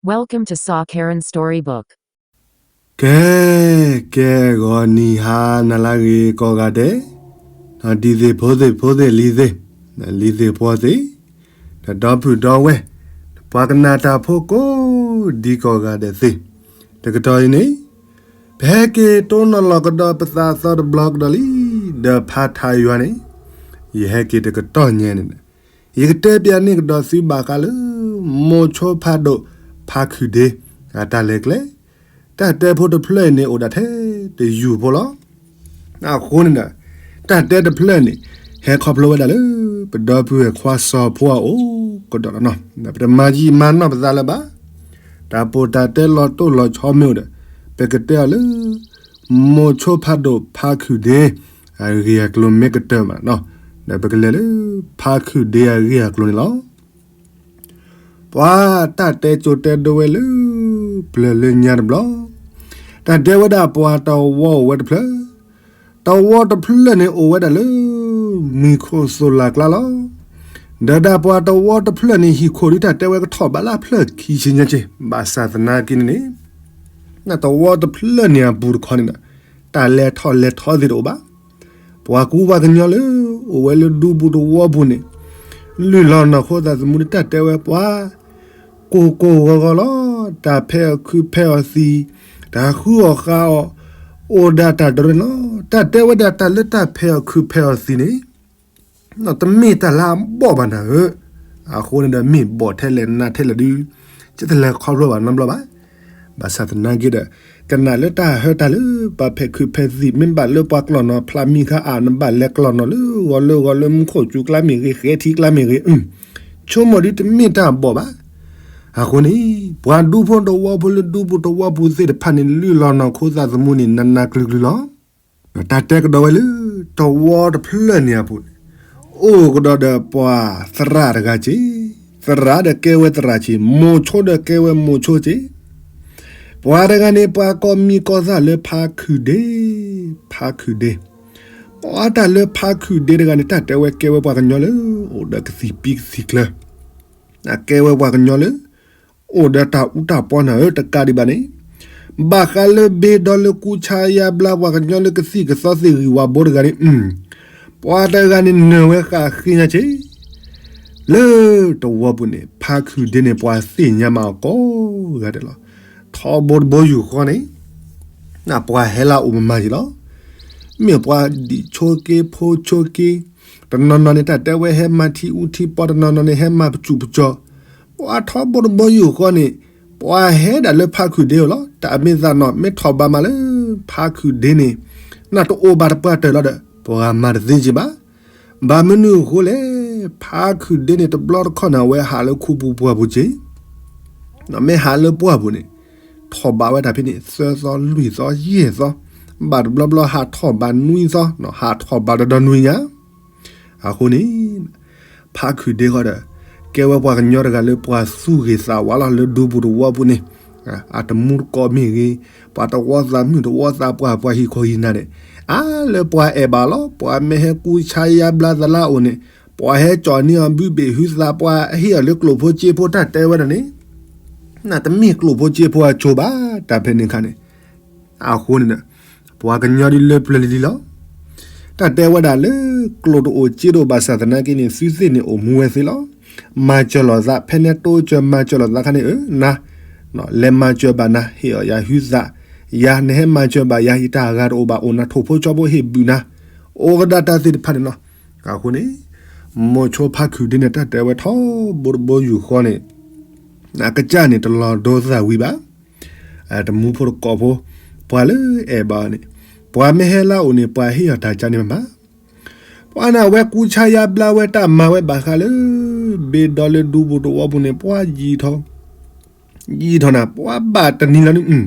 Welcome to Sa Karen Storybook. ကဲ, ကဲဂီၤနံၤဟါနၤလၢအဂ့ၤကိးဂၤဒဲး, ဒ်သ့ၣ်ဖိသ့ၣ်ဖိသ့ၣ်လံၤသ့ၣ်, လံၤသ့ၣ်ဖိသ့ၣ်, ဒီပုၢ်ဒီဝဲၢ်, ပှၤကနၣ်တၢ်ဖိကိးဒံကိးဂၤဒဲးသ့ၣ်, တကတီၢ်အံၤန့ၣ်, ပဟဲက့ၤတိၢ်နီၣ်လီၤကဒီးပသးအသီတဘျီကဒီးလံ, ဒီးဖးထးယွၤန့ၣ်, ယဟဲက့ၤတကတီၢ်ညါန့ၣ် ယကတဲပျးန့ၢ်ကဒီးသုဘၣ်ဃးလၢ မိၤဆိဖးဒိၣ်ဖးခုၣ်ဒ့ အတၢ်လဲၤကျဲ, တၢ်တဲဖိတဖျၢၣ်အံၤန့ၣ်အိၣ်ဒၣ်ထဲတယုၢ်ဖိလီၤ. အဃိန့ၣ်ဒီး, တၢ်တဲတဖျၢၣ်န့ၣ် ဟဲခီဖျိဝဲဒၣ်လၢ ပဒီပုၢ်ဝဲၢ်ခွါစီၤဖိအအိၣ်ကဒီးလီၤနီၤ. ပတမၤယံာ်မၤနီၢ်ပသးလၢၤဘၣ်. တၢ်ပီးတၢ်တဲလီၤတိၢ်လီၤဆီမ့ၢ်အိၣ်ဒီး, ပကတဲအီၤလၢ မိၤဆိဖးဒိၣ်ဖးခုၣ်ဒ့ အဂ့ၢ်အကျိၤမ့ၢ်ကတၢၢ်မး, ဒီးပကလဲၤလၢ ဖးခုၣ်ဒ့အဂ့ၢ်အကျိၤန့ၣ်လီၤ. ပှၤတၢ်တဲကၠိတဲဒိဝဲလၢ ပျၢၤလၢညါတဘျီ, တၢ်တဲဝဲဒၣ်ပှၤတဝီအိၣ်ဝဲတဖျၢၣ်, တဝီတဖျၢၣ်န့ၣ်အိၣ်ဝဲဒၣ်လၢ မံၤခိၣ်သိၣ်လၢ်ကျါလီၤ. ဒီးဒၣ်ပှၤတဝီတဖျၢၣ်န့ၣ် ဟံၣ်ခိၣ်ဒ်တၢ်တဲဝဲကထီၣ်ဘးလၢဖျၢၣ်ခံဆံညါက့, ဘၣ်ဆၣ်သနာ်က့န့ၣ်န့ၣ်, တဝီတဖျၢၣ်န့ၣ်အပူၤတခီန့ၣ်ဒီး, တၢ်လဲၤထီၣ်လဲၤထီသ့ၣ်တအိၣ်ဘၣ်. ပှၤကူပှၤကညီလၢ အိၣ်ဝဲလၢဒူပူၤတဝီပူၤန့ၣ်, လုၢ်လီၤနီၢ်ခိသးသမူဒ်တၢ်တဲဝဲပှၤ, ကိၢ်ကိၢ်ဂီၤဂီၤလီၤ. တၢ်ဖဲးအီၣ်ခုးဖဲးအီၣ်သံၣ်, တၢ်ဃုအီၣ်ဃုအီၣ်, အိၣ်ဒၣ်တၢ်တရၢလီၤ. တၢ်တဲဝဲဒၣ်တၢ်လၢတၢ်ဖဲးအီၣ်ခုးဖဲးအီၣ်သံၣ်န့ၣ်, တမ့ၢ်တၢ်လၢအဘီၣ်ဘၣ်နၤဧၢ, အဃိန့ၣ်ဒီးမ့ၢ်ဘီၣ်ထဲလဲၣ်နးထဲလဲၣ်ဒုး, ကတလဲၤခီဖျိဘၣ်နီတဘျီဘၣ်. ဘၣ်ဆၣ်သနာ်က့ဒီး, ကနၣ်လၢတၢ်ဟၢတၢ်လၢ ပှၤဖဲးခုးဖဲးသံၣ် မ့ၢ်ဘၣ်လၢပှၤကျီၢ်နီၢ်ဖျးမံၤခါအါ နဘၣ်လဲၤကျီၢ်နီၢ်လၢဂီၤလၢဂီၤလၢမူခိၣ်စူၤကျါမ့ၢ်ဂ့ၤ ဃဲထံကျါမ့ၢ်ဂ့ၤ, ဆိကမိၣ်ဒ်တမ့ၢ်တၢ်ဘီၣ်ဘၣ်. အဃိန့ၣ်, ပှၤဒူဖိတဝီဖိလၢဒူပူၤတဝီပူၤသ့ၣ်တဖၣ်န့ၣ် လုၢ်လီၤနီၢ်ခိသးသမူန့ၣ် နးနးကျုၤကျုၤလီၤ. တၢ်တဲကဒီးဝဲလၢ တဝီတဖျၢၣ်န့ၣ်အပူၤန့ၣ်, အိၣ်ကဒီးဒီးပှၤသရၣ်တဂၤက့, သရၣ်ဒီးကဲဝဲသရၣ်က့, မိၤဆိဒီးကဲဝဲမိၤဆိက့, ပှၤတဂၤန့ၣ် ပှၤကိးမံၤကိးသၣ်လၢဖးခုၣ်ဒ့, ဖးခုၣ်ဒ့, ပှၤတၢ်လၢဖးခုၣ်ဒ့တဂၤန့ၣ် တၢ်တဲဝဲကဲဝဲပှၤကညီလၢ အိၣ်ဒီးကသံၣ်ပံကသံၣ်ကျၢၤ, အကဲဝဲပှၤကညီလၢ အိၣ်ဒီးတၢ်အူတၢ်ပီနၤဧၢ တကးဒံးဘၣ်န့ၣ်, ဘၣ်ဃးလၢဘ့ဒီလၢကူဆါယါဘျါပှၤကညီလၢကသံၣ်ကသီသ့ၣ်ဂံၢ်ဝါဘိတဂၤန့ၣ်, ပှၤတဂၤန့ၣ် နၢၤဝဲဃာ်ဃ့ညါက့, လၢတဝီပူၤန့ၣ် ဖးခုၣ်ဒ့န့ၣ် ပှၤသ့ၣ်ညါမးအီၤကိးဂၤဒဲးလီၤ. ထီဘိတဘိယူၢ်ဃီန့ၣ် ပှၤဟဲလၢအအိၣ်မမၤယံၤလီၤ. မ့ၢ်ပှၤဒံၣ်ဆိက့ဖိဆိက့, တနီၤနီၤန့ၣ် တၢ်တဲဝဲဟဲမၤထံအူထံပီ, တနီၤနီၤန့ၣ် ဟဲမၤပစူၣ်ပစီၤ, ပှၤထီဘိတဘိယူၢ်ဃီန့ၣ်, ပှၤဟဲဒၣ်လၢဖးခုၣ်ဒ့အအိၣ်လီၤ. တၢ်အမ့ၢ်သးနီၤ မ့ၢ်ထီၣ်ဘးမးလၢ ဖးခုၣ်ဒ့န့ၣ်, နတအိၣ်ဘၣ်တပှၢ်တၢၢ်လီၤဒီး ပှၤမၤတသ့က့ဘၣ်. ဘၣ်မနုၤအဃိလဲၣ်, ဖးခုၣ်ဒ့န့ၣ် တဘျီတခီၣ်န့ၣ် အဝဲဟးလၢခူပူၤပှၢ်ပူၤက့, မ့ၢ်ဟးလၢပှၢ်ပူၤန့ၣ် ထီၣ်ဘးဝဲတၢ်ဖဲန့ၣ် သၢသီလွံၢ်သီယဲၢ်သီ, ဘၣ်တဘျီဘျီဟးထီၣ်ဘးနွံသီ, ဟးထီၣ်ဘးဒီဒီနွံညါ. အဃိန့ၣ် ဖးခုၣ်ဒ့ဃီဒီး ကဲဝဲပှၤကညီတဂၤလၢပှၤသူၣ်ဂ့ၤသးဝါလီၤ လၢဒူပူၤတဝီပူၤန့ၣ်, အတမူတကိးမ့ၢ်ဂ့ၤ, ပှၤတဝီသးမုၣ်တဝီသးပှၢ် ပှၤဟံၣ်ခိၣ်ဟံၣ်နၤန့ၣ်, အါလၢပှၤအဲၣ်ဘၣ်လီၤ. ပှၤမ့ၢ်ဟဲကူဆါယါဘျါသလါအိၣ်န့ၣ်, ပှၤဟဲကၠီၣ်န့ၢ်အီၤဘုဘ့ၣ်ဟုသး ပှၤဟ့ၣ်အီၤလၢကျိၣ်ဖိစ့ဖိ တၢ်တဲဝဲဒၣ်န့ၣ်, နတမ့ၢ်ကျိၣ်ဖိစ့ဖိအကၠိဘၣ် တၢ်ဖဲန့ၣ်အခါန့ၣ်. အဃိန့ၣ်ဒီး ပှၤကညီဒ်လၢပျၢၤလံလံလီၤ. တၢ်တဲဝဲဒၣ်လၢ ကျိၣ်တအိၣ်စ့တအိၣ်ဘၣ်ဆၣ်သနာ်က့န့ၣ် သုသ့ၣ်န့ၣ်အိၣ်မူဝဲသ့လီၤ. မၤစၢၤလိာ်သး ဖဲန့ၣ်တိစၢၤမၤစၢၤလိာ်သးခါန့ၣ် အၢ နၤ လဲၤမၤစၢၤဘၣ်နၤ ဟ့ၣ်အီၤယၤဟုသး, ယၤနဟဲမၤစၢၤဘၣ်ယၤ ယတၢ်ဂၤတအိၣ်ဘၣ် အိၣ်နၤထိၣ်ဖိဆီဖိဟ့ၣ်ဘုၣ်နၤ, အိၣ်ကဒၣ်တၢ်သ့ၣ်တဖၣ်န့ၣ်လီၤ. အဃိန့ၣ် မိၤဆိဖးခုၣ်ဒ့န့ၣ် တၢ်တဲဝဲထီဘိတဘိယူၢ်ဃီန့ၣ် အကစၢ်န့ၣ်တလီၤဒိသၣ်ဝံၤဘၣ်. တမူဖိတကိးဖိ ပှၤလၢအဲၣ်ဘၣ်အီၤန့ၣ် ပှၤမ့ၢ်ဟဲလၢအအိၣ်န့ၣ် ပှၤဟ့ၣ်အီၤတၢ်ကၢန့ၣ်မး. ပှၤန့ၣ်အဝဲကူဆါယါဘျါဝဲတၢ်မၤဝဲဘၣ်ဃးလၢ ဘ့ဒီလၢဒူပူၤတဝီပူၤန့ၣ် ပှၤယံာ်ထီၣ် ယံာ်ထီၣ်နၤ ပှၤဘၣ်တနံၤလီၤန့ၣ်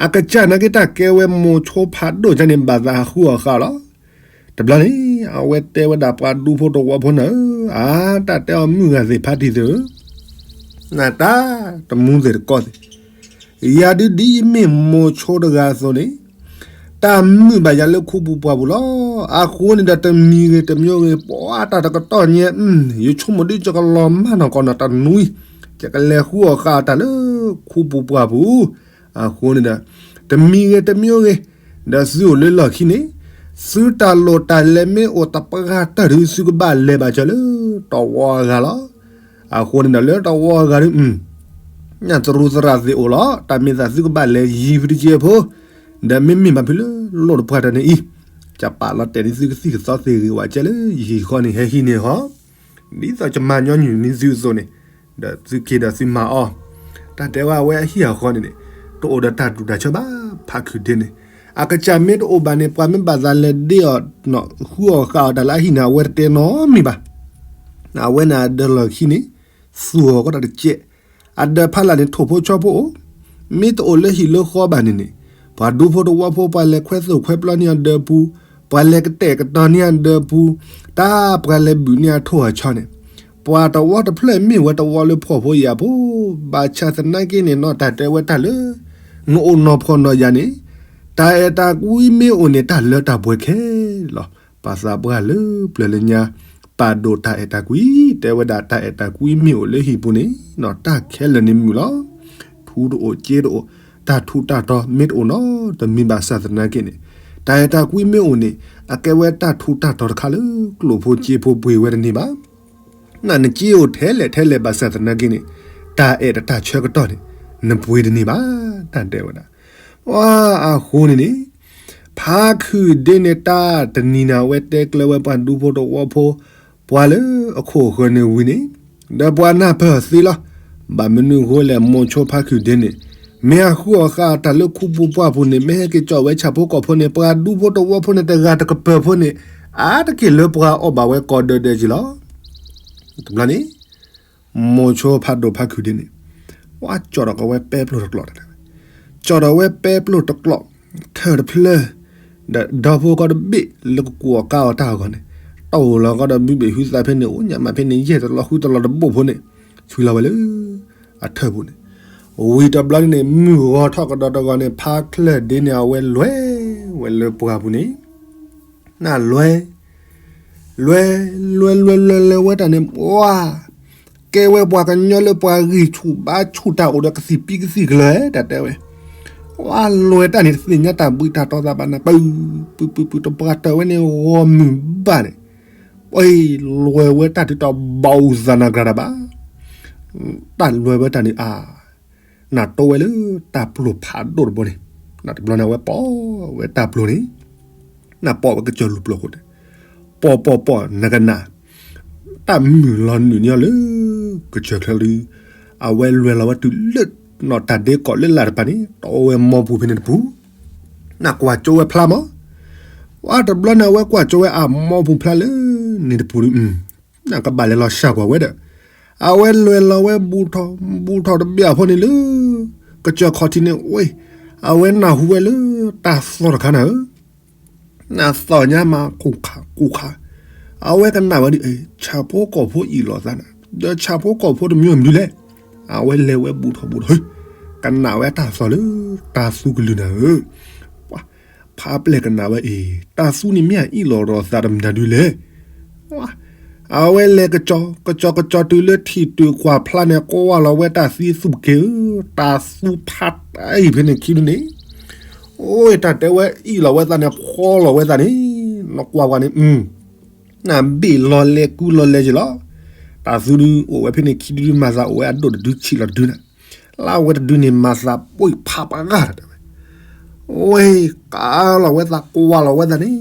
အကစၢ်နာ်က့တၢ်ကဲဝဲမိၤဆိဖးဒိၣ်ကၢန့ၣ် ဘၣ်သးဟးဃုအီၣ်ဃာ်လီၤ. တဘျီန့ၣ် အဝဲတဲဝဲဒၣ်ပှၤဒူဖိတဝီဖိန့ၣ် အါ တၢ်တဲအီၤမုၢ်ဂၤသ့ၣ်ဖးတံၢ်သ့ၣ်ဧၢ, နတၢ်တမူသ့ၣ်တကိးသ့ၣ် ယၤဒုဒ်အမ့ၢ်မိၤဆိတဂၤအသိးန့ၣ် တၢ်မုာ်ဘၣ်ယၤလၢခူပူၤပှၢ်ပူၤလီၤ. အဃိန့ၣ်ဒီးတမံၤဂ့ၤတမံၤဂ့ၤ ပှၤတၢ်တကတီၢ်ညါ ယဆိကမိၣ်ဒ်ယကလီၤမၢ်နီၢ်ကီၢ်နီၢ်တနွံ ယကလဲၤဃုအီၣ်ဃာ်အီၣ်တၢ်လၢခူပူၤပှၢ်ပူၤ. အဃိန့ၣ်ဒီး တမံၤဂ့ၤတမံၤဂ့ၤ, ဒီးသုအိၣ်လၢလီၢ်ခံန့ၣ် သုတၢ်လိၣ်တၢ်လဲၤမ့ၢ်အိၣ်တပှၢ်တၢၢ်ဒီး သုကဘၣ်လဲၤဘၣ်ဆၢလၢတဝီအဂၤလီၤ. အဃိန့ၣ်ဒီး လၢတဝီအဂၤဒီး ညၣ်သရူးသရၣ်သ့ၣ်အိၣ်လီၤ. တၢ်မ့ၢ်သးသုကဘၣ်လဲၤယံၤပတကဲဖိ, ဒီးမ့မ့ၢ်ဘၣ်ဖုးလၢလိၣ်တပှၢ်တၢၢ်န့ၣ်အံၤ, ယပာ်လီၤတဲာ်ဒ်သုကသံၣ်ကသီသ့ၣ်ဂ့ၤဝဲကဲလၢယဟံၣ်ဃီန့ၣ် ဟဲဟံးန့ၢ်ဃီ, ဒ်သိးယမၤညီနုၢ်န့ၢ်သုအသိးန့ၣ်, ဒီးသုက့ၤဒီးသုမၤအီၤ. တၢ်တဲဝဲအဝဲအဟံၣ်အဃီန့ၣ်န့ၣ် တအိၣ်ဒီးတၢ်တူၢ်တၢ်ဆၢဘၣ် ဖးခုၣ်ဒ့န့ၣ်. အကစၢ်မ့ၢ်တအိၣ်ဘၣ်န့ၣ် ပှၤမ့ၢ်ဘၣ်သးလဲၤဒ့အီၤ ဃုအီၣ်ဃာ်အီၣ်တၢ်လၢအဟံၣ်န့ၣ် အဝဲတတဲနီတမံၤဘၣ်. အဝဲန့ၣ်အဒၢးလီၢ်ခံန့ၣ် သူၣ်အီၤကီးတၢ်တကဲး, အဒၢးဖးလၢ်န့ၣ် ထိၣ်ဖိဆီဖိအိၣ်, မ့ၢ်တအိၣ်လၢဟံၣ်လၢဃီဘၣ်န့ၣ်န့ၣ်, ပှၤဒူဖိတဝီဖိ ပှၤလဲၤခွဲသိၣ်ခွဲပျီန့ၢ်အဒၢးပူၤ, ပှၤလဲၤကတဲာ်ကတီၤန့ၢ်အဒၢးပူၤ, တၢ်ပှၤလဲၤဘုၣ်န့ၢ်အထိၣ်အဆီန့ၣ်, ပှၤတဝီတဖျၢၣ်မ့ၢ်ဝဲတဝီလၢဖှီၣ်ဖိယာ်ဖိ, ဘၣ်ဆၣ်သနာ်က့န့ၣ် နီၢ်တၢ်တဲဝဲတၢ်လၢ နအိၣ်နီၢ်ဖှီၣ်နီၢ်ယာ်န့ၣ်, တၢ်အဲၣ်တၢ်ကွံမ့ၢ်အိၣ်န့ၣ် တၢ်လၢတၢ်ပှဲၤခဲလၢာ်လီၤ. ပှၤသးပှၢ်လၢပျၢၤလၢညါ ပာ်ဒိၣ်တၢ်အဲၣ်တၢ်ကွံ, တဲဝဲဒၣ်တၢ်အဲၣ်တၢ်ကွံမ့ၢ်အိၣ်လၢဟံၣ်ပူၤန့ၣ် တၢ်ခဲလၢာ်န့ၣ်မုာ်လီၤ. ထူတအိၣ်ကၠ့တအိၣ်, တၢ်ထူးတၢ်တီၤမ့ၢ်တအိၣ်နီတမံၤဘၣ်ဆၣ်သနာ်က့န့ၣ်, တၢ်အဲၣ်တၢ်ကွံမ့ၢ်အိၣ်န့ၣ် အကဲဝဲတၢ်ထူးတၢ်တီၤတခါလၢကျိၣ်ဖိကၠ့ဖိပှ့ၤဝဲတန့ၢ်ဘၣ်. နနကၠ့အိၣ်ထဲလဲၣ်ထဲလဲၣ်ဘၣ်ဆၣ်သနာ်က့န့ၣ်, တၢ်အဲၣ်တၢ်ဆၢကတီၢ်န့ၣ် နပှ့ၤတန့ၢ်ဘၣ်, တၢ်တဲဝဲဒၣ်. အဃိန့ၣ်န့ၣ်, ဖးခုၣ်ဒ့န့ၣ် တၢ်တနံၤန့ၣ် အဝဲတဲကျၢၤဝဲပှၤဒူဖိတဝီဖိ, ပှၤလၢအခိၣ်အဃၢၤန့ၣ်ဝံၤန့ၣ်, ဒီးပှၤနၢ်ပၢၢ်သ့လီၤ. ဘၣ်မနုၤအဃိလဲၣ် မိၤဆိဖးခုၣ်ဒ့န့ၣ်, မ့ၢ်အဃုအီၣ်ဃာ်အီၣ်တၢ်လၢခူပူၤပှၢ်ပူၤန့ၣ် မ့ၢ်ဟဲက့ၤကၠီၣ်ဝဲဆၣ်ဖိကီၢ်ဖိန့ၣ် ပှၤဒူဖိတဝီဖိန့ၣ် တဂၤတကပၤဖိန့ၣ် အါတက့ၢ်လၢပှၤအီၣ်ဘၣ်ဝဲကီးဒၢဒၢက့ၤလီၤ. တဘျီန့ၣ် မိၤဆိဖးဒိၣ်ဖးခုၣ်ဒ့န့ၣ်, ပှၤကၠီၣ်ဒီးကဝဲပဲပျိၢ်တကျိာ်, ကၠီၣ်ဒီးဝဲပဲပျိၢ်တကျိာ်, ထၢၣ်တဖျၢၣ်, ဒီးဒီဖိကီးတဘ့ၣ်လၢကကူၣ်အီၣ်ကါအီၣ်တၢ်အဂီၢ်န့ၣ်, တအိၣ်လီၤကီးဒီးဘုဘ့ၣ်ဟုသးဖဲန့ၣ် အိၣ်ညၣ်မးဖဲန့ၣ် ယဲၢ်တလီၤဃုတလီၤတဘိၣ်ဖိန့ၣ်, ဆွံလီၤဝဲလၢ အထၢၣ်ပူၤန့ၣ်, ဝံၤတဘျီန့ၣ် မုၢ်ဂီၤထီၣ်ကဒီးတဂီၤန့ၣ် ဖါချၢၣ်ဒ့န့ၣ် အဝဲလဲၤဝဲလၢပှၢ်ပူၤန့ၣ်, နလဲၤ လဲၤ လဲၤ လဲၤ လဲၤ လဲၤဝဲတၢ်န့ၣ် ပှၤ ကဲဝဲပှၤကညီလၢပှၤဂံၢ်ဆူၣ်ဘါဆူၣ်တၢ်အိၣ်ဒီးကသံၣ်ပံကသံၣ်ကလၢၤ တၢ်တဲဝဲ, ပှၤလဲၤတၢ်န့ၣ် တသ့ၣ်ညါတၢ်ဘှံးတၢ်တီၤသးဘၣ်န့ၣ် ပုၢ် ပုၢ် ပုၢ် တပှၢ်တၢၢ်ဝဲန့ၣ် ဂီၤမုၢ်ဘၣ်န့ၣ်, ပှၤလဲၤဝဲတၢ်ဒုးတဘၣ်အုၣ်သးနၤကြၤတၢ်ဘၣ်, တၢ်လဲၤဝဲတၢ်န့ၣ်အါ နတိဝဲလၢတၢ်ပျိာ်ဖးဒိၣ်တဘိန့ၣ်, တဘျီန့ၣ် အဝဲပိာ်ဝဲတၢ်ပျိာ်န့ၣ်, နပိာ်ဝဲကစၢၢ်လူၤပျိာ်ဃိန့ၣ်, ပိာ်ပိာ်ပိာ်နကနၣ်, တၢ်မုၢ်လီၤနုာ်န့ၢ်အီၤလၢ ကစၢၢ်ချၢဒု, အဝဲလဲၤလီၤဝဲတုၤလၢ နီၢ်တၢ်ဒ့ကီးလၢလာ်တပၤန့ၣ် တိဝဲမိၢ်ပူၤဖဲန့ၣ်တပူၤ, နကွၢ်ကၠိဝဲဖျါမး, ပှၤတဘျီန့ၣ် အဝဲကွၢ်ကၠိဝဲအမိၢ်ပူၤဖျါလၢ န့ၣ်တပူၤဒု နကဘၣ်လဲၤလီၤစှၤကွၢ်ဝဲဒီး, အဝဲလဲၤလီၤဝဲဘူးထီၣ် ဘူးထီၣ်တဘ့ၣ်အဖိန့ၣ်လၢ ကစၢၢ်ခီၣ်ထံးန့ၣ် ဝဲ, အဝဲနၢ်ဟူဝဲလၢ တၢ်သီၣ်တခါနၤဧၢ, နၢ်သီၣ်ညါမး ကူၣ်ခါ ကူၣ်ခါ, အဝဲကနၣ်ဝဲဒ်အံၤ ဆၣ်ဖိကီၢ်ဖိအ့ၣ်လိာ်သးနၤ, ဒီးဆၣ်ဖိကီၢ်ဖိတမံၤမံၤလဲၣ်, အဝဲလဲၤဝဲဘူးထီၣ်ဘူးထီၣ် ဟ့, ကနၣ်ဝဲတၢ်သီၣ်လၢ တၢ်သူကလုၢ်နၤဧၢ, ပှၤ ဖါပျဲၢ်ကနၣ်ဝဲအံၤ တၢ်သူန့ၣ်မ့ၢ်အအ့ၣ်လိာ်ဒီးသးတမံၤတၢ်ဒုလဲၣ်, အဝဲလဲၤကစီၤ ကစီၤကစီၤတုၤလၢထံၣ်တုၤကွၢ်ဖျါန့ၣ် ကွၢ်လီၤဝဲတၢ်သံသူက့ၤဧၢ, တၢ်သူဖးတၢ်အံၤဖဲန့ၣ်ခံဒုန့ၣ်, အိၣ်တၢ်တဲဝဲအ့ၣ်လိာ်ဝဲသးန့ၣ် ဖီလီၤဝဲသးန့ၣ်, နကွၢ်ကွၢ်န့ၣ် နဘ့ၣ်လီၤလဲၤကူလီၤလဲၤက့ၤလီၤ, တၢ်သူဒုအိၣ်ဝဲဖဲန့ၣ်ခံဒုဒု မၤသးအိၣ်ဝဲအဒိၣ်တဒုဆံးလီၤတဒုနၤ, လၢအဝဲတဒုန့ၣ် မၤသးပှံၢ်ဖးပှၤဂၤတၢ်တဲဝဲ, ဝဲ ကးလီၤဝဲသး ကွၢ်လီၤဝဲသးန့ၣ်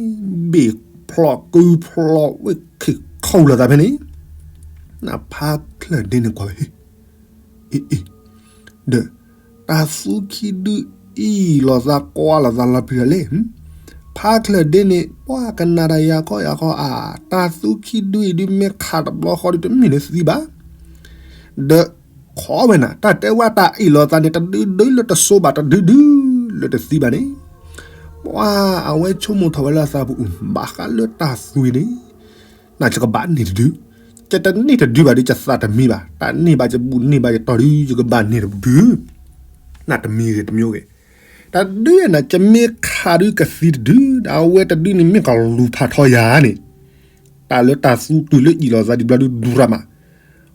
ဘ့ၣ်ဖျိးကုဖျိးဝဲခ့ၣ်ခီၣ်လိာ်သးဖဲန့ၣ်, နဖါချၢၣ်ဒ့န့ၣ်ကွၢ်ဝဲ အ့ၣ် အ့ၣ် ဒီး တၢ်သူခံဒုအ့ၣ်လိာ်သး ကွၢ်လိာ်သးလီၤပျံၤလီၤလဲၣ်, ဖါချၢၣ်ဒ့န့ၣ် ပှၤကနၣ်တၢ်ယၤခီယၤခီအါ, တၢ်သူခံဒုအံၤဒု မ့ၢ်ခးတဘျီဃီဒု တမ့ၢ်လၢသံဘၣ်, ဒီးခီဝဲနၤ တၢ်တဲဝဲတၢ်အ့ၣ်လိာ်သးန့ၣ် တဒုဒုလၢတစိဘၣ် တဒုဒုလၢတသံဘၣ်န့ၣ်, ပှၤအဝဲဆိကမိၣ်ထီၣ်ဝဲလၢအသးပူၤ ဘၣ်ဃးလၢတၢ်သွံၣ်န့ၣ် နကဘၣ်န့ၢ်တဒု, ယတန့ၢ်တဒုဘၣ်ဒီး ယသးတမံဘၣ်, တၢ်န့ၢ်ဘၣ်ယဘူၣ်န့ၢ်ဘၣ်ယတီၤဒု ယကဘၣ်န့ၢ်တဒု, နတမံၤဂ့ၤတမံၤဂ့ၤ, တဒုယဲနၤ ယမ့ၢ်ခးဒုကသံတဒု, အဝဲတဒုန့ၣ်မ့ၢ်ကလူၤဖးထီယၤန့ၣ်, တၢ်လၢတၢ်သူတုၤလၢအ့ၣ်လိာ်သးဒံးဘျီဒု ဒူရၤမး,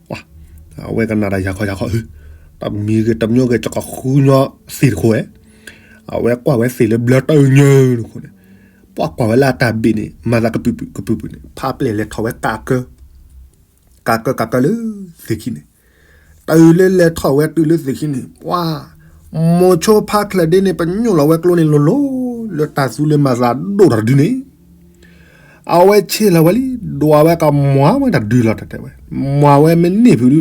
ပှၤ အဝဲကနၣ်တၢ်ယၤခီယၤခီ, တမံၤဂ့ၤတမံၤဂ့ၤ ကကဃုညီသ့ၣ်တခိၣ်ဝဲ, အဝဲကွၢ်ဝဲသ့ၣ်လၢဘျၢတၢ်ညၣ်တခိၣ်န့ၣ်, ပှၤကွၢ်ဝဲလၢအတၢ်ဘ့ၣ်န့ၣ် မၤသးကပုာ်ပုာ်ကပုာ်ပုာ်န့ၣ် ဖါပျဲၢ်လဲၤထီၣ်ဝဲကးကၢ ကးကၢကးကၢလၢသ့ၣ်ခံန့ၣ်, တုၤလၢလဲၤထီၣ်ဝဲတုၤလၢသ့ၣ်ခံန့ၣ် ပှၤ မိၤဆိဖါချၢၣ်ဒ့န့ၣ် ပညိၣ်လီၤဝဲကျိန့ၣ်လိၤလိၤ လၢတၢ်သူလၢမၤသးဒိၣ်ထီၣ်တဒုန့ၣ်, အဝဲဆ့ၣ်လီၤဝဲလံ, ဒွးဝဲကမွၤဝဲတဒုလီၤ တဲဝဲ, မွၤဝဲမ့ၢ်န့ၢ်ဖုးဒု,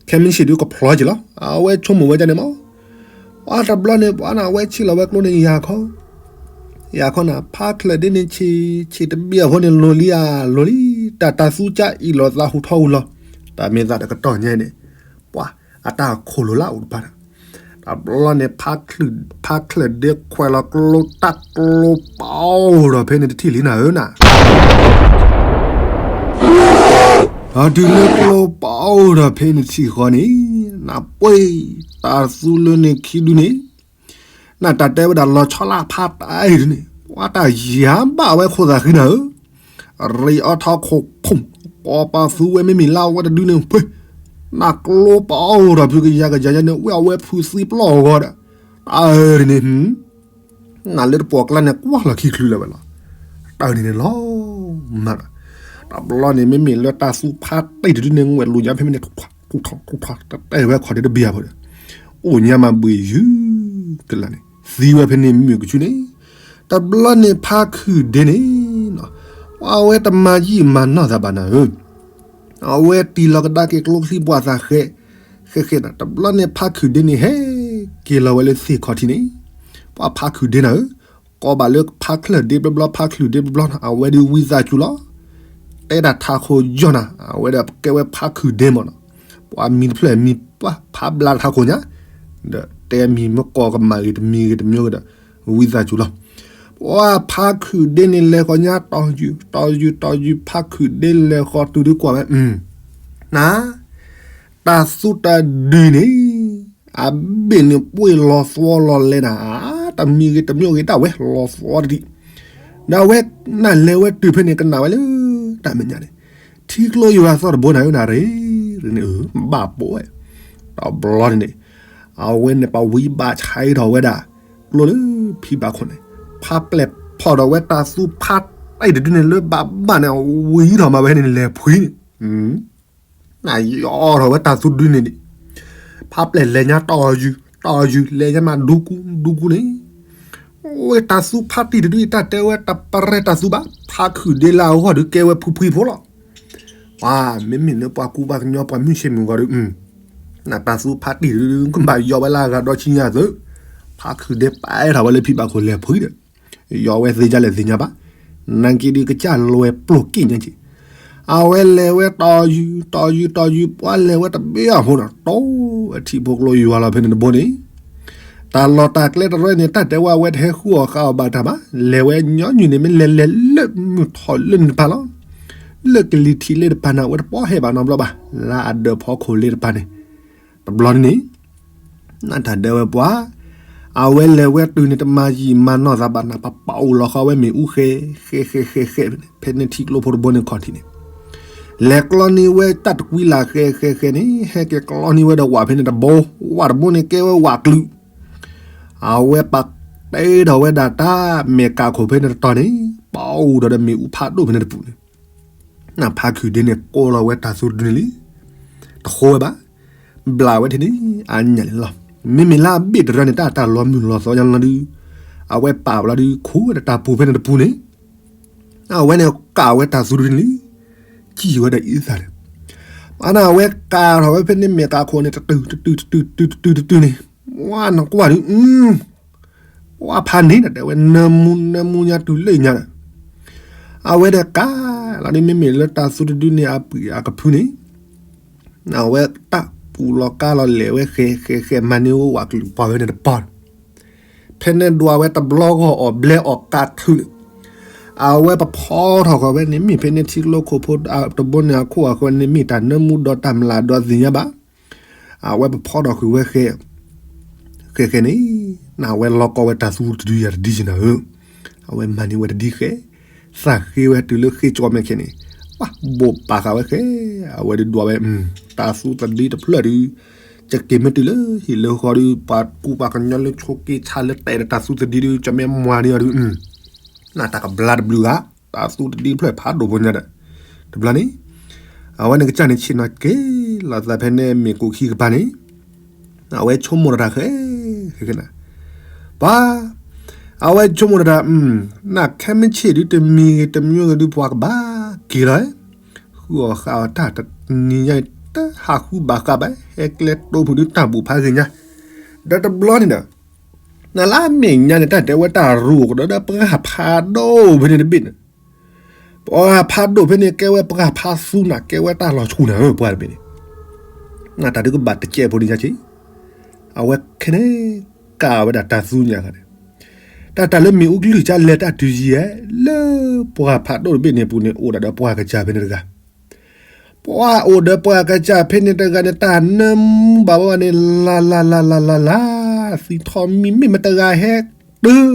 ခဲမုၢ်ဆ့ၣ်ဒုကဖျီက့ၤလီၤ. အဝဲဆိကမိၣ်ဝဲဒ်န့ၣ်မး, ပှၤတဘျီန့ၣ် ပှၤန့ၣ် အဝဲဆ့ၣ်လီၤဝဲကျိန့ၣ်ယၤခီ ယၤခီနၤ ဖါချၢၣ်ဒ့န့ၣ်ဆ့ၣ် ဆ့ၣ်တဘ့ၣ်အဖိန့ၣ် လိၤလံဧါ လိၤလံ, တၢ်တၢ်သူကၢအံၣ်လိာ်သးဟူးထီၣ်ဟူးလီၤ, တၢ်မ့ၢ်သးတကတီၢ်ညါန့ၣ် ပှၤအတၢ်ခိၣ်လိာ်လၢအအိၣ်တဖၣ်န့ၣ်, တဘျီန့ၣ် ဖါချၢၣ်ဒ့ခွဲးလီၤကျိတၢ်ကျိပအိၣ်ဒီးဖဲန့ၣ်တထံၣ်လံနၤဧၢနၤ ဒီးတုၤလၢကျိပအိၣ်ဒီးဖဲန့ၣ်တထံၣ်ဃီန့ၣ်, နပှ့ၤ တၢ်သူလၢန့ၣ်ခံဒုန့ၣ်, နတၢ်တဲဝဲဒၣ်လီၤဆီလၢဖါတၢ်အံၤဒုန့ၣ် ပှၤတၢ်ယၤဘၣ်ဝဲခိၣ်သၣ်ဃံနၤဧၢ, ရ့အီထီခိၣ်ဖူၣ်, ကိးပသူဝဲမ့မ့ၢ်လၢအဝဲတဒုန့ၣ် ပှ့ၤ နကျိပအိၣ်ဒီးဖုကယၤကယၤယၤန့ၣ် ဝဲအဝဲဖုးသံပျီၢ်အဂီၢ်ဒီး, တၢ်အံၤန့ၣ် နလၢတပိာ်ကျါန့ၣ် ကွၢ်လီၤခံချုးလၢၤဝဲလီၤ. တၢ်န့ၣ်န့ၣ်လီၤမၢ်ဒီး, တဘျီန့ၣ် မ့မ့ၢ်လၢတၢ်သူဖါတံၢ်တဒုန့ၣ် ငွဲၣ်လိာ်ညါဖဲမ့ၢ်န့ၣ် ထူၣ်ထီၣ်ထူၣ်ထီၣ် တတဲဝဲခီၣ်ဒ့တဘ့ၣ်အဖိဒီး, အိၣ်ညါမးဘှံးယုၢ်ကလၢ်န့ၣ် သံဝဲဖဲန့ၣ်မုၢ်ကဆူန့ၣ်, တဘျီန့ၣ်ဖါခုၣ်ဒ့န့ၣ် အဝဲတမၤယံာ်မၤနီၢ်သးဘၣ်နၤဧၢ အဝဲတံၢ်လီၤကဒါက့ၤကျိချံပှၤသးဃဲ, ဃဲဃဲဒီး တဘျီန့ၣ် ဖါခုၣ်ဒ့န့ၣ် ဟဲက့ၤလီၤဝဲလၢသ့ၣ်ခီၣ်ထံးန့ၣ်, ပှၤဖါခုၣ်ဒ့နၤဧၢ, ကိးဘၣ်လၢဖါချၢၣ်ဒ့ဘျီဘျီ ဖါခုၣ်ဒ့ဘျီဘျီန့ၣ် အဝဲဒုးဝံသးစူၤလီၤ. တဲဒၣ်ထးခိၣ်ယီၢ်နၤ အဝဲဒီးကဲဝဲဖါခုၣ်ဒ့မးနီၤ, ပှၤမံၤတဖျၢၣ်မံၤ ဖးဘျါထးခိၣ်ညါ, ဒီးတဲမံၤမ့ၢ်ကိးကမၣ်ဂ့ၤတမံၤဂ့ၤတမံၤဂ့ၤဒီး ဝံသးစူၤလီၤ. ပှၤဖါခုၣ်ဒ့န့ၣ် လဲၤဃီၤညါတီၤယုၢ် တီၤယုၢ် တီၤယုၢ် ဖါခုၣ်ဒ့လဲၤဃီၤတုၤဒုးကွၢ်ဝဲ, နၤ, တၢ်သူတၢ်ဒုးန့ၣ် အဘ့ၣ်န့ၣ်ပှ့ၤလီၤသွီလီၤလဲနၤ, တမံၤဂ့ၤတမံၤဂ့ၤဒၣ်ဝဲ လီၤသွီတဒံး, ဒီးအဝဲနၤလဲၤဝဲတုၤဖဲန့ၣ် ကနၣ်ဝဲလၢတၢ်မဲာ်ညါန့ၣ်, ထံကျိယွၤသီၣ်တဘိနၤဧၢ နရ့န့ၣ်ဧၢ ဘၣ်ပိာ်ဝဲ, တဘျီန့ၣ်န့ၣ် အဝဲန့ၣ်ပှၤဝံဘၣ်ဆါထီၣ်ဝဲဒၣ် ကျိလၢဖံဘၣ်ခိၣ်န့ၣ်, ဖးပျဲၢ်ဖီၣ်ဒီးဝဲတၢ်သူဖါတံၢ်တဒုန့ၣ်လၢဘၣ်ဘၣ်န့ၣ် ဝံထီၣ်မးဝဲန့ၣ် လဲၤဖှံန့ၣ်, နယီၢ်ထီၣ်ဝဲတၢ်သူတဒုန့ၣ်ဒံး, ဖးပျဲၢ်လဲၤညါတီၤယုၢ် တီၤယုၢ် လဲၤညါမးဒူကူ ဒူကူန့ၣ်, ဝဲတၢ်သူဖါတံၢ်တဒုအံၤ တၢ်တဲဝဲတပရဲတၢ်သူဘၣ်, ဖါခုၣ်ဒ့လၢအဂီၢ်ဒုးကဲဝဲဖှံဖှံဖိလီၤ. ပှၤမ့မ့ၢ်လၢပှၤကူပှၤကညီ ပှၤမုၢ်ဆ့ၣ်မုၢ်ဂီၤဒုး, နတၢ်သူဖါတံၢ်တဒု ကဘၣ်ယီၢ်ဝဲလၢအဂၤဒီဆံညါသု, ဖါခုၣ်ဒ့ပာ်အဲၣ်ထီၣ်ဝဲလၢဖံဘၣ်ခိၣ်လဲၤဖှံဒီး, ယီၢ်ဝဲသ့ဒ်လဲၣ်သ့ၣ်ညါဘၣ်, နက့ဒုးကစၢ်လွဲပျိၢ်က့ၣ်ညါက့ၤ, အဝဲလဲၤဝဲတီၤယုၢ် တီၤယုၢ် တီၤယုၢ် ပှၤလဲၤဝဲတဘ့ၣ်အဖိဒီး တိၢ်ဝဲထံဖိကျိယွၤလီၤဖဲန့ၣ်တဘိန့ၣ် တၢ်လီၢ်တၢ်ကျဲတရၢန့ၣ် တၢ်တဲဝဲအဝဲတဟဲဃုအီၣ်ဃုအီဘၣ်တၢ်ဘၣ်, လဲၤဝဲညီနုၢ်န့ၣ် မ့ၢ်လဲၤလဲၤလၢမုၢ်ထီၣ်လၢန့ၣ်တဖၣ်လီၤ. လၢကလံၤထံးလ့တဖၣ်န့ၣ် အဝဲတပီၢ်ဟဲဘၣ်နီတဘျီဘၣ်, လၢအဒၢးဖီခိၣ်လ့တဖၣ်န့ၣ်, တဘျီန့ၣ်န့ၣ် နတၢ်ဒဲဝဲပှၤ, အဝဲလဲၤဝဲတုၤန့ၣ် တမၤယံာ်မၤနီၢ်သးဘၣ်နၤ, ပပာ်အိၣ်လီၤဃီဝဲမ့ၣ်အူဃဲ ဃဲ ဃဲ ဃဲ ဃဲ ဖဲန့ၣ်ထံကျိဖိတဘိန့ၣ်ခီၣ်ထံးန့ၣ်, လဲၤကျီန့ၢ်ဝဲတၢ်တကွံလၢ်ဃဲ ဃဲ ဃဲန့ၣ် ဟဲက့ၤကျီန့ၢ်ဝဲဒီးဝၣ်ဖဲန့ၣ်တဘိ, ဝၣ်တဘိန့ၣ်ကဲဝဲဝၣ်ကလုာ်, အဝဲပာ်တဲထီၣ်ဝဲဒၣ်တၢ်မဲာ်ကးခိၣ်ဖဲန့ၣ်တတီၤန့ၣ်, ပာ်အိၣ်ဒီးဒီးမ့ၣ်အူဖးဒိၣ်ဖဲန့ၣ်တပူၤန့ၣ် နဖါခုၣ်ဒ့န့ၣ် ကိးလီၤဝဲတၢ်သူတဒုန့ၣ်လံ, တဃိဝဲဘၣ်, ဘျးဝဲထဲန့ၣ် အညၣ်န့ၣ်လီၤ. မ့မ့ၢ်လၢအဘ့ၣ်တရၢန့ၣ် တၢ်တၢ်လီၤမုၢ်လီၤသီညါလီၤဒုး, အဝဲပာ်ဘျီဒုး ခိးဝဲဒၣ်တၢ်ပူၤဖဲန့ၣ်တပူၤန့ၣ်, အဝဲန့ၣ်ကးဝဲတၢ်သူတဒုန့ၣ်လံ, စံၣ်ဝဲဒီးအံသၣ်န့ၣ်, အန့ၣ်အဝဲကးထီၣ်ဝဲဖဲန့ၣ်မဲာ်ကးခိၣ်န့ၣ် တတုၤ တတုၤ တတုၤ တတုၤ တတုၤန့ၣ်, ဝါနကွၢ်ဒုး ပှၤဖးန့ၣ်ဒီး တဲဝဲ နၢမူ နၢမူညါတုၤလၢညါဒီး, အဝဲဒီးကးလီၤဒုး မ့မ့ၢ်လၢတၢ်သူတဒုန့ၣ် အပှံၤအကဖုန့ၣ်, အဝဲတၢ်ပူၤလီၤကါလီၤလဲၤဝဲ ဃဲ ဃဲ ဃဲ မၤန့ၢ်ဝဲဝၣ်ကလုာ်ပှၤဝဲန့ၣ်တပီၤ, ဖဲန့ၣ်ဒွးဝဲတဘျီဂီၢ်အီၤဘျဲအီၤကါထုးလၢ, အဝဲပဖီထီၣ်ဃီၤဝဲန့ၣ် မ့ၢ်ဖဲန့ၣ်ထံကျိခိၣ်ဖိတဘိန့ၣ်အခိၣ်အဃၢၤန့ၣ် မ့ၢ်တၢ်နၢမူဒီးတၢ်မျၢ်ဒီးသ့ၣ်ညါဘၣ် အဝဲပဖီထီၣ်ဃုာ်ဝဲဃဲ, ဃဲဃဲန့ၣ်, နဝဲလီၤကီဝဲတၢ်သူတဒုယၤတဒုယနၤဧၢ, အဝဲမၤန့ၢ်ဝဲတဒုဃဲ, သးဃ့ဝဲတုၤလၢဃ့ကၠီမဲာ်ခဲန့ၣ်, ပ ပာ်ဘိးပာ်ဃာ်ဝဲဃဲ, အဝဲဒုးဒွးဝဲ, တၢ်သူသဒံတဖျၢၣ်ဒုး, ယက့ၤမ့ၢ်တုၤလၢဟံၣ်လၢဃီဒုး ပှၤကူပှၤကညီလၢဆိးက့ဆါလၢတဲာ်ဒီးတၢ်သူသဒံဒုး ကမ့ၢ်မွၤဒံးအီၤဒုး, နတၢ်ကဘျါတဘျုးဂၤ, တၢ်သူသဒံတဖျၢၣ်ဖးဒိၣ်ဖိညါဒီး, တဘျီန့ၣ်, အဝဲန့ၣ်ကစၢ်န့ၣ်ဆ့ၣ်နီၤက့ၤလီၤသးဖဲန့ၣ်မ့ၢ်ကူးခံကပၤန့ၣ် အဝဲဆိကမိၣ်ဒီးတၢ်ဃဲ, ဃဲကနၤ, ပှၤ, အဝဲဆိကမိၣ်ဒီးတၢ်, နခဲမုၢ်ဆ့ၣ်ဒုးတမံၤဂ့ၤတမံၤဂ့ၤဒုး ပှၤကဘၣ်က့ၤလီၤ, ဃုအီၣ်ဃုအီတၢ်တနံၤညါအံၤ တဟးဃုဘၣ်ဃးဘၣ် ဟဲကျဲတိဖုဒုးတၢ်ဘူၣ်ဖးဂ့ၤညါ, ဒီးတဘျီန့ၣ်ဒီး, နလၢအမဲာ်ညါန့ၣ် တၢ်တဲဝဲတၢ်ရူးကဒီးဒီးပှၤဖးဒိၣ်ဖဲန့ၣ်တဘ့ၣ်န့ၣ် ပှၤဖးဒိၣ်ဖဲန့ၣ် ကဲဝဲပှၤဖးသူနၤ ကဲဝဲတၢ်လီၤဆူနၤဧၢ ပှၤတဘ့ၣ်န့ၣ်, နတၢ်ဒုးကဘၣ်တကဲးဖိဒံးညါဆ့, အဝဲခဲန့ၣ်, ကးဝဲဒၣ်တၢ်သူညါခါန့ၣ်, တၢ်တၢ်လၢမ့ၣ်အူကလုၢ်ကလဲၤတၢ်တုၤယံၤဧါ, လၢပှၤဖးဒိၣ်တဘ့ၣ်န့ၣ်ပူၤန့ၣ် အိၣ်ဒၣ်ဒီးပှၤကစၢ်ဖဲန့ၣ်တဂၤ ပှၤအိၣ်ဒီးပှၤကစၢ်ဖဲန့ၣ်တဂၤန့ၣ် တၢ်နၢမူဘၣ်ဝဲန့ၣ် လၢ်လၢ်လၢ်လၢ်လၢ်လၢ်, သံၣ်ထီၣ်မံၤမ့ၢ်မတဂၤဟဲတုၤ,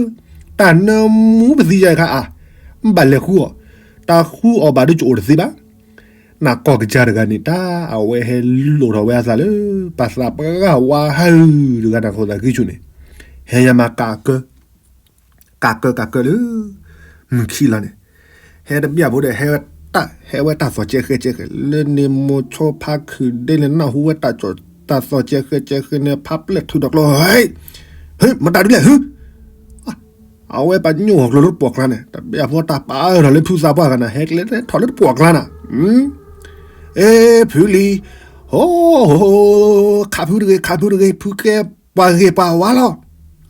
တၢ်နၢမူပသံယါခါအါ, ဘၣ်လဲၤဃုအီၣ်, တၢ်ဃုအီၣ်ဘၣ်ဒုးကအိၣ်တသ့ဘၣ်, နၢ်ကီၢ်ကစၢ်တဂၤန့ၣ် တၢ်အဝဲဟဲလိၣ်ထီၣ်ဝဲအသးလၢ ပှၤသးပှၢ်ဝါဟၢတဂၤန့ၣ် ခိၣ်သးဃံဆူၣ်န့ၣ်, ဟဲညါမးကးကၢ ကးကၢကးကၢလၢ မုၢ်ခံလီၤန့ၣ်, ဟဲတဘျၣ်ဖိဒီး ဟဲဝဲတၢ် ဟဲဝဲတၢ်သီၣ်ကဲဃဲကဲဃဲ လၢန့ၣ်မိၤဆိဖါခုၣ်ဒ့န့ၣ် နၢ်ဟူဝဲတၢ်ကၠီၣ်တၢ်သီၣ်ကဲဃဲကဲဃဲန့ၣ် ဖးပျဲၢ်ထုးဒီးကျိ ဟဲ, ဟ့ မတၤဒုလဲၣ် ဟ့ အဝဲပှၤညိၣ်ဟီၣ်ကျိၤလၢတပှီၢ်ကျါန့ၣ် တဘျၣ်ဖိတၢ်ပာ်အၢထီၣ်လၢဖုသးပှၢ်ဂၤန့ၣ် ဟဲကျဲထီၣ်လၢတပှီၢ်ကျါန့ၣ်, အ့ ဖုလံၤ, ဟိ ခးဖုတဂ့ၤ ခးဖုတဂ့ၤ ဖုကဲပှၤဂ့ၤပှၤဝါလီၤ,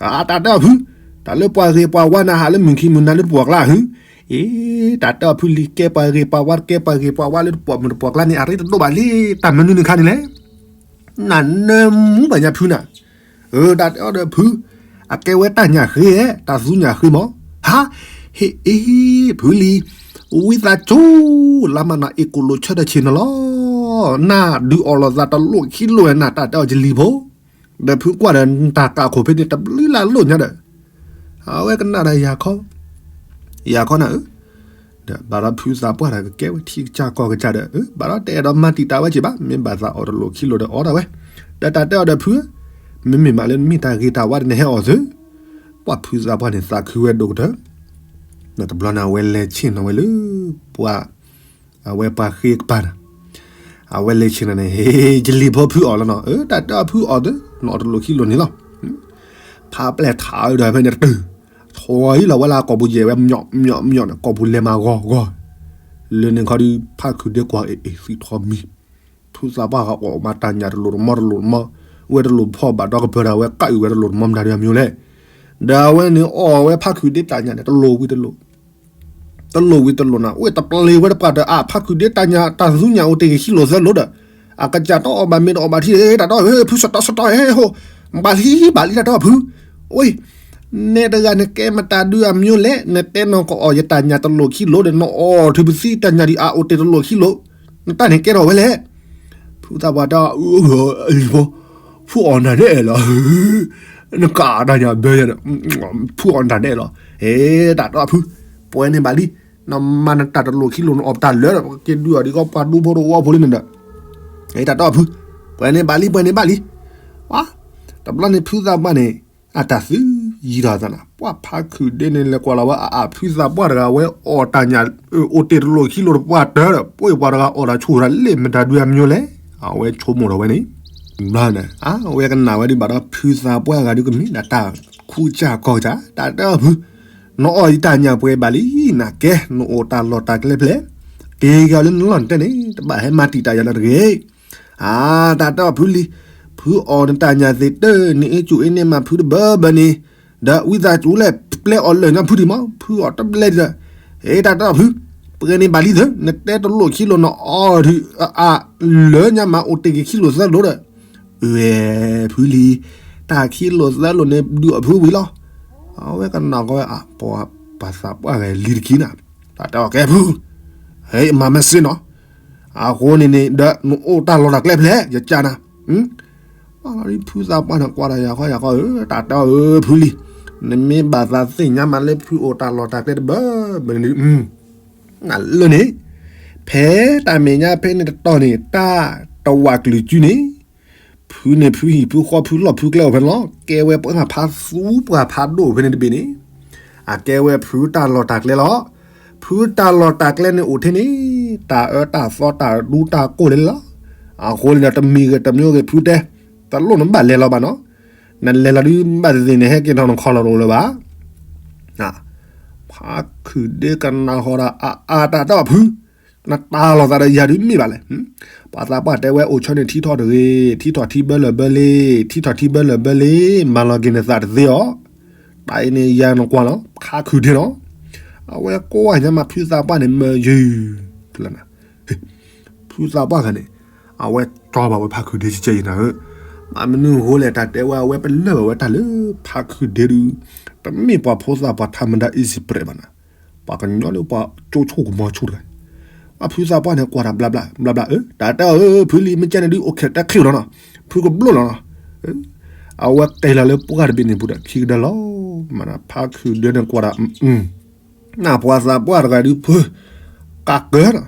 အတၢ်တဲအီၤဖု, တၢ်လၢပှၤဂ့ၤပှၤဝါနၤဟးလၢမုၢ်ခံမုၢ်နၤလၢတပှီၢ်ကျါဟု, အ့ တၢ်တဲအီၤဖုလံၤ ကဲပှၤဂ့ၤပှၤဝါ ကဲပှၤဂ့ၤပှၤဝါလၢတပှီၢ်မုၢ်တပှီၢ်ကျါန့ၣ် အရ့တဒိၣ်ဘၣ်လံ တၢ်မနုၤန့ၣ်ခါန့ၣ်လဲၣ် နနၢမူဘၣ်ညါဖုနၤ, အတၢ်တဲအီၤဒီးဖု, အကဲဝဲတၢ်ညၣ်ဃ့ဧါ တၢ်သူညၣ်ဃ့မး, ဟါ, ဟ့ၣ်အ့ ဖုလံၤ, ဝံသးစူၤ, လါမးနၤအ့ၣ်ကိၣ်လိာ်ဆၢထၢၣ်ဆ့ၣ်နီၤလီၤ, နဒုးအီၣ်လီၤသးတလိၣ်ခံလိၣ်ဝဲနၤ တၢ်တဲအီၤယလံၤဖိ, ဒီးဖုကွၢ်ဒီး တၢ်ကးခိၣ်ဖဲန့ၣ် တဘျုးလၢ်လိၣ်ညါဒီး, အဝဲကနၣ်ဒီးယၤခီ, ယၤခီနၤဧၢ ဒီးဘၣ်ဒီးဖုသးပှၢ်ဒီးကကဲဝဲထံကစၢ်ကီၢ်ကစၢ်ဒီး, ဘၣ်ဒီးတအဲၣ်ဒိးမၤတံာ်တာ်ဝဲက့ၤဘၣ်, မ့ၢ်ဘၣ်သးအီၣ်တလိၣ်ခံလိၣ်ဒီးအီၣ်ဒၣ်ဝဲ, ဒီးတၢ်တဲအီၤဒီးဖု, မ့မ့ၢ်မးလၢနမ့ၢ်တၢ်ဂ့ၤတၢ်ဝါဒီးနဟဲအီၣ်သု, ပှၤဖုသးပှၢ်န့ၣ်သးခုဝဲဒိၣ်ကတၢၢ်, တဘျီန့ၣ် အဝဲလဲၤဆ့ၣ်နီၤဝဲလၢ ပှၤ, အဝဲပှၤဃ့ကပၤန့ၣ်, အဝဲလဲၤဆ့ၣ်နီၤန့ၣ် ဟ့ၣ် ယလံၤဖိဖုအီၣ်လီၤနီၤ, တၢ်တဲအီၤဖုအီၣ်သု, နအီၣ်တလိၣ်ခံလိၣ်န့ၣ်လီၤ ဖးပျဲၢ်ထးဒီးဖဲန့ၣ်တတုၤ, ထီၣ်အံၤလီၤဝဲလၢကိာ်ပူၤယဲၢ်ဝဲ မျီၣ်မျီၣ်မျီၣ်န့ၣ် ကိာ်ပူၤလဲၤမးဂီၤဂီၤ, လၢန့ၣ်ခီဒီး ဖါခုၣ်ဒ့ကွၢ်အ့ၣ်အ့ၣ်သံၣ်ထီၣ်မံၤ, ဖုသးပှၢ်ဂၤအီၣ်မးတၢ်ညၣ်တလိၣ်တမီတလိၣ်တမီ, ဝဲတလိၣ်ဖီၣ်ဘၣ်ဒီးကပၢၤဒီးဝဲကၣ်အုၣ်ဝဲတလိၣ်တမီမတၤဒုးအမံၤလဲၣ်, ဒီးအဝဲန့ၣ်အီၣ်ဝဲဖါခုၣ်ဒ့တၢ်ညၣ်န့ၣ် တလိၣ်ဝံၤတလိၣ် တလိၣ်ဝံၤတလိၣ်နၤ အိၣ်တပျ့ၤဝဲတပှၢ်ဒီး အဖါခုၣ်ဒ့တၢ်ညၣ်တၢ်သူညၣ်အိၣ်တ့ၢ်ဂ့ၤခံလိာ်သၢလိာ်ဒီး, အကစၢ်တအီၣ်ဘၣ်မ့ၤတအီၣ်ဘၣ်ထံ တၢ်တဲအီၤ ဖုစတီၢ်စတီၢ်ဟဲဟိ, ဘၣ်လံဘၣ်လံတၢ်တဲအီၤဖု, ဝဲ, နဲတဂၤနကဲမတၤဒုးအမံၤလဲၣ် နတဲနကအီၣ်ယတၢ်ညၣ်တလိၣ်ခံလိာ်ဒီး နအီၣ်ထုးပသံတၢ်ညၣ်ဒံးအအိၣ်တ့ၢ်တလိၣ်ခံလိာ်, နတၢ်န့ၣ်ကဲထီၣ်ဝဲလဲၣ် ဖုသးပှၢ်တဲအီၤ, လံၤဖိ, ဖုအီၣ်နၤဒဲးလီၤ, နကးတၢ်ညၣ်ဘၢယၤဒီး, ဖုအီၣ်နတၢ်ဒဲးလီၤ, ဟဲ, တၢ်တဲအီၤဖု, ပှဲၤန့ၣ်ဘၣ်လံ, နမၤနတၢ်တလိၣ်ခံလိာ် နအီၣ်ပတၢ်လၢာ်ဒီး က့ၤဒုးအီၤဒ်ကီးပှၤဒူဖိတဝီဖိလံန့ၣ်ဒီး, တၢ်တဲအီၤဖု, ပှဲၤန့ၣ်ဘၣ်လံ ပှဲၤန့ၣ်ဘၣ်လံ, တဘျီန့ၣ်ဖုသးပှၢ်န့ၣ်, အတၢ်သုယံၤထီၣ်အသးနၤ ပှၤဖါခုၣ်ဒ့န့ၣ် လဲၤကွၢ်လီၤဝဲအအဖုသးပှၢ်တဂၤဝဲအီၣ်တၢ်ညၣ်, အိၣ်တ့ၢ်တလိၣ်ခံလိာ်တပှၢ်တၢၢ်ဒီး ပှၤပှၤတဂၤအီၣ်တၢ်ဆူၣ်တၢ်လ့ၣ်မတၤဒုးအမံၤလဲၣ်, အဝဲဆိကမိၣ်ထီၣ်ဝဲန့ၣ်, ဘျီန့ၣ်, အဝဲကနၣ်ဝဲဒုးဘၣ်ဒီးဖုသးပှၢ်ဂၤဒုးကမ့ၢ်ဒၣ်တၢ်ခူကၢ်ကီၢ်ကၢ် တၢ်တဲအီၤဖု, နအီၣ်ယတၢ်ညၣ်ပှဲၤဘၣ်လံ, နကဲ နအိၣ်တၢ်လီၢ်တၢ်ကျဲဖျဲၣ်, တ့ၢ်က့ၤအီၤလၢနလီၢ်နတဲန့ၣ် တဘၣ်ဟဲမၤတံာ်တာ်ယၤလၢတဂ့ၤ အါ, တၢ်တဲအီၤဖုလံၤ, ဖုအီၣ်နတၢ်ညၣ်သ့ၣ်တၢ်န့ၣ် အ့ၣ်ကူၣ်အ့ၣ်န့ၢ်မးဖုတဘၢဘၢန့ၣ်, ဒီးဝံသးစူၤလဲၣ် ပျဲအီၣ်လၢာ်ညါဖုဒံးမး ဖုအီၣ်တဘျဲဒံးဒီး, အ့ၣ် တၢ်တဲအီၤဖု, ပှဲၤန့ၣ်ဘၣ်လံသၢ နတဲတလိၣ်ခံလိၣ်နအီၣ်ဒုးအအလၢာ်ညါမးအိၣ်တ့ၢ်က့ၤခံလိၣ်သၢလိၣ်ဒီး, ဝဲ, ဖုလံၤ, တၢ်ခံလိၣ်သၢလိၣ်န့ၣ်ဒုးအီၣ်ဖုဝံၤလီၤ, အဝဲကနၣ်ကီးဝဲအပှၤပှၤသးပှၢ်ဂၤလံၤတက့ၢ်နၤ, တၢ်တဲအီၤကဲဖု, ဟဲမၤမ့ၢ်စ့ၢ်နီၤ အဃိန့ၣ်န့ၣ် ဒီးနအိၣ်တၢ်လီၢ်တၢ်ကျဲဖျဲၣ် ယကနၤ, ဖုသးပှၢ်န့ၣ်ကွၢ်ဒီးယၤဃီယၤဃီဧၢ တၢ်တဲအီၤဧၢဖုလံၤ, နမ့ၢ်ဘၣ်သးသ့ၣ်ညါမးလၢဖုအိၣ်တၢ်လီၢ်တၢ်ကျဲတဘၢဘၢန့ၣ်ဒုး, နလၢန့ၣ်, ဖဲတၢ်မဲာ်ညါဖဲန့ၣ်တတီၤန့ၣ် တၢ်တဝးကလုာ်စုန့ၣ် ဖုန့ၣ်ဖုဟံၣ်ဖုဃီဖုလီၢ်ဖုကျဲအိၣ်ဖဲန့ၣ်လီၤ. ကဲဝဲပှၤဖးသူ ပှၤဖးဒိၣ်ဖဲန့ၣ်တဘ့ၣ်န့ၣ် အကဲဝဲဖုတၢ်လီၢ်တၢ်ကျဲလီၤ. ဖုတၢ်လီၢ်တၢ်ကျဲန့ၣ်အိၣ်ထဲန့ၣ် တၢ်အၢတၢ်သီတၢ်ဒူတၢ်ကိၢ်လဲၣ်လီၤ. အဃိန့ၣ်ဒီးတမံၤဂ့ၤတမံၤဂ့ၤ ဖုတဲ တလိၣ်နဘၣ်လဲၤလီၤဘၣ်နီၤ. နလဲၤလီၤဒုးဘၣ်သ့ၣ်သ့ၣ်န့ၣ် ဟဲက့ၤထီၣ်နခီၣ်လီၤတအိၣ်လၢၤဘၣ်. ဖးခုၣ်ဒ့ကနၣ်ဃီၤဒီး အအါတၢ်တဲအီၤဖု, နတၢ်လီၤသးဒီးယၤဒုးမ့ၢ်ဘၣ်လဲၣ်. ပှၤသးပှၢ်တဲဝဲအိၣ်ဆၢန့ၣ်ထံထီၣ်တဂ့ၤ, ထံထီၣ်ထံဘၢလၢာ်ဘၢလ့, ထံထီၣ်ထံဘၢလၢာ်ဘၢလ့, မၤလီၤက့ၤနသးတသ့အီၤ. တၢ်အံၤန့ၣ်ယၤနကွၢ်လီၤ ဖးခုၣ်ဒ့နီၤ. အဝဲကွၢ်ညါမးဖုသးပှၢ်န့ၣ်မၢယုၢ် ဖုသးပှၢ်ဂၤန့ၣ် အဝဲတီဘၣ်ဝဲဖးခုၣ်ဒ့ကဲကဲအံၤနၤဧၢ, မ့ၢ်မနုၤအဃိလဲၣ် တၢ်တဲဝဲအဝဲပလၢၢ်ဘၣ်ဝဲတၢ်လၢဖးခုၣ်ဒ့ဒုး, တမ့ၢ်ပှၤဖိသၣ်ပှၤထးမဒါ easy prey ဘၣ်နၤ, ပှၤကညီလၢပှၤကၠိဆိၣ်ကမီၤဆိတဂၤ, ပှၤဖုသးပှၢ်န့ၣ်ကွၢ်တၢ်ဘျါဘျါ ဘျါဘျါ အၢ တၢ်တဲအီၤ ဖုလံမ့ၢ်ကဲန့ၣ်ဒုး အိၣ်ခဲးတဲချ့လီၤနီၤ, ဖုကဘျိၣ်လီၤနီၤ, အဝဲကဲလီၤလၢပှၢ်တဘ့ၣ်န့ၣ်ပူၤဒီးခံကဒါလီၤ, မ့ၢ်ဖးခုၣ်ဒ့န့ၣ်ကွၢ်တၢ် နၢ်ပှၤသးပှၢ်တဂၤဒုးဖု, ကးကၢနီ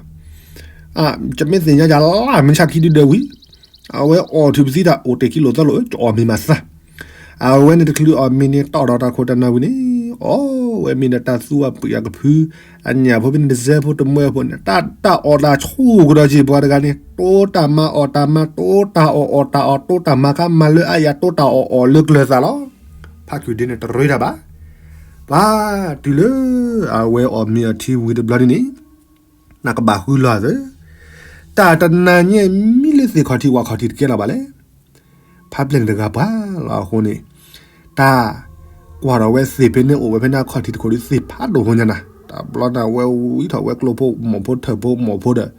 ၤ, ကမ့ၢ်သ့ၣ်ညါယၤလၢမ့ၢ်ဆါခံဒုဒၢဝံၤ, အဝဲအီၣ်ထုးပသံတၢ်အိၣ်တ့ၢ်ခံလိာ်သၢလိာ် ကအီၣ်မ့ၤမၤသး, အဝဲန့ၣ်တချုးအီၣ်မ့ၤန့ၣ် တီၣ်ဒီးတၢ်ခိၣ်တၢ်နၢ်ဝံၤန့ၣ်, အီၣ်ဝဲမ့ၤဒီးတၢ်သူအပှ့ၤအကဖု, အညၣ်ဖိဖဲန့ၣ်တစဲးဖိတမှဲဖိန့ၣ် တၢ်တၢ်အီၣ်တၢ်ဆူၣ်ကဒီးက့ၤပှၤတဂၤန့ၣ် တိတၢ်မၤအီၣ်တၢ်မၤ တိတၢ်အီၣ်အီၣ်တၢ်အီၣ် တိတၢ်မၤခါမၤလၢအယၤ တိတၢ်အီၣ်အီၣ်လၢကျၢၤသးလီၤ. ဖးခုၣ်ဒ့န့ၣ်တရ့တၢ်ဘၣ်. ပှၤတုၤလၢအဝဲအီၣ်မ့ၤအီထံဝံၤတဘျီဒ်န့ၣ်, နကဘၣ်ဃုလီၤသၢ, တၢ်တနၤညါမံလၢသ့ၣ်ခီၣ်ထံးဝၣ်ခီၣ်ထံးတကဲလီၤဘၣ်လဲၣ်. ဖးပျဲၢ်န့ၣ်တဂၤပှၤလီၤအဃိန့ၣ်, တၢ်ကွၢ်ဒီးဝဲသ့ၣ်ဖဲန့ၣ်အိၣ်ဝဲဖဲန့ၣ်အခီၣ်ထံးတခိၣ်ဒုးသ့ၣ်ဖးဒိၣ်ဖိညါနၤ, တဘျီန့ၣ်အဝဲဝံထီၣ်ဝဲကျိဖိ မိၢ်ဖိထၢၣ်ဖိမိၢ်ဖိဒီး,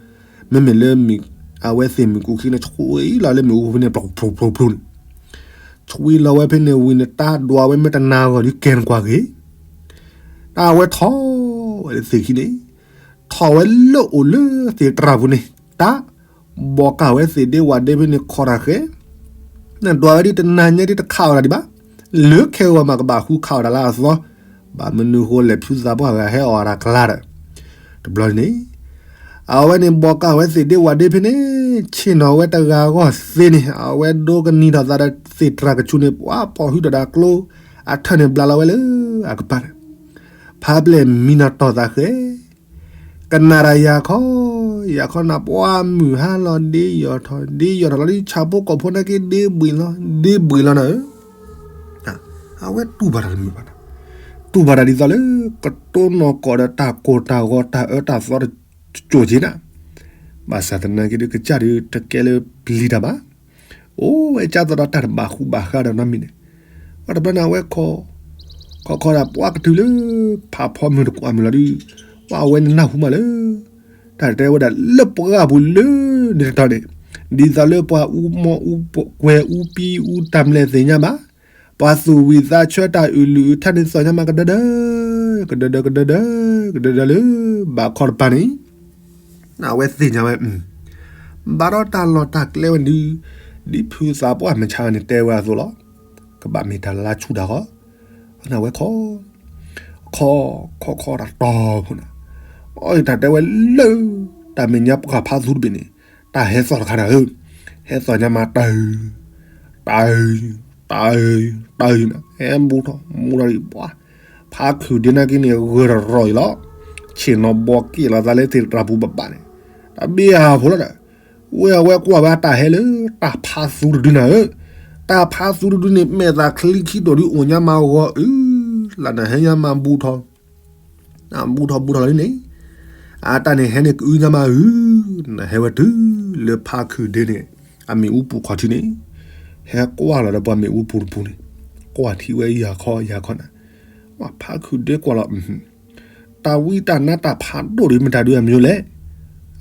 မ့မ့ၢ်လၢ အဝဲသ့ၣ်မုၢ်ကူၣ်ခံန့ၣ် ဆှံလီၤလၢမ့ၣ်အူပူၤဖဲန့ၣ် ပျီပျီပျီပျီန့ၣ်, ဆှံလီၤဝဲဖဲန့ၣ်ဝံၤန့ၣ် တၢ်ဒွးဝဲမ့ၢ်တနၤဂီၢ်ဒုးကဲနကွၢ်ဂ့ၤ, တၢ်ဝဲထီၣ်ဝဲလၢသ့ၣ်ခံန့ၣ်, ထီၣ်ဝဲလၢအိၣ်လၢသ့ၣ်တြၢ်ပူၤန့ၣ်, တၢ် ဘီကၢ်ဝဲသ့ၣ်ဒ့ဝၣ်ဒ့ဖဲန့ၣ်ခီတၢ်ဃဲ, နဒွးဝဲဒ်တနၤညါဒ်တခးအီၣ်တၢ်ဒံးဘၣ်, လၢခဲဂီၤမးကဘၣ်ဃုခးအီၣ်တၢ်လၢအသီ, ဘၣ်မနုၤဃိလဲၣ်ဖုသးပှၢ်ဂၤဟဲအီၣ်တၢ်ကျါဒီး, တဘျီန့ၣ်, အဝဲန့ၣ်ဘီကၢ်ဝဲသ့ၣ်ဒ့ဝၣ်ဒ့ဖဲန့ၣ်, ဆ့ၣ်နီၤဝဲတဂၤဂီၢ်သ့န့ၣ် အဝဲဒိကနံၤထီၣ်သးဒီးသ့ၣ်တြၢ်ကဆူးန့ၣ် ပှၤဖီၣ်ဟုဒီးတၢ်ကျိ, အထၢၣ်န့ၣ်ဘျးလီၤဝဲလၢအကပၤန့ၣ်, ဖးပျဲၢ်မံနီၤတီၢ်သးဃဲ ကနၣ်တၢ်ယၤခီ, ယၤခီနၢ်ပှၢ်မုၢ်ဟါလီၤဒ့ယီၤထီၣ် ဒ့ယီၤထီၣ်လီၤဒ်ဆၣ်ဖိကီၢ်ဖိနာ်က့ ဒ့ဘှံးလီၤ ဒ့ဘှံးလီၤနၤဧၢ, အဝဲတူၢ်ဘၣ်တၢ်တမုာ်ဘၣ်, တူၢ်ဘၣ်တၢ်ဒ်သိးလၢ ကတိၢ်နီၢ်ကီၢ်ဒီးတၢ်ကိၢ်တၢ်ဂီၤတၢ်အၢတၢ်သီတ ကၠိၣ်က့ၤနၤ, ဘၣ်ဆၣ်သနာ်က့ဒုးကစၢ်ဒုးတကဲလၢပျံၤတၢ်ဘၣ်, အိၣ်ဝဲကၢ်သိးဒီးတၢ်တဘၣ်ဃူဘၣ်ဃးဒီးနီတမံၤန့ၣ်, ပှၤတဘျီန့ၣ်အဝဲခီ, ခီခီဒၣ်ပှၤကတုၤလၢ ဖးဖီမုၢ်တကွၢ်မုၢ်လီၤဒုး, ပှၤအဝဲန့ၣ်နၢ်ဟူမးလၢ တၢ်တဲဝဲဒၣ်လၢပှၢ်ပူၤလၢ န့ၣ်တတီၤန့ၣ်, ဒ်သိးလၢပှၤအူမီၢ်အူကွဲၤအူပံအူတၢ်မျဲၢ်သ့ၣ်ညါဘၣ်, ပှၤသူၣ်ဝံၤသးဆၢတၢ်အုၣ်လုၢ်အုၣ်ထါန့ၣ်သီၣ်ညါမးကဒၢဒၢ, ကဒၢဒၢကဒၢဒၢ, ကဒၢဒၢလၢ ဘၣ်ခီတပၤန့ၣ်, အဝဲသ့ၣ်ညါဝဲ, ဘၣ်ဒီးတၢ်လီၢ်တၢ်ကျဲဝဲဒုး, ဒ်ဖုသးပှၢ်မုၢ်ဆါန့ၣ်တဲဝဲအသိးလီၤ, ကဘၣ်မ့ၢ်တၢ်လါဆူၣ်တၢ်ဃီ, အဝဲခီ, ခီ, ခီခီတၢ်တီၢ်ဖိန့ၣ်, အတၢ်တဲဝဲလၢ တၢ်မဲာ်ညါပှၢ်ဖးသူတဘ့ၣ်န့ၣ်, တၢ်ဟဲသီၣ်တခါန့ၣ်ဧၢ, ဟဲသီၣ်ညါမးတၢ် တၢ်, တၢ်, တၢ်, ဟဲဘူးထီၣ်မူထီၣ်ဒံးပှၤ, ဖးခုၣ်ဒ့နာ်က့န့ၣ် ဂၢၢ်တရီၢ်အံၤလီၤ, ဆ့ၣ်နီၤဘီက့ၣ်လီၤသးလၢသ့ၣ်တြၢ်ပူၤဘၣ်ဘၣ်န့ၣ်, တၢ်ဘ့ၣ်အဖိလီၤဒီး, ဝဲအဝဲကွၢ်ဝဲအတၢ်ဟဲလၢ တၢ်ဖးသူတဒုနၤဧၢ, တၢ်ဖးသူတဒုန့ၣ် မဲာ်သးချံခံတီၤဒုးအိၣ်ညါမးဂီၤအုး, လၢနဟဲညါမးဘူးထီၣ် အဘူးထီၣ်ဘူးထီၣ်လီၤဒ်န့ၣ်, အတၢ်န့ၣ်ဟဲန့ၣ်ကအုညါမးအုး, နဟဲဝဲတုၤလၢဖးခုၣ်ဒ့န့ၣ်, အမ့ၣ်အူပူၤခီၣ်ထံးန့ၣ်, ဟဲကွၢ်လီၤဒီးပှၤမ့ၣ်အူပူၤတပူၤန့ၣ်, ကွၢ်ထံဝဲယၤခီယၤခီနၤ, ဖးခုၣ်ဒ့ကွၢ်လီၤ, တၢ်ဝံတၢ်နါတၢ်ဖးဒိၣ်ဒုးမ့ၢ်တၢ်ဒုးအမံၤလဲၣ်,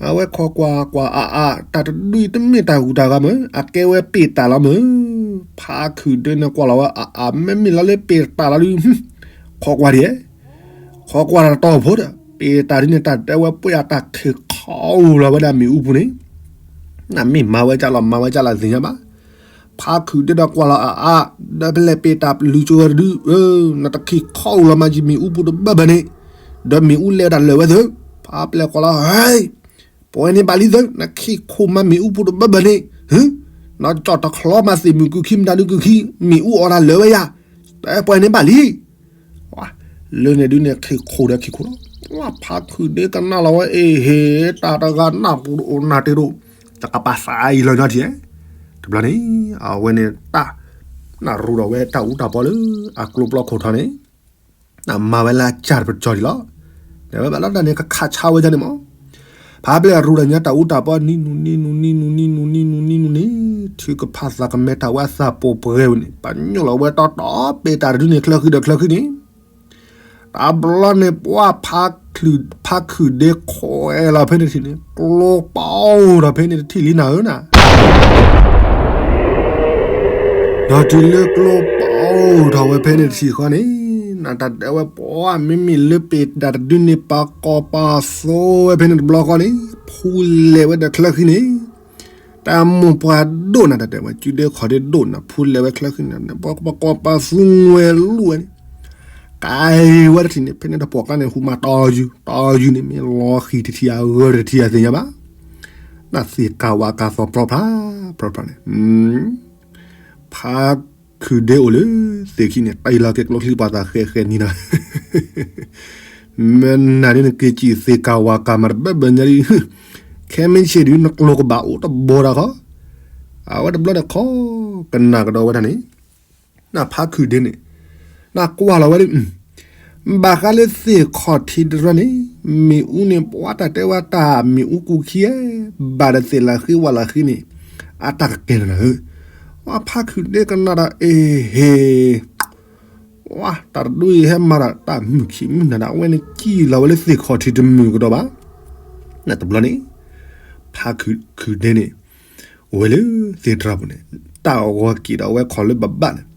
အဝဲခီကွၢ်ကွၢ်အါအါ တၢ်တဒုးတမ့ၢ်တၢ်ဂုၤတၢ်ဂၤမ့ၢ် အကဲဝဲပ့ၢ်တၢ်လီၤမ့ၢ်, ဖးခုၣ်ဒ့န့ၣ်ကွၢ်လီၤဝဲအါအါ မ့မ့ၢ်လီၤလၢပ့ၢ်တၢ်လီၤဒုး ခီကွၢ်ဒံး, ခီကွၢ်တၢ်တီၢ်ဖိဒီး ပ့ၢ်တၢ်ဒ်န့ၣ် တၢ်တဲဝဲပှဲၤအတၢ်ခံးခီအူလီၤဝဲဒၣ်မ့ၣ်အူပူၤန့ၣ်, နမ့ၢ်မၤဝဲကၢ်လီၤ မၤဝဲကၢ်လီၤသ့ၣ်ညါဘၣ်, ဖးခုၣ်ဒ့ဒီးကွၢ်လီၤအါအါ, ဒီးဖဲလဲၣ်ပ့ၢ်တၢ်လုၢ်ကၢဝဲတဒုး, နတခံးခီအူလီၤမၤယံာ်မ့ၣ်အူပူၤတဘၣ်ဘၣ်န့ၣ်, ဒီးမ့ၣ်အူလဲၤဝဲဒၣ်လၢာ်ဝဲသ့ၣ်, ဖးပျဲၢ်ကွၢ်လီၤ, ဟဲ ပှဲၤန့ၣ်ဘၣ်လံသု, နခ့ခိၣ်မၤမ့ၣ်အူပူၤတဘၢဘၢန့ၣ်, နကၠီၣ်တချီမၤသ့ၣ်မုၢ်ကုၢ်ခံ မတၤဒုကုၢ်ခံ, မ့ၣ်အူအီၣ်တၢ်လၢာ်ဝဲယၤ, ပှဲၤန့ၣ်ဘၣ်လံ. လၢန့ၣ်ဒုန့ၣ် ခ့ခိၣ်ဒီးခ့ခိၣ်လီၤ. ဖါခုၣ်ဒ့ကနၣ်လီၤဝဲ အ့ဟ့, တၢ်တဂၤနၢ်ပူၤတအိၣ်နၢ်တ့ၢ်တအိၣ်, တကပာ်သးအံၤလီၤညီထံဧဲ. တဘျီန့ၣ် အဝဲန့ၣ်တၢ် နရူဒီးဝဲတၢ်အူတၢ်ပီလၢအကျိပျီခိၣ်ထီန့ၣ် နမၤဝဲလၢအကၢ်တပတီၢ်ဒံးလီၤ. တဲဝဲဘၣ်လီၤတၢ်န့ၣ် ကခးဆါဝဲဒၣ်န့ၣ်မး. ဖါပျဲၢ်ရူဒီးညါတၢ်အူတၢ်ပီ နံၤနုၤနံၤနုၤနံၤနုၤနံၤနုၤနံၤနုၤနံၤနုၤန့ၣ်, ထုကဖၣ်သးကမဲထီၣ်ဝဲအသးပှဲၤဝဲန့ၣ်, ပညိၣ်လီၤဝဲတီတီ ပ့ၤတၢ်တဒုန့ၣ် ချၢဃံဒီးချၢဃံန့ၣ်, တဘျီန့ၣ် ပှၤ ဖါခုၣ်ဒ့ခွဲးလီၤဖဲန့ၣ်တထံၣ်န့ၣ် ကျိပီထီၣ်ဖဲန့ၣ်တထံၣ်လံနၤဧၢနၤ. ဒီးတုၤလၢကျိပီထီၣ်ဝဲဖဲန့ၣ်တထံၣ်ဃီန့ၣ်, နတၢ်တဲဝဲပှၤ မ့မ့ၢ်လၢပ့ၤတၢ်တဒုန့ၣ် ပကိးပသူဝဲဖဲန့ၣ်တဘျီဃီန့ၣ်, ဖူလဲၤဝဲဒီးချၢဃံန့ၣ်, တၢ်မိၢ်ပှၢ်ဒိၣ်နၤ တၢ်တဲဝဲ စုဒ့ခီၣ်ဒ့ဒိၣ်နၤ ဖူလဲၤဝဲချၢဃံန့ၣ် ပကိးပသူဝဲလူၤဝဲန့ၣ်, ကဲဝဲတထံၣ်န့ၣ် ဖဲန့ၣ်တပှီၢ်ကျါန့ၣ် ဟူမၤတီယူၤ တီယူၤန့ၣ် မ့ၢ်လီၤဃံၤတထံၣ်အဂၢၢ်တထံၣ်အသ့ၣ်ညါဘၣ်. နသ့ၣ်ကၤဝၤကၤသီၣ်ပြီဖျါ ပြီဖျါန့ၣ်, ဖါခုၣ်ဒ့အိၣ်လၢသ့ၣ်ခံန့ၣ် တၢ်အံၤလီၤက့ၤကျိချံပှၤသးဃဲဃဲနံၤနၤ, မ့ၢ်နၤဒ်နက့ၤစံၣ်သ့ၣ်ကၤဝၤကၤမၤတဘၢဘၢညါဒ်, ခဲမ့ၢ်ဆ့ၣ်ဒ်နကျိကဘၣ်အိၣ်တဘီတၢ်ခီ, အဝဲတဘျီန့ၣ်ခီ, ကနၣ်ကဒီးဝဲဒၣ်န့ၣ်, နဖါခုၣ်ဒ့န့ၣ်, နကွၢ်လီၤဝဲဒၣ်, ဘၣ်ဃးလၢသ့ၣ်ခီၣ်ထံးတရၢန့ၣ်, မ့ၣ်အူန့ၣ် ပှၤတၢ်တဲဝဲတၢ်မ့ၣ်အူကူခံ, ဘၣ်ဒီးသ့ၣ်လၢဃ့ဝဲလၢဃ့န့ၣ်, အတၢ်ကကဲနၤဧၢ, ဝဲဖါခုၣ်ဒ့ကနၣ်ဒီး အ့ဟ့ၣ် ဝဲတၢ်တဒုအံၤဟဲမၤဒီးတၢ်မုာ်ခံမုာ်နၤဒီး အဝဲန့ၣ်ကံၣ်လီၤဝဲလၢသ့ၣ်ခီၣ်ထံးတမုာ်ကဒီးဘၣ်. နတဘျီန့ၣ်, ဖါခုၣ်ဒ့န့ၣ်, အိၣ်ဝဲလၢသ့ၣ်တြၢ်ပူၤန့ၣ်, တၢ်အဂီၤက့ၤဒီးဝဲခီၣ်လၢဘၣ်ဘၣ်န့ၣ်,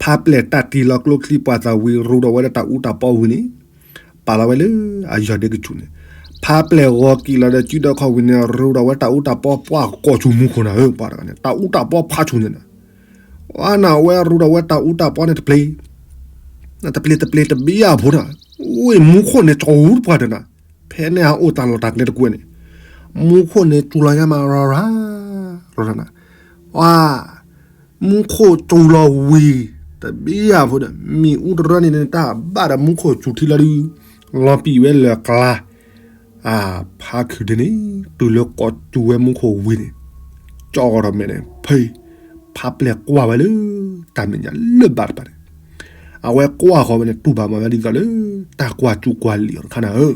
ဖါပျဲၢ်တၢ်တံၢ်လီၤကျိချံပှၤသးဝံၤရူဒီးဝဲဒၣ်တၢ်အူတၢ်ပီဝံၤန့ၣ်, ပာ်လီၤဝဲလၢအယီၢ်ဒ့ကဆူၣ်န့ၣ်, ဖါပျဲၢ်ဂီၤက့ၤလီၤဒီးစုဒီးခီၣ်ဝံၤန့ၣ် ရူဒီးဝဲတၢ်အူတၢ်ပီပှၤကိးဆူမူခိၣ်နၤဧၢ ပှၤတဂၤန့ၣ် တၢ်အူတၢ်ပီဖးဆူၣ်န့ၣ်နၤ, ဝဲနၤဝဲရူဒီးဝဲတၢ်အူတၢ်ပီန့ၣ်တပျ့ၤ တပျ့ၤတပျ့ၤတဘံယၣ်ဖိနၤ, ဝဲမူခိၣ်န့ၣ်ကၠီၤဝူတပှၢ်တနၤ, ဖဲန့ၣ်အအိၣ်တၢ်လီၢ်တၢ်ကျဲတကွဲန့ၣ်, မူခိၣ်န့ၣ်စူၤလီၤညါမးရၤရၤ, ရၤရၤနၤ, ဝဲ, မူခိၣ်စူၤလီၤဝံၤ, တဘံယၣ်ဖိဒီး မ့ၣ်အူတရၢန့ၣ်န့ၣ် တၢ်ဘၣ်ဒီးမူခိၣ်စူၤထံလီၤဒုး, လီၤပံာ်ဝဲလၢကျါ အဖါခုၣ်ဒ့န့ၣ် တုၤလၢကိးစူၤဝဲမူခိၣ်ဝံၤန့ၣ်, ကၠီထီၣ်မဲာ်န့ၣ် ဖဲ, ဖါပျဲၢ်ကွၢ်ဝဲလၢ တၢ်မဲာ်ညါလၢဘၣ်တဖၣ်န့ၣ်, အဝဲကွၢ်ဃီၤဝဲန့ၣ် တူၢ်ဘၣ်မၤဝဲဒ်သိးလၢ တၢ်ကွၢ်စူၤကွၢ်လံာ်အီၤတခါနၤဧၢ,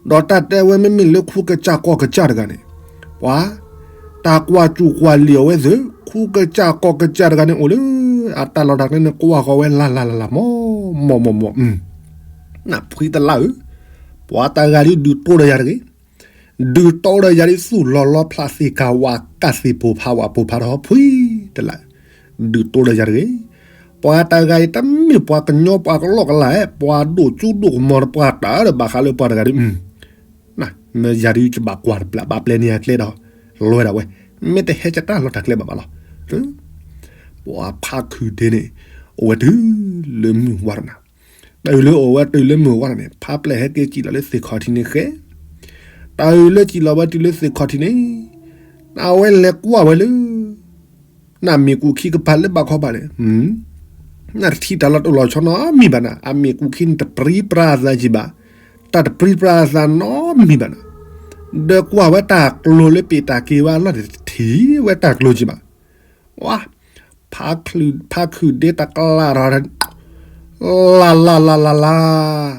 ဒီးတၢ်တဲဝဲမ့မ့ၢ်လၢခူကစၢ်ကီၢ်ကစၢ်တဂၤန့ၣ်, ပှၤ တၢ်ကွၢ်စူၤကွၢ်လံာ်အီၤဝဲသ့ၣ် ခူကစၢ်ကီၢ်ကစၢ်တဂၤန့ၣ်အိၣ်လၢ အတၢ်လီၢ်တၢ်ကျဲန့ၣ် ကွၢ်ဃီၤဝဲလၢ်လၢ်လၢ်လၢ် မီၢ်မီၢ်မီၢ်မီၢ်, နဖှံတလးဧၢ, ပှၤတဂၤဒ်ဒုးတိၢ်ဒီးယၤတဂ့ၤ, ဒုးတိၢ်ဒီးယၤဒ်သူၣ်လီၤလီဖျးသ့ၣ်ကၤဝၤကၤသ့ၣ်ပိၢ်ဖးဝးပိၢ်ဖးထီၣ်ဖှံတလး, ဒုးတိၢ်ဒီးယၤတဂ့ၤ, ပှၤတဂၤအံၤတမ့ၢ်ပှၤကညီပှၤကလီၢ်ကလးဧဲ, ပှၤဒိၣ်ကၠူဒိၣ်ကမီၤတပှၢ်တၢ်ဒီးဘၣ်ဃးလၢပှၤတဂၤဒ် မ့ၢ်ယၤဒုးယဘၣ်ကွၢ်တဘျီ ဘၣ်ပျဲန့ၢ်အကျဲဒီး လွဲဒၣ်ဝဲ, မ့ၢ်တဟဲကတၢ်လီၢ်တၢ်ကျဲဘၣ်ဘၣ်လီၤ. ပှၤဖါခုၣ်ဒ့န့ၣ် အိၣ်ဝဲတုၤလၢမုၢ်ဝါတနၤ, တၢ်အုၣ်လၢအိၣ်ဝဲတုၤလၢမုၢ်ဝါတနၤန့ၣ် ဖါပျဲၢ်ဟဲက့ၤစံၣ်လီၤလၢသ့ၣ်ခီၣ်ထံးန့ၣ်ဃဲ, တၢ်အုၣ်လၢစံၣ်လီၤဝဲတုၤလၢသ့ၣ်ခီၣ်ထံးန့ၣ်, အဝဲလဲၤကွၢ်ဝဲလၢ နမ့ၣ်ကူၣ်ခံကပၤလၢဘၣ်ခီဘၣ်န့ၣ်, နတထံၣ်တၢ်လီၤတိၢ်လီၤဆီနီတမံၤဘၣ်နၤ, အမ့ၣ်ကူၣ်ခံန့ၣ်တပြံပြါအသးကံဘၣ်, တၢ်တပြံပြါအသးနီတမံၤဘၣ်နၤ, ဒီးကွၢ်ဝဲတၢ်ကျိၤလၢပ့ၢ်တၢ်က့ၤဝဲအလီၢ်န့ၣ် တထံၣ်ဝဲတၢ်ကျိၤကံဘၣ်. ဝါ, ဖါခုၣ်ဒ့တကလးထီၣ် လၢ်လၢ်လၢ်လၢ်လၢ်,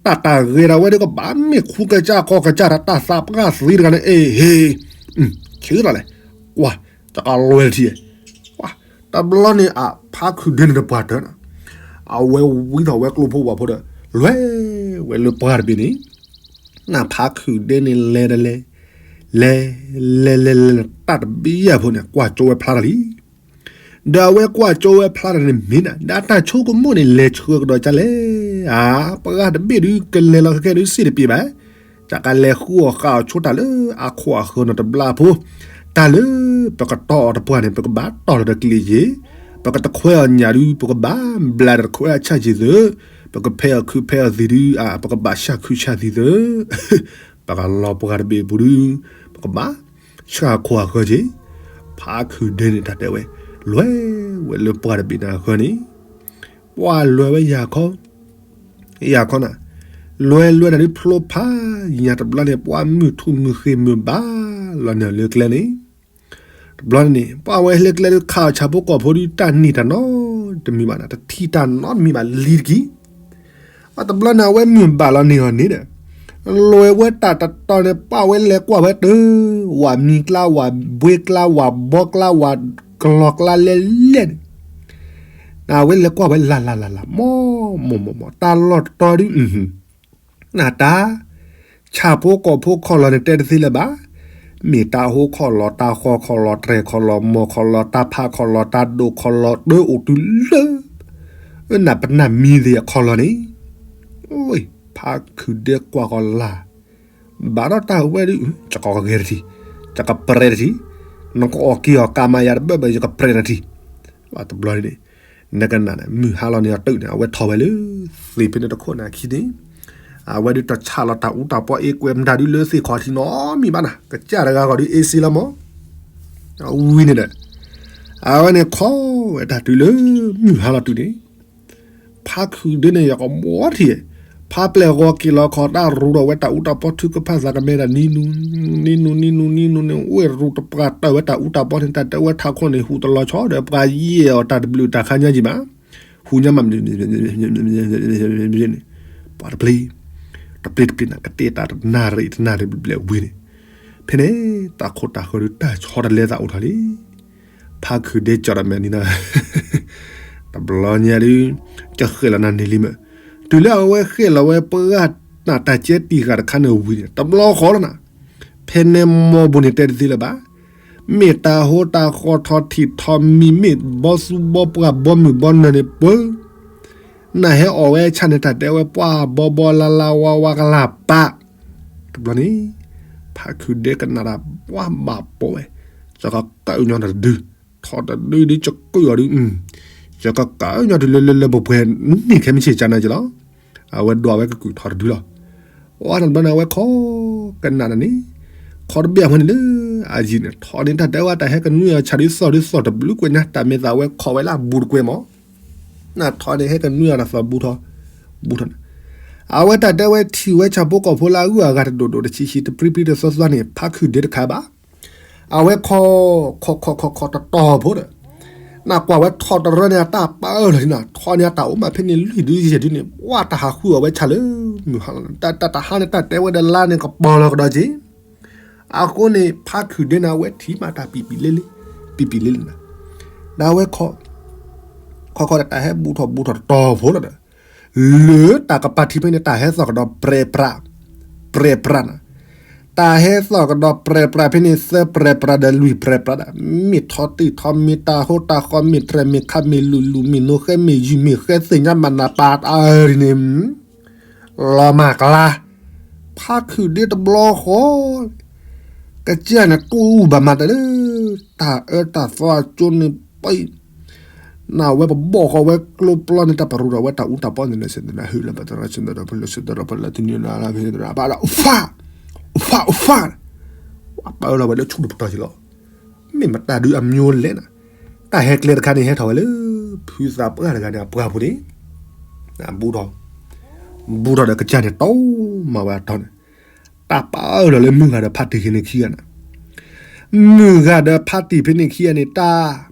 တၢ်တၢ်ဂ့ၤဒီးဝဲဒၣ်ကဘၣ်မ့ၢ်ခူကစၢ်ကီၢ်ကစၢ်ဒီးတၢ်သးပှၢ်သံတဂၤန့ၣ် အ့ဟ့ၣ်, ဆံးလီၤလဲၣ်, ကွၢ်, တကလွဲတထံၣ်, ကွၢ်, တဘျီန့ၣ်အဖါခုၣ်ဒ့န့ၣ်တပှၢ်တၢၢ်နၤ, အဝဲဝံထီၣ်ဝဲကျိဖိဝဲဖိဒီး လဲၤဝဲလၢပှၢ်တဘ့ၣ်န့ၣ်, နဖါခုၣ်ဒ့န့ၣ်လဲၤဒီးလဲၤ, လဲၤ, လဲၤလဲၤလဲၤ တၢ်တဘံယၣ်ဖိန့ၣ် ကွၢ်ကၠိဝဲဖျါထီၣ်လံ ဒီးအဝဲကွၢ်ကၠိဝဲဖျါထီၣ်န့ၣ်မ့ၢ်နၤ ဒီးတၢ်ဆိကမိၣ်န့ၣ် လဲၤဆှၢကဒီးကလဲၣ်, အါ, ပှၤတဘ့ၣ်ဒုးကလဲၤလီၤခဲခဲဒုးစ့ၢ်တပ့ၤဘၣ်, တၢ်ကလဲၤဃုအီၣ်ဃာ်အီၤဆိတၢ်လၢအခိၣ်အဃၢၤနီတဘျီဖိ, တၢ်လၢပကတီအီၤတပှၢ်န့ၣ် ပကဘၣ်တီၢ်လီၤဒီးကျ့ယ့ၤ, ပကတခွဲအီၤညၣ်ဒုး ပကဘၣ်ဘျးဒီးတခွဲအဆၣ်ယ့ၤသၢ, ပကဖဲအီၤခုးဖဲအီၤသံးဒုး အါ, ပကဘၣ်ဆၣ်ခုးဆၣ်သံးသၢ, ပ ပကလီၤပှၢ်တဘ့ၣ်အပူၤဒုး ပကဘၣ်ဆှၣ်ခိၣ်အဃၢၤက့ၤ. ဖါခုၣ်ဒ့န့ၣ် တၢ်တဲဝဲ လဲၤဝဲလၢပှၢ်တဘ့ၣ်န့ၣ်အဃၢၤန့ၣ် ပှၢ်လဲၤဝဲယၤခီ ယၤခီနၤ, လဲၤလဲၤတၢ်ဒုးဖျိဖးညါတဘျီန့ၣ် ပှၢ်မုၢ်ထူၣ်မုၢ်ဃ့မုၢ်ဘၣ်လီၤန့ၣ်လၢကျဲန့ၣ် တဘျီန့ၣ် ပှၢ်ဝဲလၢကျဲဒုး ခးဆၣ်ဖိကီၢ်ဖိဒုး တၢ်နံၣ်တၢ်နီတမံၤဘၣ်နၤ, တထံၣ်တၢ်နီတမံၤဘၣ်လံတက့ၢ်. အတဘျီန့ၣ် အဝဲမုၢ်ဘၣ်လီၤန့ၢ်အီၤန့ၣ်ဒီး လဲၤဝဲတၢ်တတီၤန့ၣ် ပှၢ်ဝဲလဲၤကွၢ်ဝဲတၢ် ဝၤမံကျါ ဝၤဘှ့ကျါ ဝၤဘီကျါ ဝၤကလီၤကျါလဲၣ်လဲၣ်န့ၣ် နဝဲလဲၤကွၢ်ဝဲလၢ်လၢ်လၢ်လၢ် မီၢ်မီၢ်မီၢ် တၢ်လီၢ်တတီၤဒုး နတၢ် ဆၣ်ဖိကီၢ်ဖိခီၣ်လီၤန့ၣ် တဲတသ့လၢၤဘၣ်. မ့ၢ်တၢ်ဟိခီၣ်လီၤ တၢ်ဃီခီၣ်လီၤ တြဲၤခီၣ်လီၤ မီၢ်ခီၣ်လီၤ တၢ်ဖးခီၣ်လီၤ တၢ်ဒိၣ်ခီၣ်လီၤ တအိၣ်တုၤလၢ နၢ်ပနၢ်မံသ့ၣ်အခီၣ်လီၤန့ၣ် ဖါခုၣ်ဒ့ကွၢ်ကီၤလၢ် ဘၣ်ဒီးတၢ်ဝဲဒုး ယကဂဲၤတထံၣ် ယကပြဲးတထံၣ် နကအီၣ်က့ၤအီၤကးမၤယၤတဘၢၣ်ဘၢၣ် ယကပြဲးတထံၣ် တဘျီန့ၣ် နကနၣ်န့ၣ် မုၢ်ဟါလီၤန့ၣ်အတုးန့ၣ် အဝဲထီၣ်ဝဲလၢ သ့ၣ်ဖဲန့ၣ်တခိၣ်န့ၣ်အခံန့ၣ် အဝဲဒုးတဆၣ်လီၤတၢ်အူတၢ်ပီအ့ကွဲးမတၤဒုးလၢသ့ၣ်ခီၣ်ထံးနီတမံၤဘၣ်နၤ ကစၢ်တဂၤဂီၢ်ဒုးအ့စ့လီၤမီၢ် ဝံၤန့ၣ်ဒီး အဝဲန့ၣ်ခီဝဲတၢ်တုၤလၢ မုၢ်ဟါလီၤတုၤန့ၣ် ဖါခုၣ်ဒ့န့ၣ် ယကဘှီထံၣ် ဖါပျဲၢ်ဂီၤက့ၤလီၤခီၣ် တၢ်ရူးထီၣ်ဝဲတၢ်အူတၢ်ပီထုကဖၣ်သးကမဲဒၣ် နံၤနူၤ နံၤနူၤ နံၤနူၤ နံၤနူၤန့ၣ် အိၣ်ရူးတပှၢ်တၢၢ်ဝဲတၢ်အူတၢ်ပီန့ၣ် တၢ်တဲဝဲထးခိၣ်န့ၣ် ဟူးတလီၤဆီဒီး ပှၤယဲၢ်အီၤတၢ်တဘျုးတၢ်ခါညါယံၤဘၣ် ဟူးညါမး န့ၣ် ပှၤတပျ့ၤ တပျ့ၤတပျ့ၤန့ၣ် ကတဲတၢ်တနၣ်ရံၣ်တနၣ်ရံၣ်ဘျဲၣ်ဘျဲၣ်ဝံၤန့ၣ် ဖဲန့ၣ် တၢ်ခိၣ်တၢ်ဃၢၤဒုးတၢ်ဆီတလဲသးအိၣ်ထီၣ်လံ ဖါခုၣ်ဒ့ကၠီၣ်တမဲာ်နံၤနၤ တဘျီညါဒုး ကဃဲၣ်လီၤနၤန့ၣ်လံမး တုၤလၢအဝဲဃဲၣ်လီၤဝဲပှၢ်နၢ်တၢ်ကဲတံာ်ဃာ်တခါန့ၣ်ဝံၤန့ၣ် တဘျီဃီလီၤနၤ ဖဲန့ၣ်မိၢ်ပူၤန့ၣ်တဲတသ့လၢၤဘၣ် မ့ၢ်တၢ်ဟိတၢ်ဃီထီၣ်ထံၣ်ထီၣ်မံၤ မ့ၢ်ဘီသူဘီပှၢ်ဘီမုၢ်ဘီနၢၤန့ၣ်ပၢ နဟဲအီၣ်ဝဲဆၣ်န့ၣ် တၢ်တဲဝဲပှၢ်ဘီဘီလါလါဝါဝါကလၢ်ပၢ် တဘျီန့ၣ် ဖါခုၣ်ဒ့ကနၣ်တၢ်ပှၢ်ဘၣ်ပိာ်ဝဲ ယကကၢၣ်ညီတဒု ထီၣ်တဒုဒ်ယကုၢ်အီၤဒု ယကကၢၣ်ညီတုၤလၢလၢလၢပှဲၤပှဲၤ န့ၢ်ခဲမုၢ်ဆ့ၣ်ကၢ်နၤက့ၤလီၤ အဝဲဒွးဝဲကကုၢ်ထီၣ်တဒုလီၤ အတဘျီန့ၣ် အဝဲခီ ကနၣ်တၢ်န့ၣ် ခီတဘ့ၣ်အဖီန့ၣ်လၢ အယံၤန့ၣ် ထီၣ်န့ၣ်တၢ်တဲဝဲတၢ်ဟဲကနွံအီၤဆၣ်ဒုးသီၣ်ဒုးသီၣ်တဘျုးကွဲးညါ တၢ်မ့ၢ်သးဝဲခီဝဲလၢအဘူးတကွဲးမး နထီၣ်န့ၣ်ဟဲကနွံအီၤတသီၣ်ဘူးထီၣ် ဘူးထီၣ်န့ၣ် အဝဲတၢ်တဲဝဲထံၣ်ဝဲဆၣ်ဖိကီၢ်ဖိလၢအဂုၤအဂၤတဒိၣ်ဒိၣ်တဆံးဆံးတပြံပြံတသွဲသွဲန့ၣ် ဖါခုၣ်ဒ့တခါဘၣ် အဝဲခီ ခီခီခီခီတတီၤဖိဒီး နကွၢ်ဝဲထီၣ်တရၢန့ၣ် အတၢ်ပာ်အၢၣ်လီၤဒ်နၤ ထီၣ်န့ၣ်အတၢ်အိၣ်မးဖဲန့ၣ်လွံၢ်ဒုယဲၢ်ဒုန့ၣ် ပှၢ်တၢ်ဟးဃုအီၤဝဲဆၣ်လၢ မုၢ်ဟါလီၤ တၢ်တဟါန့ၣ် တၢ်တဲဝဲဒီးလါန့ၣ်ကပီၤလီၤကဒီးက့ၤ အဃိန့ၣ် ဖါခုၣ်ဒ့န့ၣ် အဝဲထံၣ်မးတၢ်ပံာ်ပံာ်လ့လ့ ပံာ်ပံာ်လ့လ့နၤ ဒီးအဝဲခီ ခီခီတၢ်ဟဲဘူးထီၣ်ဘူးထီၣ်တတီၤဖိလီၤဒီး လၢတၢ်ကပၤထံဖဲန့ၣ် တၢ်ဟဲသီၣ်ကဒီးပြဲးပြး ပြဲးပြးနၤ တၢ်ဟဲသီၣ်ကဒီးပြဲးပြးဖဲန့ၣ် သၢပြဲးပြးဒီးလွံၢ်ပြဲးပြးဒီး မ့ၢ်ထီၣ်တံၢ်ထီၣ်မ့ၢ်တၢ်ဟိတၢ်ဃီမ့ၢ်တြဲၤမ့ၢ်ခးမ့ၢ်လူၤလူၤမ့ၢ်နိဃဲမ့ၢ်ယုၢ်မ့ၢ်ဃဲသ့ၣ်ညါမးနၤပာ်တၢ်အၢၣ်ဒ်န့ၣ် လီၤမၢ်ကျါ ဖါခုၣ်ဒ့တဘျီဃီ ကစၢ်န့ၣ်တူၢ်အူဘၣ်မၤတၢ်လၢ တၢ်အၢတၢ်သီအကၠိန့ၣ်ပံ နဝဲပဘီၣ်ဃီဝဲကျိပျီန့ၣ် တၢ်ပရူးထီၣ်ဝဲတၢ်အူတၢ်ပီန့ၣ် လၢစ့ၣ်တရၣ်ဟ့ၣ်လၢပတရၣ်စ့ၣ်တရၣ်ပလၢစ့ၣ်တရၣ်ပလၢတနံၤလၢဖဲစ့ၣ်တရၣ်ပလၢ အိၣ်ဖး အိၣ်ဖး ပာ်အၢၣ်လီၤဝဲလၢဆူၣ်တပတီၢ်က့ၤလီၤ မ့ၢ်မတၤဒုးအမံၤလဲၣ်နၤ တၢ်ဟဲကျဲတခါန့ၣ် ဟဲထီၣ်ဝဲလၢ ဖုသးပှၢ်တဂၤန့ၣ် အပှၢ်ပူၤန့ၣ် ဘူးထီၣ် ဘူးထီၣ်ဒီးကစၢ်န့ၣ် တီမၤဝဲအတီန့ၣ် တၢ်ပာ်အၢၣ်လီၤလၢမုၢ်ဂၤဒီးဖါတံၢ်ဖဲန့ၣ်ခံဂၤန့ၣ် မုၢ်ဂၤဒီးဖါတံၢ်ဖဲန့ၣ်ခံဂၤန့ၣ် တၢ်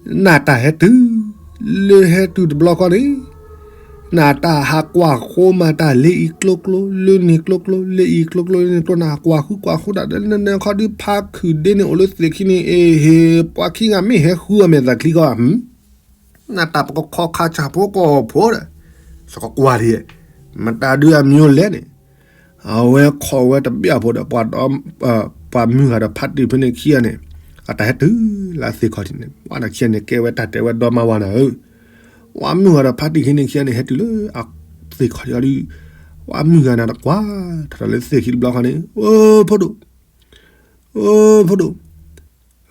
နၢ်တၢ်ဟဲတုၤ လၢဟဲတုၤတဘျီဃီန့ၣ် နၢ်တၢ်ဟးကွၢ်ဃိမၤတၢ်လၢအံၤကျိကျိ လၢန့ၣ်ကျိကျိ လၢအံၤကျိကျိ လၢန့ၣ်ကျိ နၢ်ဟးကွၢ်ဃုကွၢ်ဃုတၢ်ဒီး နနခီဒုးဖါခုၣ်ဒ့န့ၣ် အိၣ်လၢသ့ၣ်ခံန့ၣ် အ့ဟ့ၣ် ပှၤခံဂၤမ့ၢ်ဟဲဃုအီၤမဲာ်သးချံကီး နၢ်တၢ်ပကခီခါဆၣ်ဖိကီၢ်ဖိဒီး စကကွၢ်ဒ် မတၤဒုးအမံၤလဲၣ်န့ၣ် အဝဲခီဝဲတဘျီဖိဒီး ပှၤမုၢ်ဂၤဒီးဖါတံၢ်ဖဲန့ၣ်ခံဂၤန့ၣ် အတၢ်ဟဲတုၤလၢသ့ၣ်ခီၣ်ထံးန့ၣ် ပှၤနခံဂၤန့ၣ် ကဲဝဲတၢ်တဲဝဲဒီမါဝၤနၤဧၢ ပှၤမုၢ်ဂၤဒီးဖါတံၢ်ဖဲန့ၣ်ခံဂၤန့ၣ် ဟဲတုၤလၢအသ့ၣ်ခီၣ်ထံးအီၤဒုး ပှၤမုၢ်ဂၤနၤတကွၢ်ထီၣ်လၢသ့ၣ်ခံတဘျီဃီန့ၣ် အိ ဖိဒိၣ် အိ ဖိဒိၣ်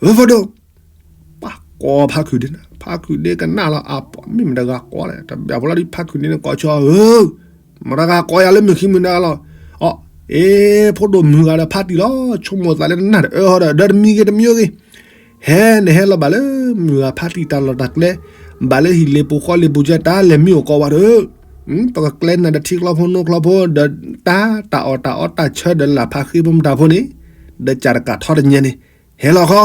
အိ ဖိဒိၣ် ပှၤကိးဖါခုၣ်ဒ့နၤ ဖါခုၣ်ဒ့ကနၣ်လီၤ အပှၤမ့ၢ်မတၤဂၤကိးလဲၣ် တဘၣ်ဖိလီၤဒုး ဖါခုၣ်ဒ့န့ၣ်ကိးဆိဧၢ မတၤဂၤကိးယၤလၢမုၢ်ခံမုၢ်နၤလီၤ အီ အ့ ဖိဒိၣ်မုၢ်ဂၤဒီးဖါတံၢ်လီၤ, ဆိကမိၣ်သးလၢနနၢ်တအၢဟီဒီး ဒီးတမံၤဂ့ၤတမံၤဂ့ၤ, ဟဲနဟဲလီၤဘၣ်လၢမုၢ်ဂၤဖါတံၢ်တၢ်လီၢ်တၢ်ကျဲ, ဘၣ်လၢဟံၣ်လ့ပူၤဃီလ့ပူၤကဲတၢ်လဲၤမံအိၣ်ကိးဝဲဒီး, ပကကျဲနၤဒီးထံကျိဖိနိကျိဖိ ဒီးတၢ်တၢ်အီၣ်တၢ်အီတၢ်ဆၢဒီးလၢ်ဖးဃ့ဖိမတၤဖိန့ၣ်, ဒီးကၢ်တကးထီတညဲန့ၣ်, ဟဲလီၤခီ,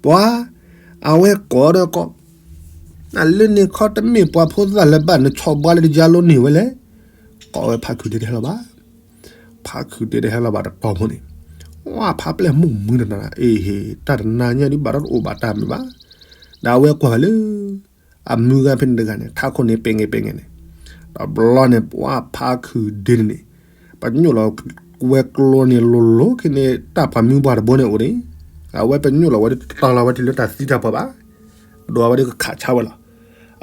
ပှၤ, အဝဲကိးဒီးကိး အလၢန့ၣ်ခီတမ့ၢ်ပှၤဖိသၣ်လၢၤဘၣ် နဆီၣ်ဘှါလၢတယါလိန့ၢ်ဝဲလဲၣ်, ကိးဝဲဖါခုၣ်ဒ့တဟဲလီၤဘၣ်. ဖါခုၣ်ဒ့တဟဲလီၤဘၣ်တတီၤဖိန့ၣ်, ဝဲဖါပျဲၢ်မုၣ်မုၢ်တနၤ အ့ဟ့ၣ် တၢ်တနၤညါဒ်ဘၣ်ဒီးတအိၣ်ဘၣ်တၢ်မ့ၢ်ဘၣ်, ဒီးအဝဲကွၢ်လၢ အမုၢ်ဂၤဖဲန့ၣ်တဂၤန့ၣ် ထးခိၣ်န့ၣ်ပဲာ်ငဲၤပဲာ်ငဲၤန့ၣ်, တဘျီန့ၣ် ပှၤဖါခုၣ်ဒ့န့ၣ်န့ၣ်, ပညိၣ်လီၤဝဲကျိန့ၣ်လိၤလိၤ ခဲန့ၣ် တၢ်ပှၤမုၢ်ပှၢ်တဘိန့ၣ်အိၣ်န့ၣ်, အဝဲပညိၣ်လီၤဝဲဒီးတတီၤလီၤဝဲတုၤလၢတၢ်သံတၢ်ပှၢ်ဘၣ်, ဒီးအဝဲဒီးကခးဆါဝဲလီၤ.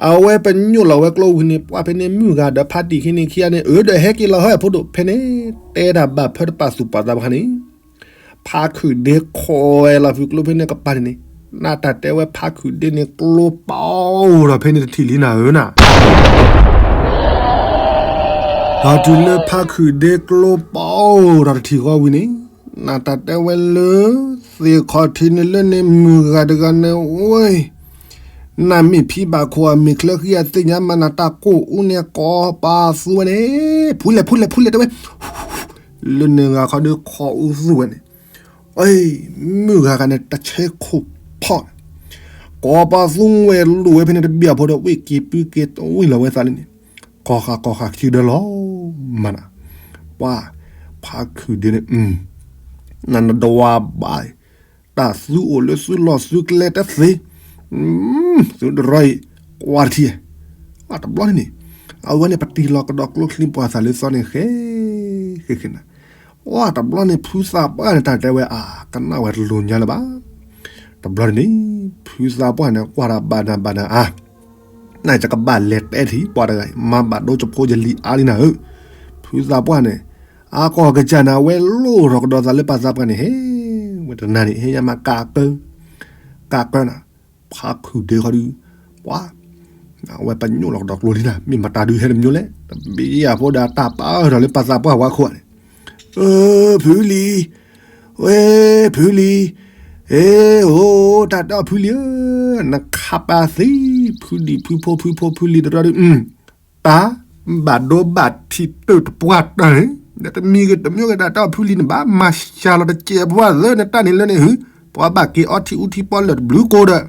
အဝဲပညိၣ်လီၤဝဲကျိဝံၤန့ၣ် ပှၤဖဲန့ၣ်မုၢ်ဂၤဒီးဖါတံၢ်ခံန့ၣ်ခံဂၤန့ၣ် အၢဒီးဟဲက့ၤလီၤဟဲဖိဒိၣ်ဖဲန့ၣ်, တဲတၢ်ဘၣ်ဖၢတပာ်သူၣ်ပာ်သးဘၣ်န့ၣ်, ဖါခုၣ်ဒ့ခိးဝဲလီၤဖုကျိဖဲန့ၣ်ကပၤန့ၣ်န့ၣ်, နတၢ်တဲဝဲဖါခုၣ်ဒ့န့ၣ်ကျိပာ်အိၣ်ဒီးဖဲန့ၣ်တထံၣ်လံနၤဧၢနၤ ဒီးတုၤလၢဖါခုၣ်ဒ့ကျိပာ်အိၣ်ဒီးတထံၣ်ဃီဝံၤန့ၣ်, နတၢ်တဲဝဲလၢ သ့ၣ်ခီၣ်ထံးန့ၣ်လၢန့ၣ်မုၢ်ဂၤတဂၤန့ၣ်ဝဲ, နမ့ၢ်ဖံးဘၣ်ခိၣ်အမ့ၢ်ချၢဃံအသ့ၣ်ညါမး နတၢ်ကိၢ်အူန့ၣ်ကိးပာ်သူဝဲန့ၣ်, ဖုလဲၣ် ဖုလဲၣ် ဖုလဲၣ်တဲဝဲ လၢန့ၣ်ဂၤခီဒုးခိးအူသူဝဲန့ၣ်, အ့ မုၢ်ဂၤဂၤန့ၣ်တဆဲခိၣ်ဖီၣ်န့ၣ်, ကိးပာ်သူဝဲလိာ်ဝဲဖဲန့ၣ်တဘျီဖိဒီး ဝ့ၢ်က့ၤပုၢ်က့ၤတဝံၣ်လီၤဝဲသးလံန့ၣ်, ကီၢ်ဃာ်ကီၢ်ဃာ်ခံဒီလီၤမးနၤ, ပှၤ, ဖါခုၣ်ဒ့န့ၣ်, နနဒဝါဘၣ်, တၢ်သုအိၣ်လၢသုလီၢ်သုကျဲတသ့, သုတရီအံၤ, ကွၢ်တထံၣ်, တဘျီန့ၣ်န့ၣ်, အဝဲန့ၣ်ပတံၢ်လီၤကဒီးကျိချံပှၤသးလၢသီန့ၣ် ဃဲ, ဃဲဃဲနၤ, တဘျီန့ၣ် ဖုသးပှၢ်န့ၣ်တၢ်တဲဝဲအါ ကနၣ်ဝဲတလိၤညါလၢၤဘၣ်, တဘျီန့ၣ်န့ၣ်, ဖုသးပှၢ်န့ၣ်ကွၢ်တၢ်ဘၣ်နၤဘၣ်နၤအါ နယကဘၣ်လဲၤတဲထံၣ်ပှၤတဂၤအံၤ မၤဘၣ်ဒိကဖိယလံၤအါလံနၤဧၢ, ဖုသးပှၢ်န့ၣ်, အါကီၢ်ကစၢ်န့ၣ် အဝဲလိၣ်ထီၣ်ကဒီးသးလၢပှၤသးပှၢ်န့ၣ် ဟဲ, ဝဲတနၤန့ၣ် ဟဲညါမးကးကၢ, ကးကၢနၤ, ဖါခုၣ်ဒ့ဃီဒုး, ပှၤ, အဝဲပညိၣ်လီၤကဒီးကျိလံနၤ မ့ၢ်မတၤဒုးဟဲတမံၤလဲၣ် တဘ့ၣ်ယၤဖိဒီးတၢ်ပာ်အၢထီၣ်လၢပှၤသးပှၢ်ဝါခိၣ်န့ၣ်, ဖုလံၤ ဝဲ, ဖုလံၤ, အ့, အိ, တၢ်တဲအီၤဖုလံၤဧၢ, နခးပာ်သံ, ဖုဒံၣ်ဖုဖိဖုဖိဖုလံၤတရီဒုး, တၢ်, ဘၣ်ဒိဘၣ်ထံးတၢၢ်တပှၢ်တၢၢ်န့ၣ်, ဒီးတမံၤဂ့ၤတမံၤဂ့ၤ တၢ်တဲအီၤဖုလံၤန့ၣ် ဘၣ်မၤစှၤလီၤတစဲးဖိသၢ နတၢ်န့ၣ်လၢန့ၣ်ဟု, ပှၤဘၣ်က့ၤအီထံအူထံပီလၢာ်တဘျုးကိးဒီး,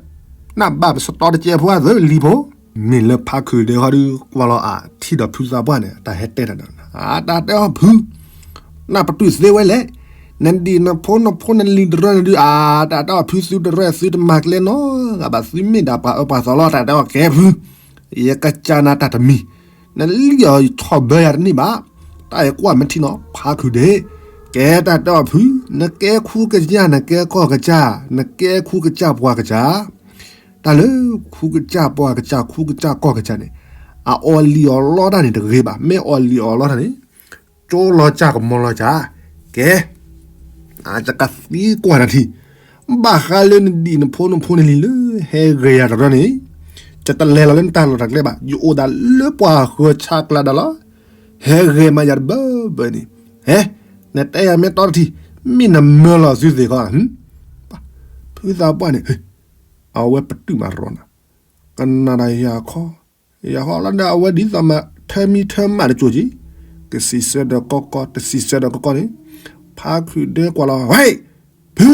နဘၣ်ပစတီတစဲးဖိသၢလံၤဖိ မ့ၢ်လၢဖါခုၣ်ဒ့ဃီဒုးကွၢ်လီၤအထံၣ်ဒီးဖုသးပှၢ်န့ၣ် တၢ်ဟဲတဲတၢ်ဒီး, အတၢ်တဲအီၤဖု, နပတုာ်သ့ဝဲလဲၣ်, နဒံၣ်နဖိနဖိနလံၤတရၢန့ၣ်ဒုး အတၢ်တဲအီၤဖုသုတရၢသုတမၤကျဲနီတဂၤဘၣ် သုမ့ၢ်ဒၣ်ပှၤအၢပှၤသီလီၤ တၢ်တဲအီၤကဲဖု, ယကစၢ်နၤတၢ်တမံၤ, နလံၣ်အီၤထီၣ်ဘၢယၤတန့ၢ်ဘၣ်, တၢ်အံၤကွၢ်မ့ၢ်ထံနီၤ ဖါခုၣ်ဒ့, ကဲတၢ်တဲအီၤဖု, နကဲခူကစၢ် နကဲကီၢ်ကစၢ်, နကဲခူကစၢ်ပှၤကစၢ် တၢ်လၢခူကစၢ်ပှၤကစၢ် ခူကစၢ်ကီၢ်ကစၢ်န့ၣ်, အအီၣ်လံၣ်အီၣ်လီတၢ်န့ၣ်တဂ့ၤဘၣ်, မ့ၢ်အီၣ်လံၣ်အီၣ်လီတၢ်န့ၣ်, ကၠိလီၤကၢ်ကမီၤလီၤကၢ်, ကဲ, အကသံကွၢ်နၤထံၣ်, ဘၣ်ဃးလၢနဒံၣ်နဖိနဖိနလံၤလၢ ဟဲဂဲၤယၤတရီန့ၣ်, ယတလဲၤလီၤလၢနတၢ်လီၢ်တၢ်ကျဲဘၣ်, ယအိၣ်ဒၣ်လၢပှၤဃၢၤဆးကျးဒၣ်လီၤ, ဟဲဂဲၤမးယၤတဘၢဘၢန့ၣ်, ဟဲ, နတဲယၤမ့ၢ်တီတထံၣ်, မ့ၢ်နမၢလီၤသုသ့ၣ်ခီ, ဖုသးပှၢ်န့ၣ်, အဝဲပတုာ်မးရီနၤ, ကနၣ်ဒၣ်ယၤခီ, ယၤခီလီၤဒီးအဝဲဒ်သိးမး ထၢမံထၢမးတကၠိၣ်က့ၤ, ကစံးဆၢဒီးကီကီ တစံးဆၢဒီးကီကီန့ၣ်, ဖါခုၣ်ဒ့ကွၢ်လီၤ, ဝဲ, ဖု,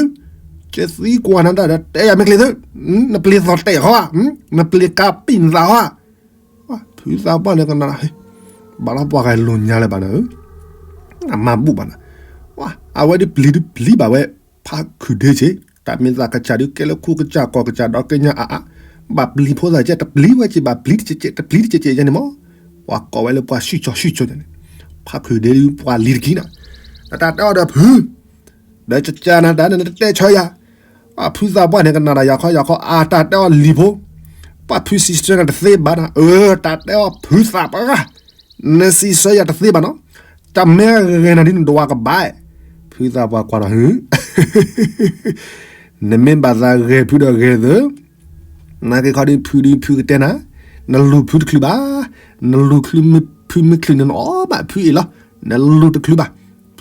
ကသံကွၢ်နၤတၢ်ဒီး တဲယၤမ့ၢ်ကျဲသၢ, နပျ့ၤသီၣ်တဲာ်ဃီဧါ, နပျ့ၤကးပံာ်နသးဃီဧါ, ဖုသးပှၢ်န့ၣ်ကနၣ်, ဘၣ်လီၤပှၤဂၤလိာ်ညါလၢၤဘၣ်နၤဧၢ, အမၤဘူၣ်ဘၣ်နၤ, အဝဲဒ်ပျံၤဒ်ပျံၤဘၣ်ဝဲ, ဖါခုၣ်ဒ့ဆ့, တၢ်မ့ၢ်သးကစၢ်ဒုးကဲလၢခူကစၢ်ကီၢ်ကစၢ်ဒီးကညးအါအါ, ဘၣ်ပျံၤဖိသၣ်ကဲ တပျံၤဝဲက့ၤ ဘၣ်ပျံၤတကဲးကဲး တပျံၤတကဲးကဲးယဲန့ၣ်မး, ပှၤကိးဝဲလၢပှၤဆံၣ်ကၠီဆံၣ်ကၠီန့ၣ်, ဖါခုၣ်ဒ့ဒုးပှၤလံၤတကံနၤ, တၢ်တဲအီၤဒီးဖု ဒီးကကၢနၤတၢ်န့ၣ် နတတဲဆၢယၤ, အဖုသးပှၢ်န့ၣ် ကနၣ်ဒၣ်ယၤခီယၤခီ အတၢ်တဲအီၤလံၤဖိ, ပှၤဖုစံးဆၢနၤတသ့ဘၣ်နၤ, အၢ တၢ်တဲအီၤဖုသးပှၢ်, နစံးဆၢယၤတသ့ဘၣ်နီၤ, တၢ်မ့ၢ်ဂဲၤနၤဒ်နဒွးကဘၣ်, ဖုသးပှၢ်ကွၢ်ဒီး နမ့ၢ်ဘၣ်သးဂဲၤဖုဒီးဂဲၤသၢ, နာ်က့ခီဒ်ဖုဒ်ဖုကတဲနၤ, နလူၤဖုတချုးဘၣ်, နလူၤချုးဖုမ့ၢ်ချုးန့ၣ် နအီၣ်ဘၣ်ဖုအံၤလီၤ, နလူၤတချုးဘၣ်, ဖ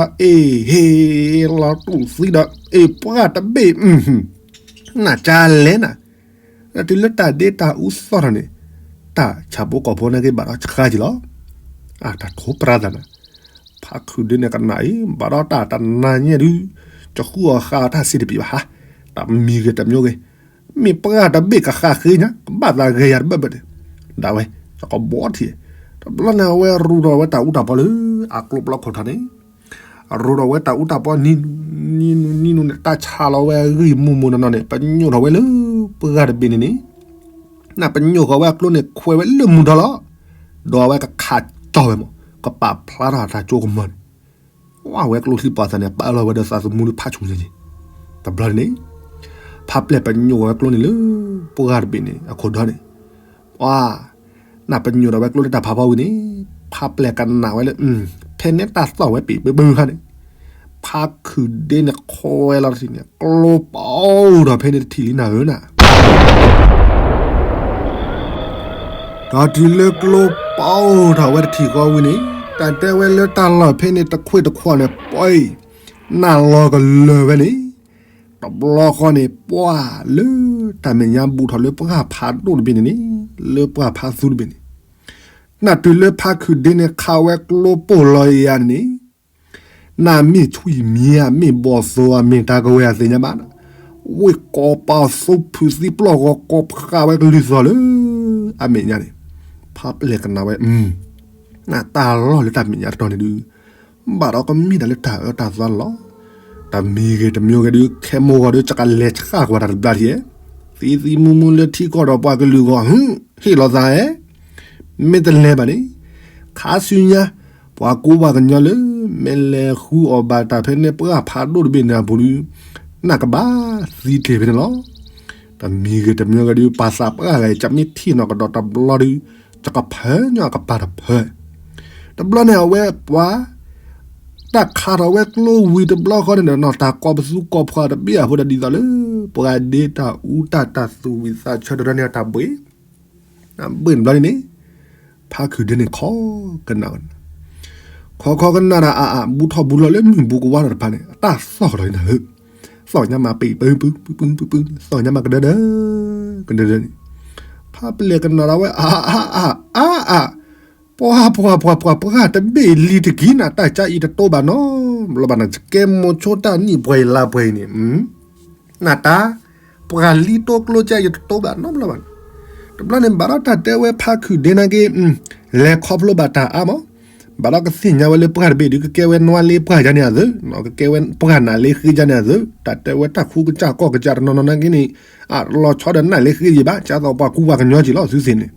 ပှၤကညီလီၤအ့ၣ်ဟ့ၣ်လီၤတူၢ်သံဒီး အ့ၣ်ပှၢ်တဘ့ၣ် နကလဲၤနၤ, တုၤလၢတၢ်ဒ့တၢ်အူသီၣ်ထီၣ်န့ၣ် တၢ်ဆၣ်ဖိကီၢ်ဖိန့ၣ်က့ၤဘၣ်ဒီးဆှါက့ၤလီၤ. အတၢ်ထိပြါသးနၤ, ဖါခုၣ်ဒ့န့ၣ်ကနၣ်အံၤ ဘၣ်ဒီးတၢ်တနၤညါဒုး ကဃုအီၣ်ဃာ်အီၤတၢ်စ့တပံၤဘၣ်ဟါ, တၢ်မံၤဂ့ၤတမံၤဂ့ၤ, မ့ၢ်ပှၢ်တဘ့ၣ်ကဃၣ်ဃ့ညါ ကဘၣ်သးဂဲၤယၤတဘၣ်ဘၣ်န့ၣ်, ဒၣ်ဝဲ ကဘီထံး, တဘျီန့ၣ် အဝဲရူးထီၣ်ဝဲတၢ်အူတၢ်ပီလၢ အကျိပျီခိၣ်ထီၣ်န့ၣ် ရူးထီၣ်ဝဲတၢ်အူတၢ်ပီနံၤနံၤနံၤနံၤနံၤန့ၣ် တၢ်ဆါလီၤဝဲအဂံၢ်မိၢ်မိၢ်နီၢ်နီၢ်န့ၣ် ပညိၣ်ထီၣ်ဝဲလၢပှၢ်တဘ့ၣ်န့ၣ်န့ၣ်, နပညိၣ်ဃီၤဝဲအကျိန့ၣ် ခွဲးဝဲလၢမုၢ်ထီၣ်လီၤ, ဒီးအဝဲကခးတီၢ်ဝဲမး ကပာ်ဖျါထီၣ်တၢ်ကၠိကမီၤန့ၣ်, ဝဲကျိချံပှၤသးန့ၣ် ပာ်လီၤဝဲဒီးသးသမူလၢဖးဆူၣ်န့ၣ်, တဘျီန့ၣ် ဖးပျဲၢ်ပညိၣ်ဃီၤဝဲကျိန့ၣ်လၢ ပှၢ်တဘ့ၣ်န့ၣ် အခိၣ်ဒီန့ၣ် ပှၤ နပညိၣ်ဒီးဝဲကျိလၢတၢ်ဖးဖီဝံၤန့ၣ် ဖးပျဲၢ်ကနၣ်ဝဲလၢ ဖဲန့ၣ်တၢ်သီၣ်ဝဲပ့ၤပဘုခါန့ၣ် ဖါခုၣ်ဒ့န့ၣ်ခွဲးလီၤတထံၣ်န့ၣ် ကျိပီထီၣ်ဖဲန့ၣ်တထံၣ်လံနၤဧၢနၤ, ဒီးတုၤလၢကျိပီထီၣ်ဝဲတထံၣ်ဃီဝံၤန့ၣ် တၢ်တဲဝဲလၢတၢ်လီၢ်ဖဲန့ၣ်တခွ့ၣ်တခွးန့ၣ် ပှၤ နၢ်လီၤကလၢာ်ဝဲန့ၣ် တဘျီဃီန့ၣ် ပှၤလၢတၢ်မဲာ်ညါဘူးထီၣ်လၢပှၢ်ဖးဒိၣ်တဘ့ၣ်န့ၣ်န့ၣ် လၢပှၢ်ဖးသူတဘ့ၣ်န့ၣ် နတုၤလၢဖါခုၣ်ဒ့န့ၣ်ခးဝဲကျိပိၢ်လီၤယၤန့ၣ် နမ့ၢ်ထွံၣ်မံၤဧါ မ့ၢ်ဘီၣ်သိဧါ မ့ၢ်တၢ်ကဝဲၤအသ့ၣ်ညါဘၣ်နၤ, ဝ့ၢ်ကိးပာ်သိဖုးသံပျီၢ်ဂီၤကိးဖးဝဲကလုၢ်သီၣ်လၢ အမဲာ်ညါန့ၣ် ဖးပျဲၢ်ကနၣ်ဝဲ နတၢ်လီၢ်လၢတၢ်မဲာ်ညါတတီၤန့ၣ်ဒုး ဘၣ်ဒီးကမ့ၢ်တၢ်လၢတၢ်အၢတၢ်သီလီၤ. တမံၤဂ့ၤတမံၤဂ့ၤဒုး ခဲမိၢ်ဂီၤဒုး ကကလဲၤဆှၣ်ကွၢ်တၢ်တဘျါဒံးဧဲ, သံသံမူမူလၢထံကီၢ်ဒီးပှၤကလုာ်ဂီၢ် ဟ့ၣ်လီၤသးဧဲ, မ့ၢ်တလဲၤဘၣ်န့ၣ် ခါဆူညါ ပှၤကူပှၤကညီလၢ မ့ၢ်လဲၤဃုအီၣ်ဘၣ်တၢ်ဖဲန့ၣ်ပှၢ်ဖးဒိၣ်တဘ့ၣ်န့ၣ်အပူၤဒုး နကဘၣ်သံတ့ၢ်ဖဲန့ၣ်လီၤ. တမံၤဂ့ၤတမံၤဂ့ၤဒုး ပှၤသးပှၢ်ဂၤအံၤ ကမ့ၢ်ထံၣ်နီၢ်ကဒီးတဘျီဒုး ကကဖၢညီအကပၤတဖၢ တဘျီန့ၣ်အဝဲပှၤ တၢ်ခးထီၣ်ဝဲကျိဝံၤတဘျီဃီန့ၣ်ဒီး နီၢ်တၢ်ကိးပသူကိးဖှီၣ်တဘ့ၣ်အဃိဒီးဒ်သိးလၢ ပှၤဒ့တၢ်အူတၢ်တၢ်သူၣ်ဝံၣ်သးဆၢတရၢန့ၣ်တၢ်ဘှ့ၣ် ဘှ့ၣ်တဘျီန့ၣ်န့ၣ် ဖါခုၣ်ဒ့န့ၣ်ခီကနၣ်ဝဲ ခီခီကနၣ်ဒီးအအ ဘူးထီၣ်ဘူးလီၤလၢမုၢ်ဘူးကဝါထီၣ်တဖၣ်န့ၣ် အတၢ်သီၣ်ထီၣ်န့ၣ် သီၣ်ညါမးပ့ၤပူၤပူၤပူၤပူၤ သီၣ်ညါမးကဒၢဒၢ ကဒၢဒၢန့ၣ် ဖါပျဲၢ်ကနၣ်ဒီးဝဲ အအ အအ အအ ပှၤပှၤပှၤပှၤပှၤတဘ့ၣ်လံတက့ၢ်နၤ တၢ်ကါအံၤတတိဘၣ်နီတဘျီဘၣ်နၤ ကဲမိၤဆိတၢ်နံၣ်ပှဲၤအံၤလါပှဲၤအံၤန့ၣ် နတၢ် ပှၤလံတိကျိကါအံၤတတိဘၣ်နီတဘျီဘၣ်နၤ တဘျီန့ၣ်ဘၣ်ဒီးတၢ်တဲဝဲဖါခုၣ်ဒ့နာ်က့ လဲၤခီဖျိဘၣ်တၢ်အါမး ဘၣ်ဒီးကသ့ၣ်ညါဝဲလၢပှၢ်တဘ့ၣ်ဒုး ကကဲဝဲနွါလ့ပှၢ်ယါန့ၣ်အသုး ကကဲဝဲပှၢ်နးလ့ဃ့ယါန့ၣ်အသုး တၢ်တဲဝဲတၢ်ခူကစၢ်ကီၢ်ကစၢ်တနီၤနီၤနာ်က့န့ၣ် အလီၤဆီဒီးနးလ့ဃ့ယံၤဘၣ် ကသိးပှၤကူပှၤကညီက့ၤလီၤသုသ့ၣ်န့ၣ်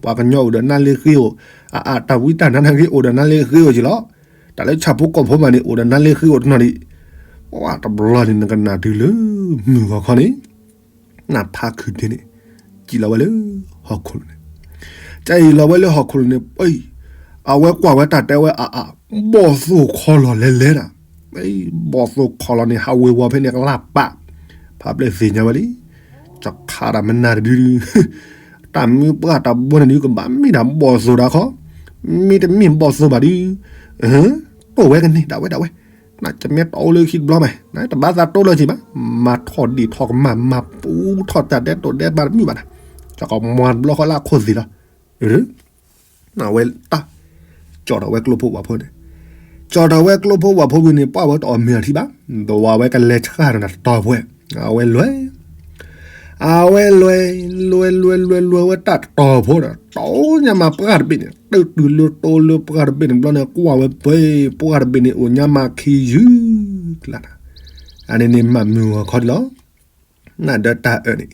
ပှၤကညီအိၣ်ဒီးနးလ့ဃ့အိၣ် အအတၢ်ဝံတၢ်နါနာ်က့အိၣ်ဒီးနးလ့ဃ့အိၣ်က့ၤလီၤ တၢ်လၢဆၣ်ဖိကီၢ်ဖိမးန့ၣ် အိၣ်ဒီးနးလ့ဃ့အိၣ်တနီၤဒံး တဘျီန့ၣ်နကနၣ်တုၤလၢ မုၢ်ဂီၤခီန့ၣ် နဖါခုၣ်ဒ့န့ၣ် ကံၣ်လီၤဝဲလၢ ဟီၣ်ခိၣ်လိၤန့ၣ် ကံၣ်လီၤဝဲလၢဟီၣ်ခိၣ်လိၤန့ၣ် အဝဲကွၢ်ဝဲတၢ်တဲဝဲအအ ဘီၣ်သိၣ်ခီလီၤလဲၤလဲၤဒၣ်, ဘီၣ်သိၣ်ခီလီၤန့ၣ် ဟးဝ့ၤဝီၤဖဲန့ၣ်ကလၢ်ပာ်, ဖးပျဲၢ်သ့ၣ်ညါဝဲလံ, ကခးတၢ်မနၤတဒုဒု, တၢ်မ့ၢ်ပှၢ်တၢ်ဘီန့ၣ်ဒု ကဘၣ်မ့ၢ်ဒၣ်ဘီၣ်သိၣ်ဒၣ်ခီ, မ့တမ့ၢ်ဘီၣ်သိၣ်ဘၣ်ဒု, တိၢ်ဝဲကန့ၢ်ဒၣ်ဝဲဒၣ်ဝဲ, နကမ့ၢ်တအိၣ်လၢခံတဘျီမး နတဘၣ်သးတိၢ်လၢၤက့ၤဘၣ်, မၤထီၣ်ဒ့ၣ်ထီၣ်ကမၣ် မၤပူထီၣ်တၢ်ဒဲးတိၢ်ဒဲးဘးတမုာ်ဘၣ်နၤ, ကကမွၤတဘျီဃီလၢအခိၣ်သ့ၣ်လီၤ. အဝဲတၢ် ကၠီၣ်ထီၣ်ဝဲကျိဖိဝၣ်ဖိန့ၣ်, ကၠီၣ်ထီၣ်ဝဲကျိဖိဝၣ်ဖိဝံၤန့ၣ် ပှၢ်ဝဲတအီၣ်မ့ၤအထံဘၣ်, ဒီးဝဲကလဲၤဆှၢဒီးနၤတတီၤဖိ, အဝဲလဲၤ, အဝဲလဲၤ, လဲၤလဲၤလဲၤလဲၤ လဲၤဝဲတၢ်တတီၤဖိဒီး တိၢ်ညါမးပှၢ်တဘ့ၣ်န့ၣ် တုၤတုၤလၢတိၢ်လၢပှၢ်တဘ့ၣ်န့ၣ်ဘျီန့ၣ် ကွၢ်ဝဲပှဲၤ ပှၢ်တဘ့ၣ်န့ၣ် အိၣ်ညါမးခံယုၢ်ကျါနၤ, အန့ၣ်န့ၣ်မးမုၢ်ဂီၤခီဒံးလီၤ. နဒီးတၢ်အၢၣ်န့ၣ်,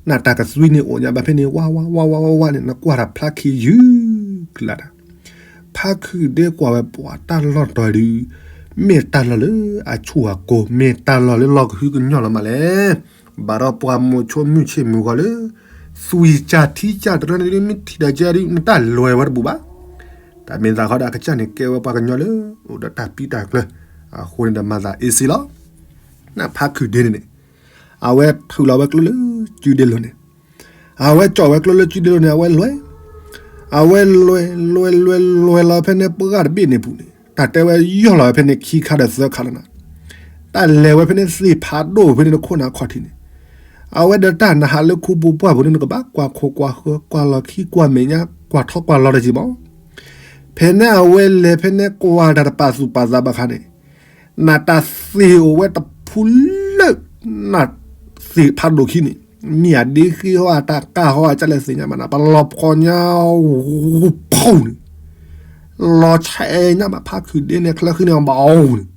နတၢ်ကသွံန့ၣ်အိၣ်ညါဘၣ်ဖဲန့ၣ် ဝါဝါဝါဝါဝါဝါန့ၣ် နကွၢ်တၢ်ဖျါခံယုၢ်ကျါတၢ်, ဖါခုၣ်ဒ့ကွၢ်ဝဲပှၤတၢ်လီၢ်တီၤဒု, မ့ၢ်တၢ်လီၢ်လၢအဆူၣ်အကိၤ မ့ၢ်တၢ်လီၢ်လၢလီၢ်ကဟုကညီၢ်လီၤမးလဲၣ်, ဘၣ်ဒီးပှၤမိၤဆိမုၢ်ဆ့ၣ်မုၢ်ဂီၤလၢ သွံၣ်ကၢ်ထံကၢ်တရၢန့ၣ်ဒု မ့ၢ်ထံၣ်ဒီးကဲဒု နတၢ်လဲၤဝဲတဘူးဘၣ်. တၢ်မ့ၢ်သးခီဒီးအကစၢ်န့ၣ် ကဲဝဲပှၤကညီလၢ အိၣ်ဒီးတၢ်ပံတၢ်ကျၢၤ, အဃိန့ၣ်ဒီးမၤသးအ့စ့လီၤ. နဖါခုၣ်ဒ့န့ၣ်န့ၣ်, အဝဲထုးလီၤဝဲကျိလၢစုဒ့လိၤန့ၣ်, အဝဲကၠီၣ်ဝဲကျိလၢစုဒ့လိၤန့ၣ် အဝဲလဲၤ, အဝဲလဲၤလဲၤလဲၤလဲၤလီၤဖဲန့ၣ် ပှၢ်တဘ့ၣ်န့ၣ်ပူၤန့ၣ် တၢ်တဲဝဲယီၢ်လီၤဝဲဖဲန့ၣ်ခံခါဒီးသၢခါလီၤနၤ, တၢ်လဲၤဝဲဖဲန့ၣ်သ့ၣ်ဖးဒိၣ်ဖဲန့ၣ်တခိၣ်နၤခီၣ်ထံးန့ၣ်, အဝဲဒီးတၢ်နဟးလၢခူပူၤပှၢ်ပူၤန့ၣ် နကဘၣ်ကွၢ်ခိၣ်ကွၢ်ဃၢၤ ကွၢ်လီၤခံကွၢ်မဲာ်ညါ ကွၢ်ထီၣ်ကွၢ်လီၤတက့ၢ်မး. ဖဲန့ၣ်အဝဲလဲၤဖဲန့ၣ်ကွၢ်တၢ်တပာ်သူၣ်ပာ်သးဘၣ်ခါန့ၣ်, နတၢ်သ့ၣ်အိၣ်ဝဲတဖုလၢ နသ့ၣ်ဖးဒိၣ်ခံန့ၣ်, မ့ၢ်အဒ့ဃ့ဟီၣ်အတၢ်ကၢ်ဟီၣ်အကၢ်လဲၣ်သ့ၣ်ညါမးနၤ ပလီၤဖီညါ ဂူၤဖီၣ်န့ၣ်, လီၤဆဲးညါမး ဖါခုၣ်ဒ့န့ၣ် ချၢဃံန့ၣ်ဘၣ်အီၤန့ၣ်,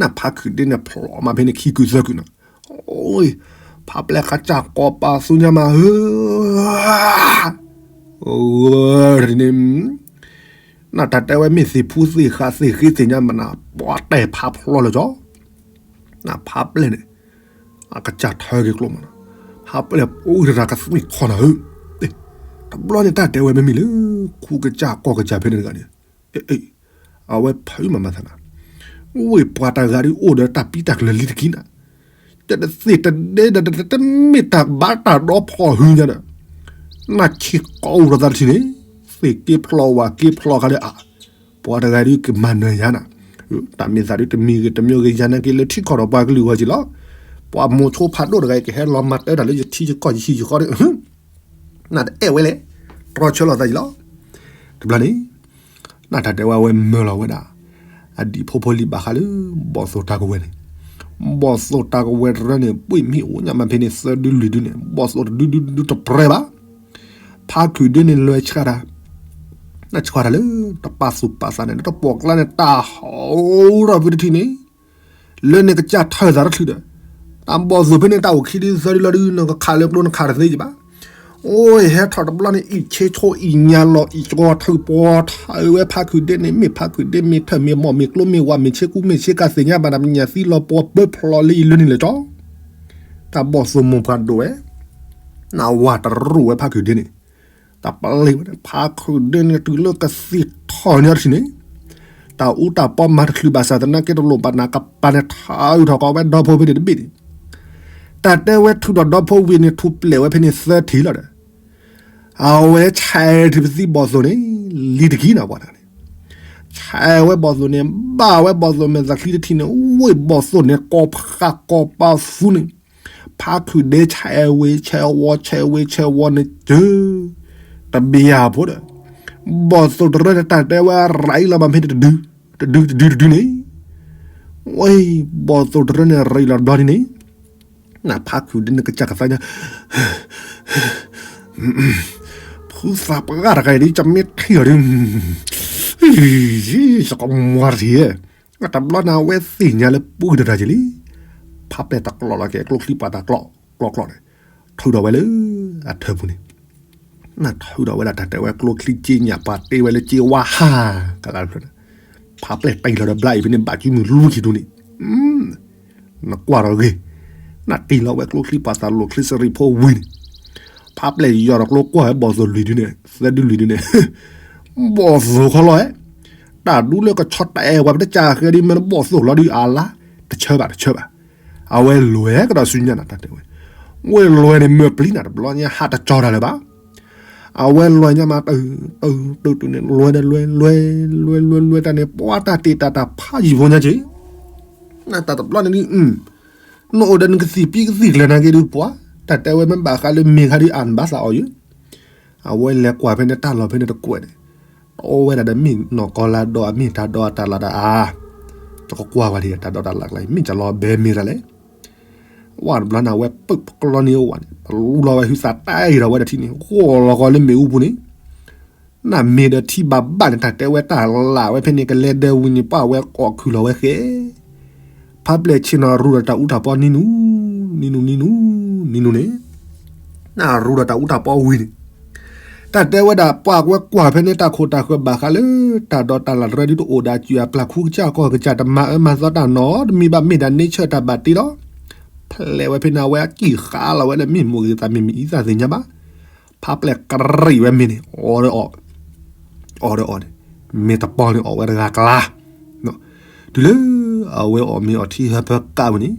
နဖါခုၣ်ဒ့န့ၣ်ဖျိးမးဖဲန့ၣ်ခံကုာ်သၢကုာ်နၤ, ဖးပျဲၢ်ခးကၢ်ကိးပာ်သူညါမးဧၢ န့ၣ်, နတၢ်တဲဝဲမ့ၢ်သ့ၣ်ဖူသ့ၣ်ဃာ်သ့ၣ်ဃ့သ့ၣ်ညါမးနၤ ပှၤတဲဖးဖျိးလၢၤကၠီ, နဖးပျဲၢ်န့ၣ် အကစၢ်ထၢက့ၤကျိမးနၤ, ဖးပျဲၢ်အိၣ်တရၣ်ကသွံၣ်ခီနၤဧၢ, တဘျီန့ၣ်တၢ်တဲဝဲမ့မ့ၢ်လၢ ခူကစၢ်ကီၢ်ကစၢ်ဖဲန့ၣ်တဂၤန့ၣ်, အဝဲဖုးမးမၤသးနၤ, ဝ့ၢ်ပှၤတဂၤဒ်အိၣ်ဒီးတၢ်ပံတၢ်ကျၢၤလံတက့ၢ်နၤ, တသ့ၣ်တဒဲဒီးတမ့ၢ်တၢ်ဘၣ်တၢ်ဒီဖီၣ်ဟုညါဒီး, နဆ့ၣ်ကိးအိၣ်ဒီးသးတထံၣ်န့ၣ်, သ့ၣ်က့ဖျိးဝၣ်က့ဖျိးခါလၢအ, ပှၤတဂၤဒ်ကမၤနၢၤယၤနၤ, တၢ်မ့ၢ်သးဒ်တမံၤဂ့ၤတမံၤဂ့ၤယၤနာ်က့လၢထံခီၣ်ဒီးပှၤကလုာ်ဂီၢ်က့လီၤ, ပှၤမိၤဆိဖးဒိၣ်တဂၤအံၤကဟဲလီၤမၤတၢ်လၢယထံယကီၢ်ယဟံၣ်ယဃီဒီး, နတအဲၣ်ဝဲလဲၣ်, တြီဆၢလီၤသးယံၤလီၤ, တဘျီန့ၣ် နတၢ်တဲဝဲအဝဲမၢလီၤဝဲဒၣ်, အဒံးဖိဖိလံၤဘၣ်ဃးလၢ ဘီၣ်သိၣ်တၢ်ကဝဲၤန့ၣ်, ဘီၣ်သိၣ်တၢ်ကဝဲၤတရၢန့ၣ် ပှ့ၢ်မ့ၢ်အိၣ်ညါမးဖဲန့ၣ် သၢဒုလွံၢ်ဒုန့ၣ် ဘီၣ်သိၣ်တဒုဒုဒုတပြဲဘၣ်, ဖါခုၣ်ဒ့န့ၣ်လဲၤဆှၢတၢ်, နဆှၢတၢ်လၢ တပာ်သူၣ်ပာ်သးန့ၣ် လၢတပိာ်ကျါန့ၣ် တၢ်ဟီၣ်ထီၣ်ဖုတထံၣ်န့ၣ် လၢန့ၣ်ကစၢ်ထၢၣ်သးတချုးဒီး, တၢ်ဘီၣ်သိၣ်ဖဲန့ၣ် တၢ်အိၣ်ခံဒုသၢဒုလီၤဒု နကခးလၢကျိနခးတသ့ကဘၣ်. အိၣ်ဟဲထီၣ်တဘျီန့ၣ် အံၣ်ဆ့ဆိအံၣ်ညါလီၤ အံၣ်ကီၤထုးပီၤထးဝဲဖါခုၣ်ဒ့န့ၣ် မ့ၢ်ဖါခုၣ်ဒ့မ့ၢ်ထၢၣ်မ့ၢ်ဘီၣ်မ့ၢ်ကျိမ့ၢ်ဝၣ်မ့ၢ်ဆ့ကူမ့ၢ်ဆ့ကၤသ့ၣ်ညါဘၣ်နၤ ပညၣ်သံလီၤပှီၤပၢဖျိးလၢအံၤလၢန့ၣ်လၢကၠီ တၢ်ဘီၣ်သိၣ်မိၢ်ပှၢ်ဒိၣ်ဝဲ, နဝၤတရူၣ်ဝဲဖါခုၣ်ဒ့န့ၣ်, တၢ်ပလ့ၢ်ဝဲန့ၣ် ဖါခုၣ်ဒ့န့ၣ် တုၤလၢကသံၣ်ထီၣ်ညါတထံၣ်န့ၣ်, တၢ်အူတၢ်ပီမၤတချုးဘၣ်ဆၣ်သနာ်က့တလိၣ်ဘၣ်နၤကပၤန့ၣ် ထါအုးထီၣ်ကီးဝဲဒီဖိဖဲန့ၣ်တဘ့ၣ်န့ၣ်, တၢ်တဲဝဲထုးဒီးဒီဖိဝံၤန့ၣ် ထူၣ်ပျဲးဝဲဖဲန့ၣ်သၢထံၣ်လီၤဒီး အဝဲဆဲးထံပသံဘီၣ်သိၣ်န့ၣ် လံတကံနၤပှၤတဂၤန့ၣ်, ဆဲးဝဲဘီၣ်သိၣ်န့ၣ် ဘၣ်ဝဲဘီၣ်သိၣ်မဲာ်သးချံတထံၣ်န့ၣ် ဝ့ၢ်ဘီၣ်သိၣ်န့ၣ် ကိးဖးကိးပာ်သူန့ၣ်, ဖါခုၣ်ဒ့ဆဲးဝဲဆဲးဝီဆဲးဝဲဆဲးဝီန့ၣ် စၢ တဘျီဖိဒီး ဘီၣ်သိၣ်တရၢန့ၣ် တၢ်တဲဝဲရၤအံၤလီၤမးဖဲန့ၣ်တဒု, တဒုတဒုတဒုန့ၣ်, ဝဲ ဘီၣ်သိၣ်တရၢန့ၣ်ရၤလီၤဘျီဒ်န့ၣ်, နဖါခုၣ်ဒ့န့ၣ်ကစၢ်ကသါညါ ဖုသးပှၢ်တဂၤအံၤဒ် ကမ့ၢ်ထံၣ်အီၤဒ် ယကမွၤတထံၣ်, တဘျီန့ၣ် အဝဲသ့ၣ်ညါလၢပှၢ်တတၢ်က့ၤလံ, ဖးပျဲၢ်တကျိးလီၤက့ၤ ကျိချံပှၤတၢ်ကျိးကျိးကျိးန့ၣ်, ထုးထီၣ်ဝဲလၢအထၢၣ်ပူၤန့ၣ်, နထုးထီၣ်ဝဲဒၣ်တၢ်တဲဝဲကျိချံက့ညၣ်ပှၤတ့ဝဲလၢက့ဝါဟး, ကလါတဖျၢၣ်န့ၣ်, ဖးပျဲၢ်တံၢ်လီၤဒီးဘျါအံၤဖဲန့ၣ် ဘၣ်ကၠူမုၢ်လူခံဒူန့ၣ် နကွၢ်ဒီးဂ့ၤ, နတံၢ်လီၤဝဲကျိချံပှၤသးလိာ်ချံစရံးဖိဝံၤန့ၣ်, ဖးပျဲၢ်ယီၤဒီးကျိကွၢ်ဝဲဘီၣ်သိၣ်လွံၢ်ဒုန့ၣ် သၢဒုလွံၢ်ဒုန့ၣ်, ဘီၣ်သိၣ်ခီလီၤဝဲ, တၢ်ဒူလၢကဆီတအဲၣ်ပှၤ ပတကးဃဲဒ်မ့ၢ်တဘီၣ်သိၣ်လီၤဒုးအါလါ, တဆၢဘၣ်တဆၢဘၣ်. အဝဲလဲၤကဒီးဆူညါနၤ တၢ်တဲဝဲ, ဝဲလဲၤန့ၣ်မ့ၢ်ပျံၤနၤတဘျီညါ ဟးတကၠီတၢ်လၢၤဘၣ်. အဝဲလဲၤညါမး တုၤတုၤတုၤတုၤန့ၣ် လဲၤဒီးလဲၤ လဲၤ လဲၤ လဲၤ လဲၤတၢ်န့ၣ် ပှၤတၢ်တ့ၢ်တၢ်တၢ်ဖးယံာ်ဖိညါက့ၤ နတၢ်တဘျီန့ၣ်ဒုး နအိၣ်ဒီးနကသံၣ်ပံကသံၣ်ကျၢၤနာ်က့ဒုးပှၤ, တၢ်တဲဝဲမ့ၢ်ဘၣ်ဃးလၢမ့ၢ်ခါဒုးအါနဘၣ်သးအီၤယုၤ. အဝဲလဲၤကွၢ်ဖဲန့ၣ်တၢ်လီၢ်ဖဲန့ၣ်တကွဲးန့ၣ်, တအိၣ်ဝဲဒၣ်ဒီးမ့ၢ်နီၢ်ကီၢ်လၢဒီးအမ့ၢ်တၢ်ဒီးအတၢ်လီၢ်တၢ်အါ, တကကွၢ်ဝဲဒၣ်တၢ်ဒီးတၢ်လီၢ်ကျါ မ့ၢ်ကလီၤဘဲမ့ၢ်တၢ်လဲၣ်. ဝဲတဘျီန့ၣ် အဝဲပၢၢ်ပကလီန့ၢ်အဝဲန့ၣ် ပလူလီၤဝဲဟုသးတၢ်အံၤဒီးဝဲဒၣ်ထံန့ၣ် ဃိၣ်လီၤကီးလၢမ့ၣ်အူပူၤန့ၣ် နမ့ၢ်ဒီးထံဘၣ်ဘၣ်န့ၣ် တၢ်တဲဝဲတၢ်လၢ်ဝဲဖဲန့ၣ် ကလဲၤဒၢဝံၤန့ၣ် ပှၤဝဲကိးခုၣ်လီၤဝဲဃဲ, ဖါပျဲၢ်ဆ့ၣ်နီၤရူဒီးတၢ်အူတၢ်ပီနံၤနူ, နံၤနူ နံၤနူ, နံၤနူန့ၣ်, နရူဒီးတၢ်အူတၢ်ပီဝံၤန့ၣ်, တၢ်တဲဝဲဒၣ်ပှၤဝဲကွၢ်ဖဲန့ၣ် တၢ်ခိၣ်တၢ်ဃၢၤဘၣ်ဃးလၢ တၢ်ဒီးတၢ်လၢ်တရၢဒုးတအိၣ်ဒၣ်စၢၤအပျၢ်ခူကစၢ်ကီၢ်ကစၢ် တမၤအၢမၤသီတၢ်နီတမံၤဘၣ် မ့ၢ်ဒၣ် nature တၢ်ဘၣ်တ့လီၤ. ဖဲလဲၣ်ဝဲဖဲန့ၣ် အဝဲအကံၣ်ဃးလီၤဝဲလၢမ့ၢ်မိၢ်ဂ့ၤသးမ့ၢ်မ့ၢ်အံသၣ်သ့ၣ်ညါဘၣ် ဖါပျဲၢ်ကရံၣ်ဝဲမ့ၤန့ၣ် အီၣ်ဒီးအီၣ်, အီၣ်ဒီးအီၣ်န့ၣ်, မ့ၢ်တပီန့ၣ် အီၣ်ဝဲတဂၤကလါ, တုၤလၢအဝဲအီၣ်မ့ၤအီထံဟၢဖၢကးဝဲန့ၣ်,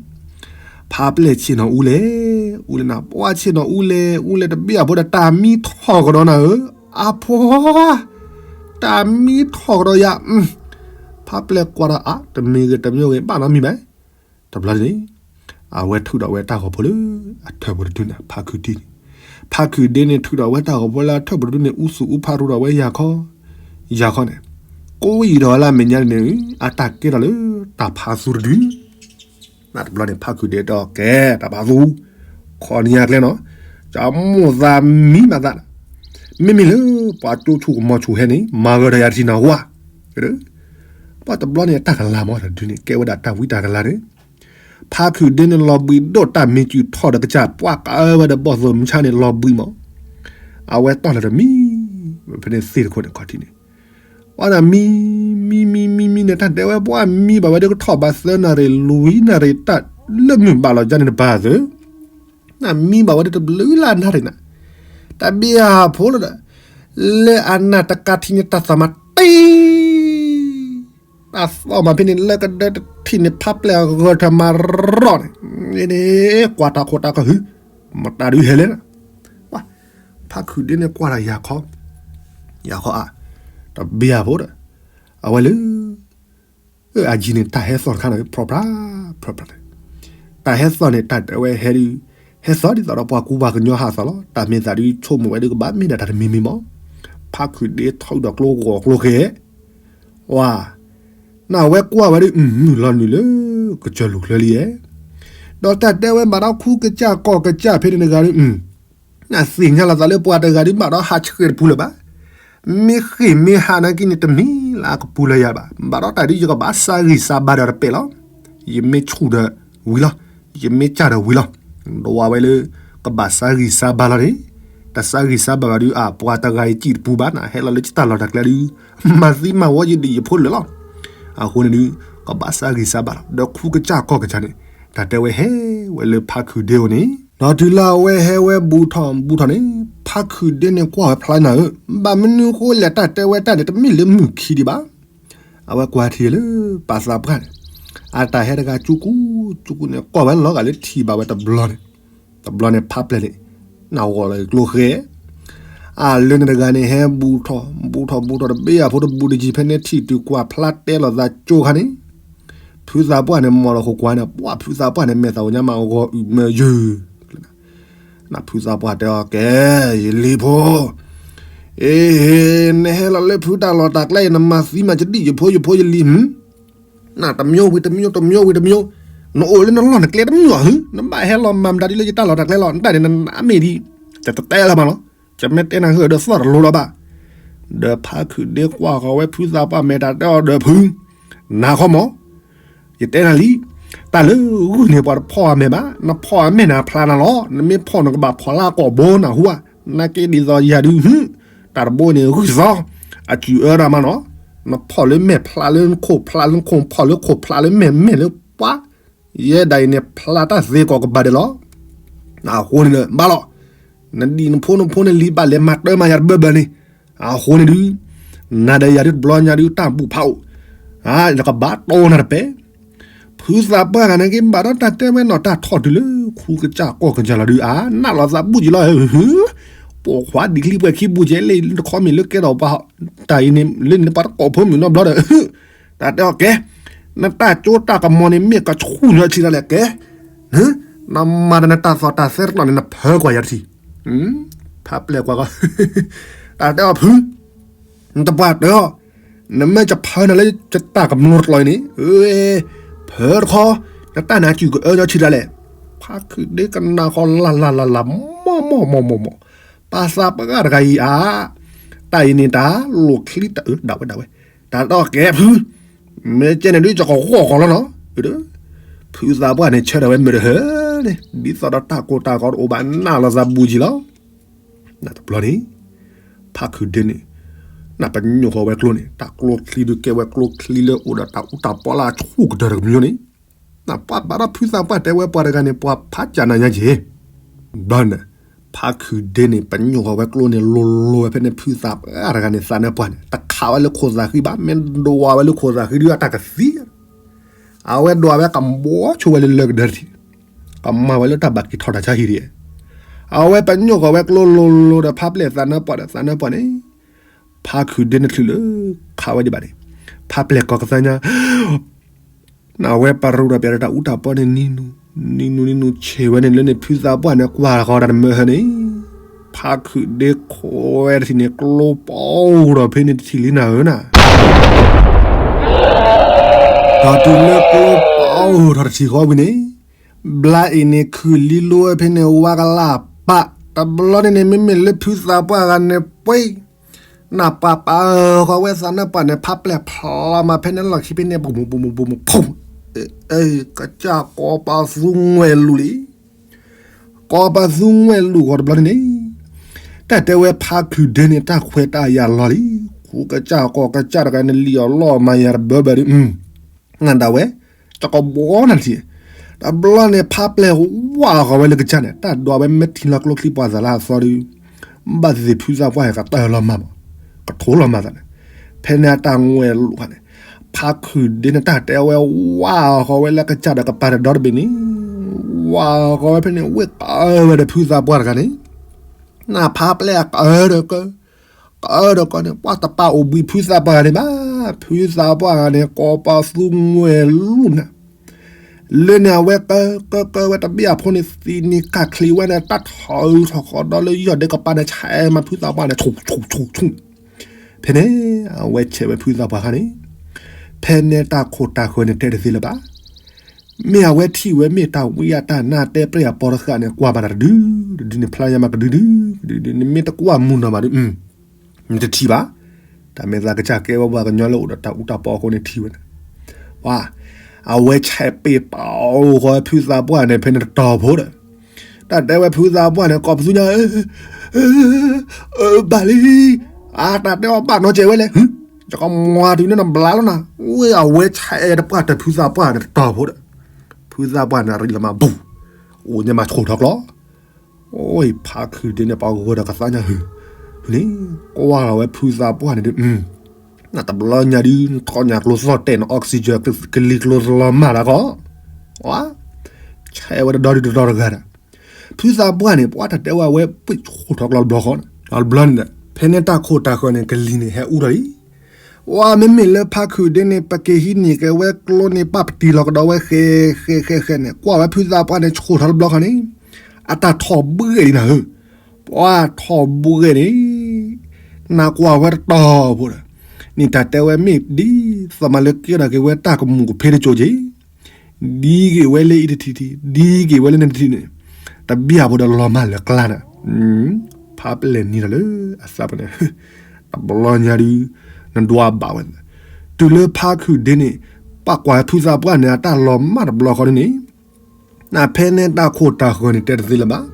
ဖါပျဲၢ်ဆ့ၣ်နီၤအူလဲၣ်, အူလဲၣ်နၤ ပှၤဆ့ၣ်နီၤအူလဲၣ်, အူလဲၣ်တဘ့ၣ်အဖိဒီး တၢ်မံထီၣ်ကဒီးနၤဧၢ, အဖိ, တၢ်မံထီၣ်ကဒီးယၤ, ဖါပျဲၢ်ကွၢ်ဒီးအါ တမံၤဂ့ၤတမံၤဂ့ၤ ဘၣ်နီတမံၤဘၣ် တဘျီန့ၣ်, အဝဲထုးဒီးဝဲတၢ်ဂီၤဖိလၢ အထၢၣ်ဖိတဒုန့ၣ် ဖါခုၣ်ဒ့န့ၣ်, ဖါခုၣ်ဒ့န့ၣ် ထုးဒီးဝဲတၢ်ဂီၤဖိလၢအထၢၣ်ဖိတဒုန့ၣ် အူသူၣ်အူဖးရူဒီးဝဲယၤခီ, ယၤခီန့ၣ်, ကိးယံာ်ဒီးလၢအမဲာ်ညါန့ၣ် အတၢ်ကဲထီၣ်လၢတၢ်ဖးသူတဒု နတဘျီန့ၣ် ဖါခုၣ်ဒ့တဲအီၤ ကဲ တၢ်ဖးသူ, ခီနံၤအကျဲနီၤ, ကမိၣ်သးမံမးသး, မ့မ့ၢ်လၢပှၤကၠိဆူၣ်ကမီၤဆူၣ်ဟဲန့ၣ် မၤဂၢၢ်ဒီးယၤတထံၣ်နၢ်ဟူဧါ, ပှၤတဘျီန့ၣ် တၢ်ကလၤမးတဒုန့ၣ် ကဲဝဲဒၣ်တၢ်ဝံတၢ်ကလၤန့ၣ်, ဖါခုၣ်ဒ့န့ၣ်လီၤဘှံးဒိၣ်တၢ်မ့ၢ်ကုၢ်ထီၣ်ဒီးကစၢ် ပှၤကအၢဝဲဒီးဘီၣ်သိၣ်မုၢ်ဆါန့ၣ်လီၤဘှံးမး, အဝဲတီၢ်လၢတမံၤ, ဖဲန့ၣ်သ့ၣ်တခိၣ်န့ၣ်ခီၣ်ထံးန့ၣ် ပှၤနၤမံ, မံ မံ မံ မံန့ၣ် တၢ်တဲဝဲပှၤမံဘၣ်ဝဲဒၣ်ကထီၣ်ဘၣ်သၢနၣ်ရံၣ်လွံၢ်နၣ်ရံၣ် တၢ်လၢမုၢ်ဘၣ်လီၤယါန့ၣ်တပၤသၢ, နမံဘၣ်ဝဲဒၣ်တဘျုးလၢနၣ်ရံၣ်နၤ, တၢ်ဘံၣ်အဖိလီၤဒီး, လၢအနၢ်တကးထံးန့ၣ် တၢ်သးမၤတံၢ် တၢ်သီၣ်မးဖဲန့ၣ် လၢကဒၢတထံၣ်န့ၣ် ဖါပျဲၢ်အဂၢၢ်ထၢၣ်မၤရီၣ်န့ၣ်, န့ၣ် ကွၢ်တၢ်ခိၣ်တၢ်ကဟု, မတၤဒုးဟဲလဲၣ်, ဖါခုၣ်ဒ့န့ၣ်ကွၢ်ဒီးယၤခီ, ယၤခီအါ, တဘံၣ်အဖိဒီး, အဝဲလၢ အယံၤန့ၣ် တၢ်ဟဲသီၣ်တခါန့ၣ် ဖြီၣ်ဖြါ, ဖြီၣ်ဖြါန့ၣ်, တၢ်ဟဲသီၣ်န့ၣ် တၢ်တဲဝဲဟဲဒုး, ဟဲသီၣ်ဒ်သိးဒီးပှၤကူပှၤကညီဟးသီၣ်လီၤ. တၢ်မ့ၢ်သးဒုးဆိကမိၣ်ဝဲဒုးကဘၣ်မ့ၢ်ဒၣ်တၢ်တမံၤမံၤမး, ဖါခုၣ်ဒ့ထီၣ်ဒီးကျိဂီၤကျိဃဲ, ဝါ, နဝဲကွၢ်ဝဲဒုး မုၢ်လီၤနုာ်လၢ ကစၢၢ်လူၢ်ချၢလံဧဲ, ဒီးတၢ်တဲဝဲဘၣ်ဒီးခူကစၢ်ကီၢ်ကစၢ်ဖဲန့ၣ်တဂၤဒုး နသ့ၣ်ညါလီၤသးလၢပှၤတဂၤဒုး ဘၣ်ဒီးဟးဆှဲးတပူၤလၢၤဘၣ်. မ့ၢ်ဃ့ၢ်မ့ၢ်ဟးနာ်က့န့ၣ် တမ့ၢ်လၢအကပူၤလၢၤယၤဘၣ်. ဘၣ်ဒီးတၢ်ဒုးယကဘၣ်ဆါဂံၢ်ဆါဘါဒီးတပဲာ်လီၤ. ယမ့ၢ်ဆူၣ်ဒီးဝံၤလီၤ. ယမ့ၢ်စၢ်ဒီးဝံၤလီၤ. ဒိးဝဲလၢ ကဘၣ်ဆါဂံၢ်ဆါဘါလီၤန့ၣ်, တဆါဂံၢ်ဆါဘါဘၣ်ဒုး အပှၤတဂၤအံၤစံၣ်တပူၤဘၣ် နဟဲလီၤလၢယတၢ်လီၢ်တၢ်ကျဲဒုး မၤသံမၤဝီယဒံၣ်ယဖိလၢာ်လီၤ. အဃိန့ၣ်ဒုး ကဘၣ်ဆါဂံၢ်ဆါဘါလီၤ. ဒီးခူကစၢ်ကီၢ်ကစၢ်န့ၣ် တၢ်တဲဝဲဟဲဝဲလၢဖါခုၣ်ဒ့အိၣ်န့ၣ်, ဒီးတုၤလၢအဝဲဟဲဝဲဘူးထီၣ်ဘူးထီၣ်န့ၣ် ဖါခုၣ်ဒ့န့ၣ်ကွၢ်ဝဲဖျါနၤဧၢ, ဘၣ်မနုၤဃိလဲၣ် တၢ်တဲဝဲတၢ်န့ၣ် တမ့ၢ်လၢမုၢ်ခံဒံးဘၣ်. အဝဲကွၢ်ထံၣ်လၢပာ်သးပှၢ်န့ၣ် အတၢ်ဟဲတဂၤကၠူကူ, ကၠူကူန့ၣ် ကွၢ်ဝဲလီၤဂာ်လၢထံၣ်ဘၣ်ဝဲတဘျီန့ၣ်, တဘျီန့ၣ်ဖးပျဲၢ်န့ၣ် နဂီၢ်လီၤကျိဃဲ, အလၢန့ၣ်တဂၤန့ၣ် ဟဲဘူးထီၣ်ဘူးထီၣ်ဘူးထီၣ်တဘ့ၣ်အဖိတဘူးတယံၤ ဖဲန့ၣ်ထံၣ်တုၤကွၢ်ဖျါတဲလိာ်သးကၠိခါန့ၣ်, ဖုသးပှၢ်န့ၣ် မီၢ်လီၤဃိကွၢ်န့ၣ် ပှၤဖုသးပှၢ်န့ၣ် မဲာ်သၣ်ဧိၤညါမးဂီၤအုၣ်မၢယုၢ် နဖုသးပှၢ်တဲအီၤ ကဲ, ယလံၤဖိ, အ့, နဟဲလီၤလၢဖုတၢ်လီၢ်တၢ်ကျဲအံၤ နမၤသံမၤကဒံၣ်ယဖိယဖိယလံၤ, နတမျိုးဝံၤတမျိုး, တမျိုးဝံၤတမျိုး, နအိၣ်လၢနလီၢ်နကျဲတမျိုးဧါ, နဘၣ်ဟဲလီၤမၤမတၤဒ်လၢယတၢ်လီၢ်တၢ်ကျဲလီၤ, နတၢ်န့ၣ် နမ့ၢ်ဒ်, ယတတဲလၢၤဘၣ်လီၤ, ယမ့ၢ်တဲနၤဟၢဒီးသီၣ်တလိၤလီၤဘၣ်. ဒီးဖါခုၣ်ဒ့ကွၢ်ဃီၤဝဲဖုသးပှၢ်မဲာ်တၢ်တဲအီၤဒီးဖု နၤခီမး, ယတဲနၤလံ, တၢ်လၢဂုၢ်န့ၣ် ပှၤတဖီၣ်အမဲာ်ဘၣ်, နဖီၣ်အမဲာ်န့ၣ် အဖျါနၤလီၤ, နမ့ၢ်ဖီၣ်န့ၣ် ကဘၣ်ဖီၣ်လၢအကိာ်ဘိနၢ်ဟူဧါ, နာ်က့ဒ်သိးယၤဒုး, တၢ်တဘိန့ၣ် ဂုၢ်သီ, အစူၢ်အၢတၢ်မးနီၤ, နဖီၣ်လၢမဲာ်ဖျါလၢနခိၣ်ဖျါလၢနခိၣ်ဖီၣ်လၢခိၣ်ဖျါလၢမဲာ်မဲာ်လၢပှၤ ယဲဒၣ်အံၤန့ၣ် ဖျါတၢ်သ့ကိးကဘၣ်ဒဲးလီၤ. အဃိန့ၣ်ဘၣ်လီၤ, နဒံၣ်နဖိနဖိန့ၣ်လံဘၣ်လဲၤမၤတၢ်မၤယၤတဘၢဘၢန့ၣ်, အဃိန့ၣ်ဒုး နၤဒီးယၤဒုးတဘျီညါဒုးတၢ်ဘူၣ်ဖးအိၣ်, ယကဘၣ်တီနၤတပဲ, ဖုသးပှၢ်ဂၤန့ၣ်က့ၤဘၣ်ဒီးတၢ်တဲဝဲနီၤ တၢ်ထီၣ်တုၤလၢခူကစၢ်ကီၢ်ကစၢ်လီၤဒုး အနၢ်လီၤသးဘူၣ်ကံလီၤ, ပိာ်ခွါဒံးချံပှဲၤခံဘူၣ်ကဲလၢတခီမ့ၢ်လၢကဲထီၣ်ပှၤတၢ်အံၤန့ၣ် လၢန့ၣ်ပှၤတကိးဖိမုၣ်နီတဘျီဒီး တၢ်တဲအီၤကဲ, နတၢ်ကၠိတၢ်ကမီၤန့ၣ်မ့ၢ်ကဆူၣ်ညီထံဒၣ်လဲာ်ကဲ, နမၤဒီးနတၢ်သီၣ်တၢ်သဲတလီၢ်န့ၣ် နဖၢကွၢ်ယၤတထံၣ်, ဖးပျဲၢ်ကွၢ်ကီ, တၢ်တဲအီၤဖု နတပှၢ်တၢၢ်အီၤ, နမ့ၢ်ကဖၢနၤလၢယတၢ်ကမျၢၢ်တကျိၤအံၤန့ၣ်, ဖၢတခီ, နတၢ်နၤစူၢ်ကအၢညီဆံးဒၣ်လဲာ်, ဖါခုးဒ့ကနၣ်ဃီလၢ်လၢ်လၢ်လၢ် မီၢ်မီၢ်မီၢ်မီၢ်မီၢ်, ပၢ်သးပှၢ်တဂၤအံၤဧါ, တၢ်အံၤန့ၣ်တၢ်လိၣ်ချံတၢ်အၢဒၣ်ဝဲဒၣ်ဝဲ, တၢ်တဲအီၤကဲဖု မ့ၢ်ကဲန့ၣ်ဒုးယကဂီၢ်ဃီလီၤနီၤ, ဖုသးပှၢ်န့ၣ်ဆၢထၢၣ်ဝဲမုာ်တဟၢန့ၣ် ဒ်သိးဒီးတၢ်ကိၢ်တၢ်ဂီၤတအိၣ်ဘၣ် နၢ်လီၤသးဘူၣ်ကံလီၤ. နတဘျီန့ၣ် ဖါခုးဒ့န့ၣ် နပညိၣ်ဃီဝဲကျိန့ၣ် တၢ်ကျိချံဒုးကဲဝဲကျိချံလၢအိၣ်ဒီးတၢ်အူတၢ်ပီလၢအဆူၣ်ကတၢၢ်တကမျၢၢ်န့ၣ်, နပှၤဘၣ်ဒီးဖုသးပှၢ်တဲဝဲပှၤတဂၤန့ၣ် ပှၤဖးကၢ်နၤညါက့ၤ, ဘျီန့ၣ် ဖါခုးဒ့န့ၣ် ပညိၣ်ဃီဝဲကျိန့ၣ် လိၤလိၤဝဲဖဲန့ၣ် ဖုသးပှၢ်တဂၤန့ၣ် သးနၢပှၢ်န့ၣ် တခးဝဲလၢခိၣ်သးဃံဘၣ်, မ့ၢ်ဒွးဝဲလၢခိၣ်သးဃံဒုးအတၢ်ကသံ အဝဲဒွးဝဲကဘီဆိဝဲလၢလၢကဒၢတထံၣ်, ကမၤဝဲလၢတၢ်ဘၣ်က့ၤထီၣ်တၢ်ဆါဟံၣ်ဒံး, အဝဲပညိၣ်ဃီဝဲကျိလိၤလိၤဒီးဖါပျဲၢ်သးနၢပှၢ်ဒီးသးနၢပှၢ်န့ၣ်, ဖါခုးဒ့န့ၣ်ချုးလၢ ခးဝဲဒံးဘၣ်န့ၣ်, ဖါပျဲၢ်ကီၢ်ကသါညါ နဝဲပရူးဒီးပျဲၢ်ဒီးတၢ်အူတၢ်ပီန့ၣ် နံၤနူၤ နံၤနူၤနံၤနူၤဆဲးဝဲန့ၣ်လၢန့ၣ် ဖုသးပှၢ်န့ၣ် ကွၢ်ဃီတၢ်တမၢဟၢန့ၣ်, ဖါခုးဒ့ခိးဝဲတထံၣ်န့ၣ် ကျိပီၤဒီးဖဲန့ၣ်တထံၣ်လံနၤဧၢနၤ ဒီးတုၤလၢကျိပီၤထီၣ်တထံၣ်ဃီဝံၤန့ၣ်, ဘျါအံၤန့ၣ်ခုၣ်လံလိဝဲဖဲန့ၣ် ဝါကလၢ်ပာ်, တဘျီန့ၣ်န့ၣ် မ့မ့ၢ်လၢဖုသးပှၢ်ဂၤန့ၣ် ပှ့ၤ နၢ်ပၢ်ပၢ်ဃီဝဲသးနၢပှၢ်န့ၣ် ဖါပျဲၢ်ဖျီမးဖဲန့ၣ်လီၢ်ခံဖဲန့ၣ် ပူၤပူၤပူၤပူၤပူၤ ကစၢ်ကီးပာ်သူငွဲၢ်လူၤလံ ကီးပာ်သူငွဲၢ်လူၤဃီတဘျီန့ၣ်န့ၣ်, တၢ်တဲဝဲဖါခုၣ်ဒ့န့ၣ် တၢ်ခွဲးတၢ်ယာ်လီၤလံ, ဃူကစၢ်ကီးကစၢ်တဂၤန့ၣ် လံၣ်အီၤလီၤမၤယၤတဘၢဘၢဒုး, နဒၣ်ဝဲ, တကဘီနၤတထံၣ်, တဘျီန့ၣ် ဖါပျဲၢ်ဝၢ်ဃီဝဲလၢကစၢ်န့ၣ် တၢ်ဒွးဝဲမ့ၢ်ထံလီၤကျိချံပှၤသးလၢအသီဒုး, ဘၣ်သ့ၣ်သ့ၣ်ဖုသးပှၢ်ကတၢၢ်လီၤမၢ်မး, ကထိလီၤမၢ်သးန့ၣ်, ဖဲန့ၣ်အတၢ်ငွဲၢ်လူၤဃီန့ၣ်, ဖါခုၣ်ဒ့န့ၣ် တၢ်တဲဝဲဝၢ်ဃီဝဲလၢကစၢ်ဒီးကပၤတဒီတဘ့ၣ်န့ၣ်, ဝၢ်ဃီဝဲဖဲန့ၣ် ဝ့ၢ်ကၢဝဲဒီးဖုသးပှၢ်တဂၤန့ၣ်, နဖါပျဲၢ်အကၢဒီးကၢ ကၢဒီးကၢန့ၣ် ပှၤတပာ်အိၣ်ဘှံးဖုသးပှၢ်ဂၤန့ၣ်ဘၣ်, ဖုသးပှၢ်ဂၤန့ၣ် ကီးပာ်သူငွဲၢ်လူၤနၤ, လၢန့ၣ်အဝဲကၢကၢကၢဝဲတဘ့ၣ်အဖိန့ၣ် သံနံၤကၢ်ချံဝဲန့ၣ် တၢ်ထီၣ်အုးထီၣ်ဃီဒီးလၢယီၢ်ဒ့ကပၤန့ၣ် ဆဲးမၤဖုသးပှၢ်န့ၣ် ဆူၣ်ဆူၣ်ဆူၣ်ဆူၣ်, ဖဲန့ၣ် အဝဲဆဲးဝဲဖုသးပှၢ်ခါန့ၣ်, ဖဲန့ၣ်တၢ်ခိၣ်တၢ်ဃၢၤန့ၣ်တဲတသ့လၢၤဘၣ် မ့ၢ်အဝဲထံၣ်ဝဲမ့ၢ်တၢ်ဝံအတၢ်နါတဲပြဲၢ်အပီတဃၣ်န့ၣ် ကွၢ်ဘၣ်တၢ်တဒု, တဒုန့ၣ်ဖျါညါမးကဒုဒု, ကဒုဒုန့ၣ်မ့ၢ်တကွၢ်မုၢ်နီၢ်ဘၣ်ဒု, နတထံၣ်ဘၣ်, တၢ်မဲာ်သးကစၢ်ကဲဝဲပှၤကညီလၢအိၣ်ဒီးတၢ်အူတၢ်ပီအဃိန့ၣ်ထံၣ်ဝဲန့ၣ်, ဝါ, အဝဲဆဲးပ့ၢ်ပာ်အိၣ်ဃီဖုသးပှၢ်န့ၣ် ဖဲန့ၣ်တတီၤဖိဒီး, တၢ်တဲဝဲဖုသးပှၢ်န့ၣ် ကိးပသူညါ ဘၣ်လံ, အတၢ်တဲအီၤဘၣ်နီတစဲးဝဲလဲၣ်, ယကမၤတုၤန့ၣ်နဘျါလီၤနၤ, ဝဲအဝဲဆဲးတပှၢ်တၢ်ဖုသးပှၢ်န့ၣ်တတီၤဖိဒီး, ဖုသးပှၢ်န့ၣ်ရံၣ်လီၤမၢ်ဘူး, အိၣ်ညါမၤဆူၣ်ထီၣ်ကျီ, အိၣ်ဖါခုၣ်ဒ့န့ၣ် ပှၤဂီၤဒီးကသါညါဟု, န့ၣ်, ကွၢ်လီၤဝဲဖုသးပှၢ်န့ၣ်ဒုး, နတဘျီညါဒုး နထီၣ်ညါကျိသီၣ်တဲာ်န oxygen ကလံၤကျိသလီၤမၢ်လၢခီ, ဝါ, ဆဲးဝဲတဒီဒုတဒီတဂၤဒီး ဖုသးပှၢ်န့ၣ် ပှၤတၢ်တဲဝဲအဝဲပှ့ၤဆူၣ်ထီၣ်ကျီတဘျီဃီန့ၣ်, တဘျီန့ၣ်ဒီး ဖဲန့ၣ်တၢ်ခိၣ်တၢ်ဃၢၤန့ၣ် ကလံၤန့ၣ်ဟဲအူထီၣ်လံ, ဝါ မ့မ့ၢ်လၢဖါခုၣ်ဒ့န့ၣ် ပက့ၤဟံးန့ၢ်က့ၤဝဲကျိန့ၣ် ပာ်ပတံၢ်လီၤကဒီးဝဲဃဲဃဲဃဲဃဲန့ၣ် ကွၢ်ဝဲဖုသးပှၢ်န့ၣ် ဆူၣ်ထီၣ်တဘျီဃီန့ၣ်, အတၢ်ထီၣ်ဘှဲၣ်လံနၤဧၢ, ပှၤထီၣ်ဘှဲၣ်န့ၣ် နကွၢ်ဝဲတတီၤဖိဒီး, န့ၣ်တၢ်တဲဝဲမ့ၢ်ဒ်သိးမးလၢကဲထီၣ်က့ၤဝဲတၢ်ကမူၣ်ကဖ့တကၠိက့ၤ ဒ်က့ၤဝဲလၢအံၤတထံၣ်ထံၣ် ဒ်က့ၤဝဲလၢန့ၣ်တထံၣ်န့ၣ်, တဘံၣ်အဖိဒီးလီၤမၢ်လၢကျါန့ၣ်, ဖါပျဲၢ်နံၤလီၤလၢအသးပူၤန့ၣ်, တဘျီညါဒုး, နဒွးဘၣ်ဝဲ, တုၤလၢဖါခုၣ်ဒ့န့ၣ်, ပာ်ကွၢ်ဖုသးပှၢ်န့ၣ် အတၢ်လီၤမၢ်တဘျီဃီန့ၣ်န့ၣ်, နဖဲန့ၣ်တၢ်ခိၣ်တၢ်ဃၢၤန့ၣ်တဲတသ့လၢၤဘၣ်,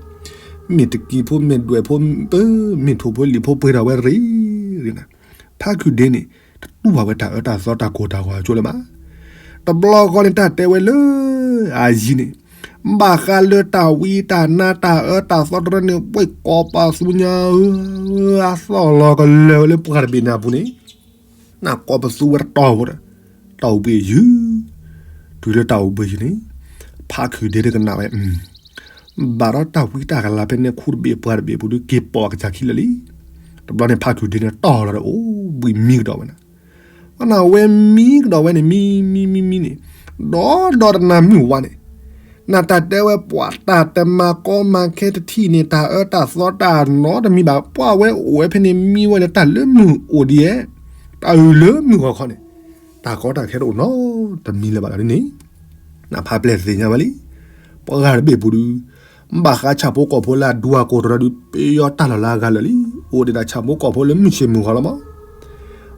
မ့ၢ်တကံဖိမ့ၢ်ဒွဲၣ်ဖိ, မ့ၢ်ထိၣ်ဖိလံၣ်ဖိပှ့ၤထီၣ်ဝဲရ့ၣ်ရ့ၣ်န့ၣ်, ဖါခုၣ်ဒ့န့ၣ်, တတူၢ်ဘၣ်ဝဲတၢ်အၢတၢ်သီတၢ်ကိၢ်တၢ်ဂီၤအကၠိလၢၤဘၣ်. တဘျီဃီန့ၣ်တၢ်တဲဝဲလၢ, အယံၤန့ၣ်, ဘၣ်ဃးလၢတၢ်ဝံတၢ်နါတၢ်အၢတၢ်သီတရၢန့ၣ် ပှ့ၤကိးပသူညါဧၢ, အသီၣ်လီၤကလၢာ်ဝဲလၢပှၢ်တဘ့ၣ်န့ၣ်အပူၤန့ၣ် နကိးပသူဝဲတတီၤဖိဒီး တၢ်အိၣ်ဘှံးယုၢ်, တုၤလၢတၢ်အိၣ်ဘှံးယုၢ်န့ၣ် ဖါခုၣ်ဒ့တကနၣ်ဝဲ ဘၣ်ဒီးတၢ်ဝံတၢ်ကလၤဖဲန့ၣ်ခူတဘ့ၣ်ပှၤတဘ့ၣ်ပူၤဒုးက့ၤပိာ်အကစၢ်ခံလၢာ်လံ. တဘျီန့ၣ် ဖါခုၣ်ဒ့န့ၣ်တီၢ်လီၤဒီးအိၣ်ဘှံးမံကဒီးဝဲနၤ, ဘၣ်နၤဝဲမံကဒီးဝဲန့ၣ် မံမံမံမံန့ၣ် ဒီဒီတနၤမုၢ်ဝါန့ၣ် နတၢ်တဲဝဲပှၤတၢ်တမၤကီမၤခဲတထံၣ်န့ၣ် တၢ်အၢတၢ်သီတၢ်နီတမံၤဘၣ် ပှၤဝဲအိၣ်ဝဲဖဲန့ၣ်မံဝဲလၢတၢ်လၢမုၢ်အိၣ်ဒံးဧဲ, တၢ်အုၣ်လၢမုၢ်ဂီၤခီန့ၣ် တၢ်ကီတၢ်ခဲတအိၣ်နီတမံၤလၢၤဘၣ်လီၤန့ၣ်, နဖါပျဲၢ်သ့ၣ်ညါဝဲလံ. ပှၤဂၤတဘ့ၣ်ပူၤဒုး ဘၣ်ဃးဆၣ်ဖိကီၢ်ဖိလၢအဒူအကိၢ်တရၢဒုး ပယီၤတၢ်လီၢ်လၢအဂၤလၢာ်လံ, အိၣ်ဒံးဒၣ်ဆၣ်ဖိကီၢ်ဖိလၢမုၢ်ဆ့ၣ်မုၢ်ဂီၤလီၤမး.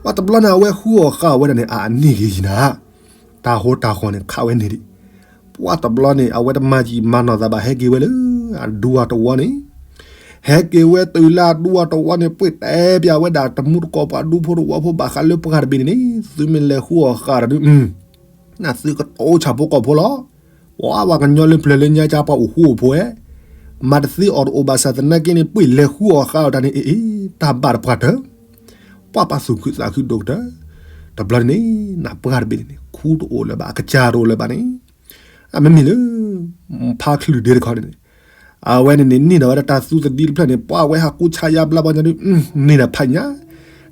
ပှၤတဘျီန့ၣ် အဝဲဃုအီၣ်ဃုအီဝဲဒၣ်န့ၣ် အန့ၢ်ဂ့ၤယံၤနၤ တၢ်ဟိတၢ်ဃီန့ၣ် ခးဝဲန့ၢ်ဒံး, ပှၤတဘျီန့ၣ် အဝဲတမၤကံၣ်မၤနီၢ်သးဘၣ် ဟဲက့ၤဝဲလၢအဒူအတဝီန့ၣ်, ဟဲက့ၤဝဲတုၤလၢအဒူအတဝီန့ၣ် ပှ့ၢ်တဲပၠးဝဲဒၣ်တမူတကိးပှၤဒူဖိတဝီဖိ ဘၣ်ဃးလၢပှၤတဘ့ၣ်န့ၣ်န့ၣ် သုမ့ၢ်လဲၤဃုအီၣ်ဃုအီတၢ်ဒုး နသုကတိၤဆၣ်ဖိကီၢ်ဖိလီၤ. ပှၤပှၤကညီလၢပျၢၤလၢညါကပှၤအိၣ်ဃူအိၣ်ဖိးဝဲ, မၤတသ့အီၣ်တအိၣ်ဘၣ်ဆၣ်သနာ်က့န့ၣ် ပှ့ၢ်လဲၤဃုအီၣ်ဃုအီတၢ်န့ၣ် အ့ၣ်အ့ၣ် တၢ်ဘၣ်တပှၢ်တၢၢ်, ပှၤပှၤသူၣ်ခုသးခုဒိၣ်ကတၢၢ်, တဘျီန့ၣ် နပှၤတဘ့ၣ်န့ၣ် ခူတအိၣ်လၢၤဘၣ် အကစၢ်တအိၣ်လၢၤဘၣ်န့ၣ်, အမ့မ့ၢ်လၢ ဖါခုၣ်ဒ့တခီန့ၣ်န့ၣ် အဝဲန့ၣ်န့ၣ် န့ၢ်ဒီးဝဲဒၣ်တၢ်သူသဒံတဖျၢၣ်န့ၣ် ပှၤဝဲဟးကူဆါယါဘျါပှၤညါဒုး န့ၢ်ဒီးဖးညါ,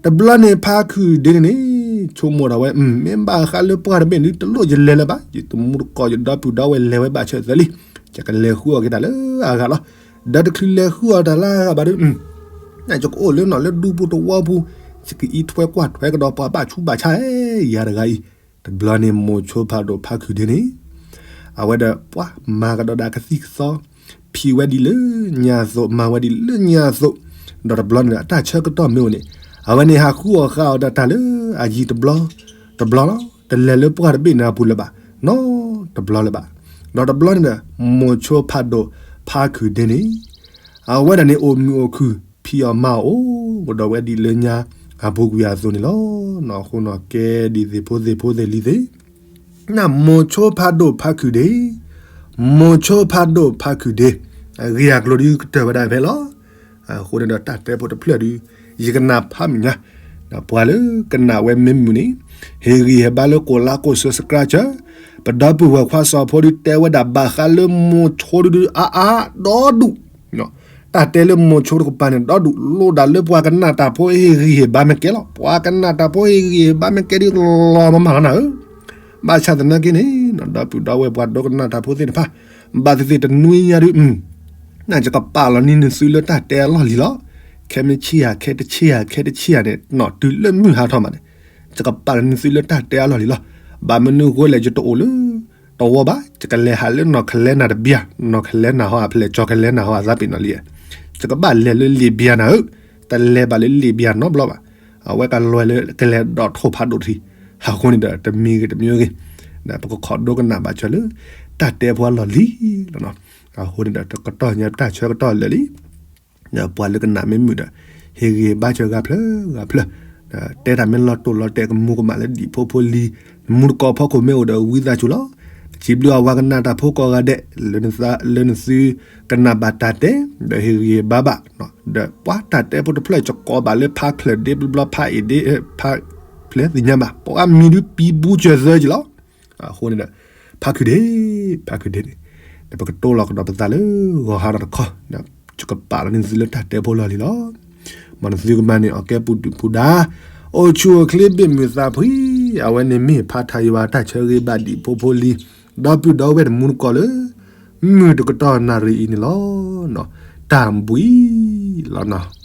တဘျီန့ၣ်ဖါခုၣ်ဒ့န့ၣ်န့ၣ် ဆိကမိၣ်ဒီးဝဲ မ့ၢ်ဘၣ်ဃးလၢပှၤတဘ့ၣ်ဒုး တလိၣ်ယလဲၤလၢၤဘၣ်, ယတမူတကိးယဒီပုၢ်ဒီဝဲၢ်လဲၤဝဲဘၣ်ဆၢၣ်သၢလံ, ယကလဲၤဃုအီၣ်က့ၤတၢ်လၢအဂၤလီၤ. ဒီးတချုးလဲၤဃုအီၣ်တၢ်လၢအဂၤဘၣ်ဒုး ယကအိၣ်လၢနီၢ်လၢဒူပူၤတဝီပူၤ, ယကအံးထွဲကွၢ်ထွဲကဒီးပှၤဘၣ်ဆူးဘၣ်ဆါဧၢ, ယၤတဂၤအံၤ, တဘျီန့ၣ်မိၤဆိဖးဒိၣ်ဖါခုၣ်ဒ့န့ၣ် အဝဲဒီးပှၤမၤကဒီးဒၣ်ကသံၣ်ကသီ, ဖံးဝဲဒ်လၢညါအသိး မၤဝဲဒ်လၢညါအသိး, ဒီးတဘျီန့ၣ်ဒီးအတၢ်ဆၢကတီၢ်မ့ၢ်အိၣ်န့ၣ် အဝဲန့ၣ်ဟးဃုအီၣ်ဃုအီတၢ်တၢ်လၢအယံၤတဘျီ, တဘျီလီၤ, တလဲၤလၢပှၤတဘ့ၣ်န့ၣ်အပူၤလၢၤဘၣ်, နီတဘျီလၢၤဘၣ်. ဒီးတဘျီန့ၣ်ဒီး မိၤဆိဖးဒိၣ်ဖါခုၣ်ဒ့န့ၣ် အဝဲဒၣ်န့ၣ်အိၣ်မုာ်အိၣ်ခုၣ် ဖံးအီၣ်မၤအီၣ်အိၣ်ကဒီးဝဲဒ်လၢညါအပူၤကွံာ်အသိးန့ၣ်လီၤ. နီၢ်ဃိနီၢ်ကဲဒ်သ့ၣ်ဖိသ့ၣ်ဖိသ့ၣ်လံၤသ့ၣ် နမိၤဆိဖးဒိၣ်ဖါခုၣ်ဒ့, မိၤဆိဖးဒိၣ်ဖါခုၣ်ဒ့, အဂ့ၢ်အကျိၤဒုးကတၢၢ်ဝဲဒၣ်ဖဲလီၤ. အဃိန့ၣ်ဒီးတၢ်တဲဖိတဖျၢၣ်ဒုး ယကနၣ်ဖးမုၢ်ညါ, ပှၤလၢကနၣ်ဝဲမ့ၢ်မုာ်န့ၣ် ဟ့ၣ်ဂံၢ်ဟ့ၣ်ဘါလၢကိးလါကိး subscribe ပဒီပုၢ်ဝဲၢ်ခွါစီၤဖိဒုးတဲဝဲဒၣ်ဘၣ်ဃးလၢမိၤဆိဒုးအါအါဒီဒူၣ် တၢ်တဲလၢမိၤဆိတကပၤန့ၣ် ဒီဒူၣ်လိၣ်ဒၣ်လၢပှၤကနၣ်တၢ်ဖိဟ့ၣ်ဂံၢ်ဟ့ၣ်ဘါမ့ၢ်ကဲလီၤ. ပှၤကနၣ်တၢ်ဖိဟ့ၣ်ဂံၢ်ဟ့ၣ်ဘါမ့ၢ်ကဲဒ်လီၤမးမးလီၤနၤဧၢ. ဘၣ်ဆၣ်သနာ်က့န့ၣ် ဒီပုၢ်ဒီဝဲၢ်ပှၤဒိကနၣ်တၢ်ဖိသ့ၣ်တဖၣ် ဘၣ်သ့ၣ်သ့ၣ်တနွံညါဒုး နကပာ်လီၤန့ၢ်နသုလၢတၢ်တဲအလီၢ်လံၤလီၤ. ခဲမုၢ်ဆ့ၣ်ဧါ ခဲတဆ့ၣ်ဧါ ခဲတဆ့ၣ်ဧါန့ၣ် နီၢ်တုၤလၢမုၢ်ဟါထီၣ်မးန့ၣ် ယကပာ်လီၤန့ၢ်သုလၢတၢ်တဲအလီၢ်လံၤလီၤ. ဘၣ်မနုၤအဃိလဲၣ် ယတအိၣ်လၢ တဝီဘၣ်, ယကလဲၤဟးလၢနီၢ်ကလဲနၤတဘျီ, နီၢ်ကလဲနၤဟီအဖျဲၣ် ကၠီၤကလဲနၤဟီအသးပ့ၤနီၣ်လံ. ယကဘၣ်လဲၤလၢလံာ်ဘံယၤနၤဧၢ, တလဲၤဘၣ်လၢလံာ်ဘံယၤနီတဘျီဘၣ်. အဝဲကလွဲလၢကလဲၤဒီးထိၣ်ဖးဒိၣ်တထံၣ်, အဃိန့ၣ်ဒီးတမံၤဂ့ၤတမံၤဂ့ၤ, ပကခိးဒိကနၣ်ဘၣ်စၢၤလၢ တၢ်တဲဖိအလီၢ်လံၤလီၤ. အဃိန့ၣ်ဒီးတကတီၢ်ညါတၢ်ဆၢကတီၢ်လၢာ်လံ ဒီးပှၤလၢကနၣ်မ့ၢ်မုာ်ဒီး ဟ့ၣ်ဂံၢ်ဘါစၢၤဂၤဖျၢၣ်ဂၤဖျၢၣ်, တဲတၢ်မ့ၢ်လီၤတိၢ်လီၤတဲာ်ကမူၤကမၣ်လၢဒံၣ်ဖိဖိလံၤ, မူတကိးဖီခိၣ်မ့ၢ်အိၣ်ဒီးဝံသးစူၤလီၤ. တစံးဘျုးအဝဲကနၣ်တၢ်ဖိကိးဂၤဒဲး လၢနသုကနၣ်ဘၣ်တၢ်တဲ ဒီးဟ့ၣ်ဂံၢ်ဘါဘၣ်, ဒီးပှၤတၢ်တဲဖိတဖျၢၣ် ယကိးဘၣ်လၢဖါချၢၣ်ဒ့ဘျီဘျီ ဖါအ့ၣ်ဒ့ ဖါဖျဲၣ်သ့ၣ်ညါဘၣ် ပှၤမံၤဒုးပံၤဘူးစၢၤသၢကလီၤ. အဃိန့ၣ်ဒီး ဖါခုၣ်ဒ့, ဖါခုၣ်ဒ့န့ၣ် ဒီးပကတိၤလီၤကဒီးပသးလၢဂီၤဟါဒီးတခီ, ယကပာ်လီၤန့ၢ်သုလၢတၢ်တဲဖိလီၢ်လံၤလီၤ. မ်နသုကမၤန့ၢ်အီၤကဲပူၤဒုၣ်ပူၤဒါ, အိၣ်ဆူၣ်အိၣ်ချ့ဘ့ၣ်မုာ်သးဖှံ, အဝဲန့ၣ်မ့ၢ်ဖါထါယွၤတၢ်ဆၢဂ့ၤဘၣ်ဒံၣ်ဖိဖိလံၤ, ဒီပုၢ်ဒီဝဲၢ်တမူတကိးလၢ မုၢ်တကတီၢ်နၣ်ရံၣ်အံၤန့ၣ်လီၤ. တၢ်ဘှံးလီၤနီၤ.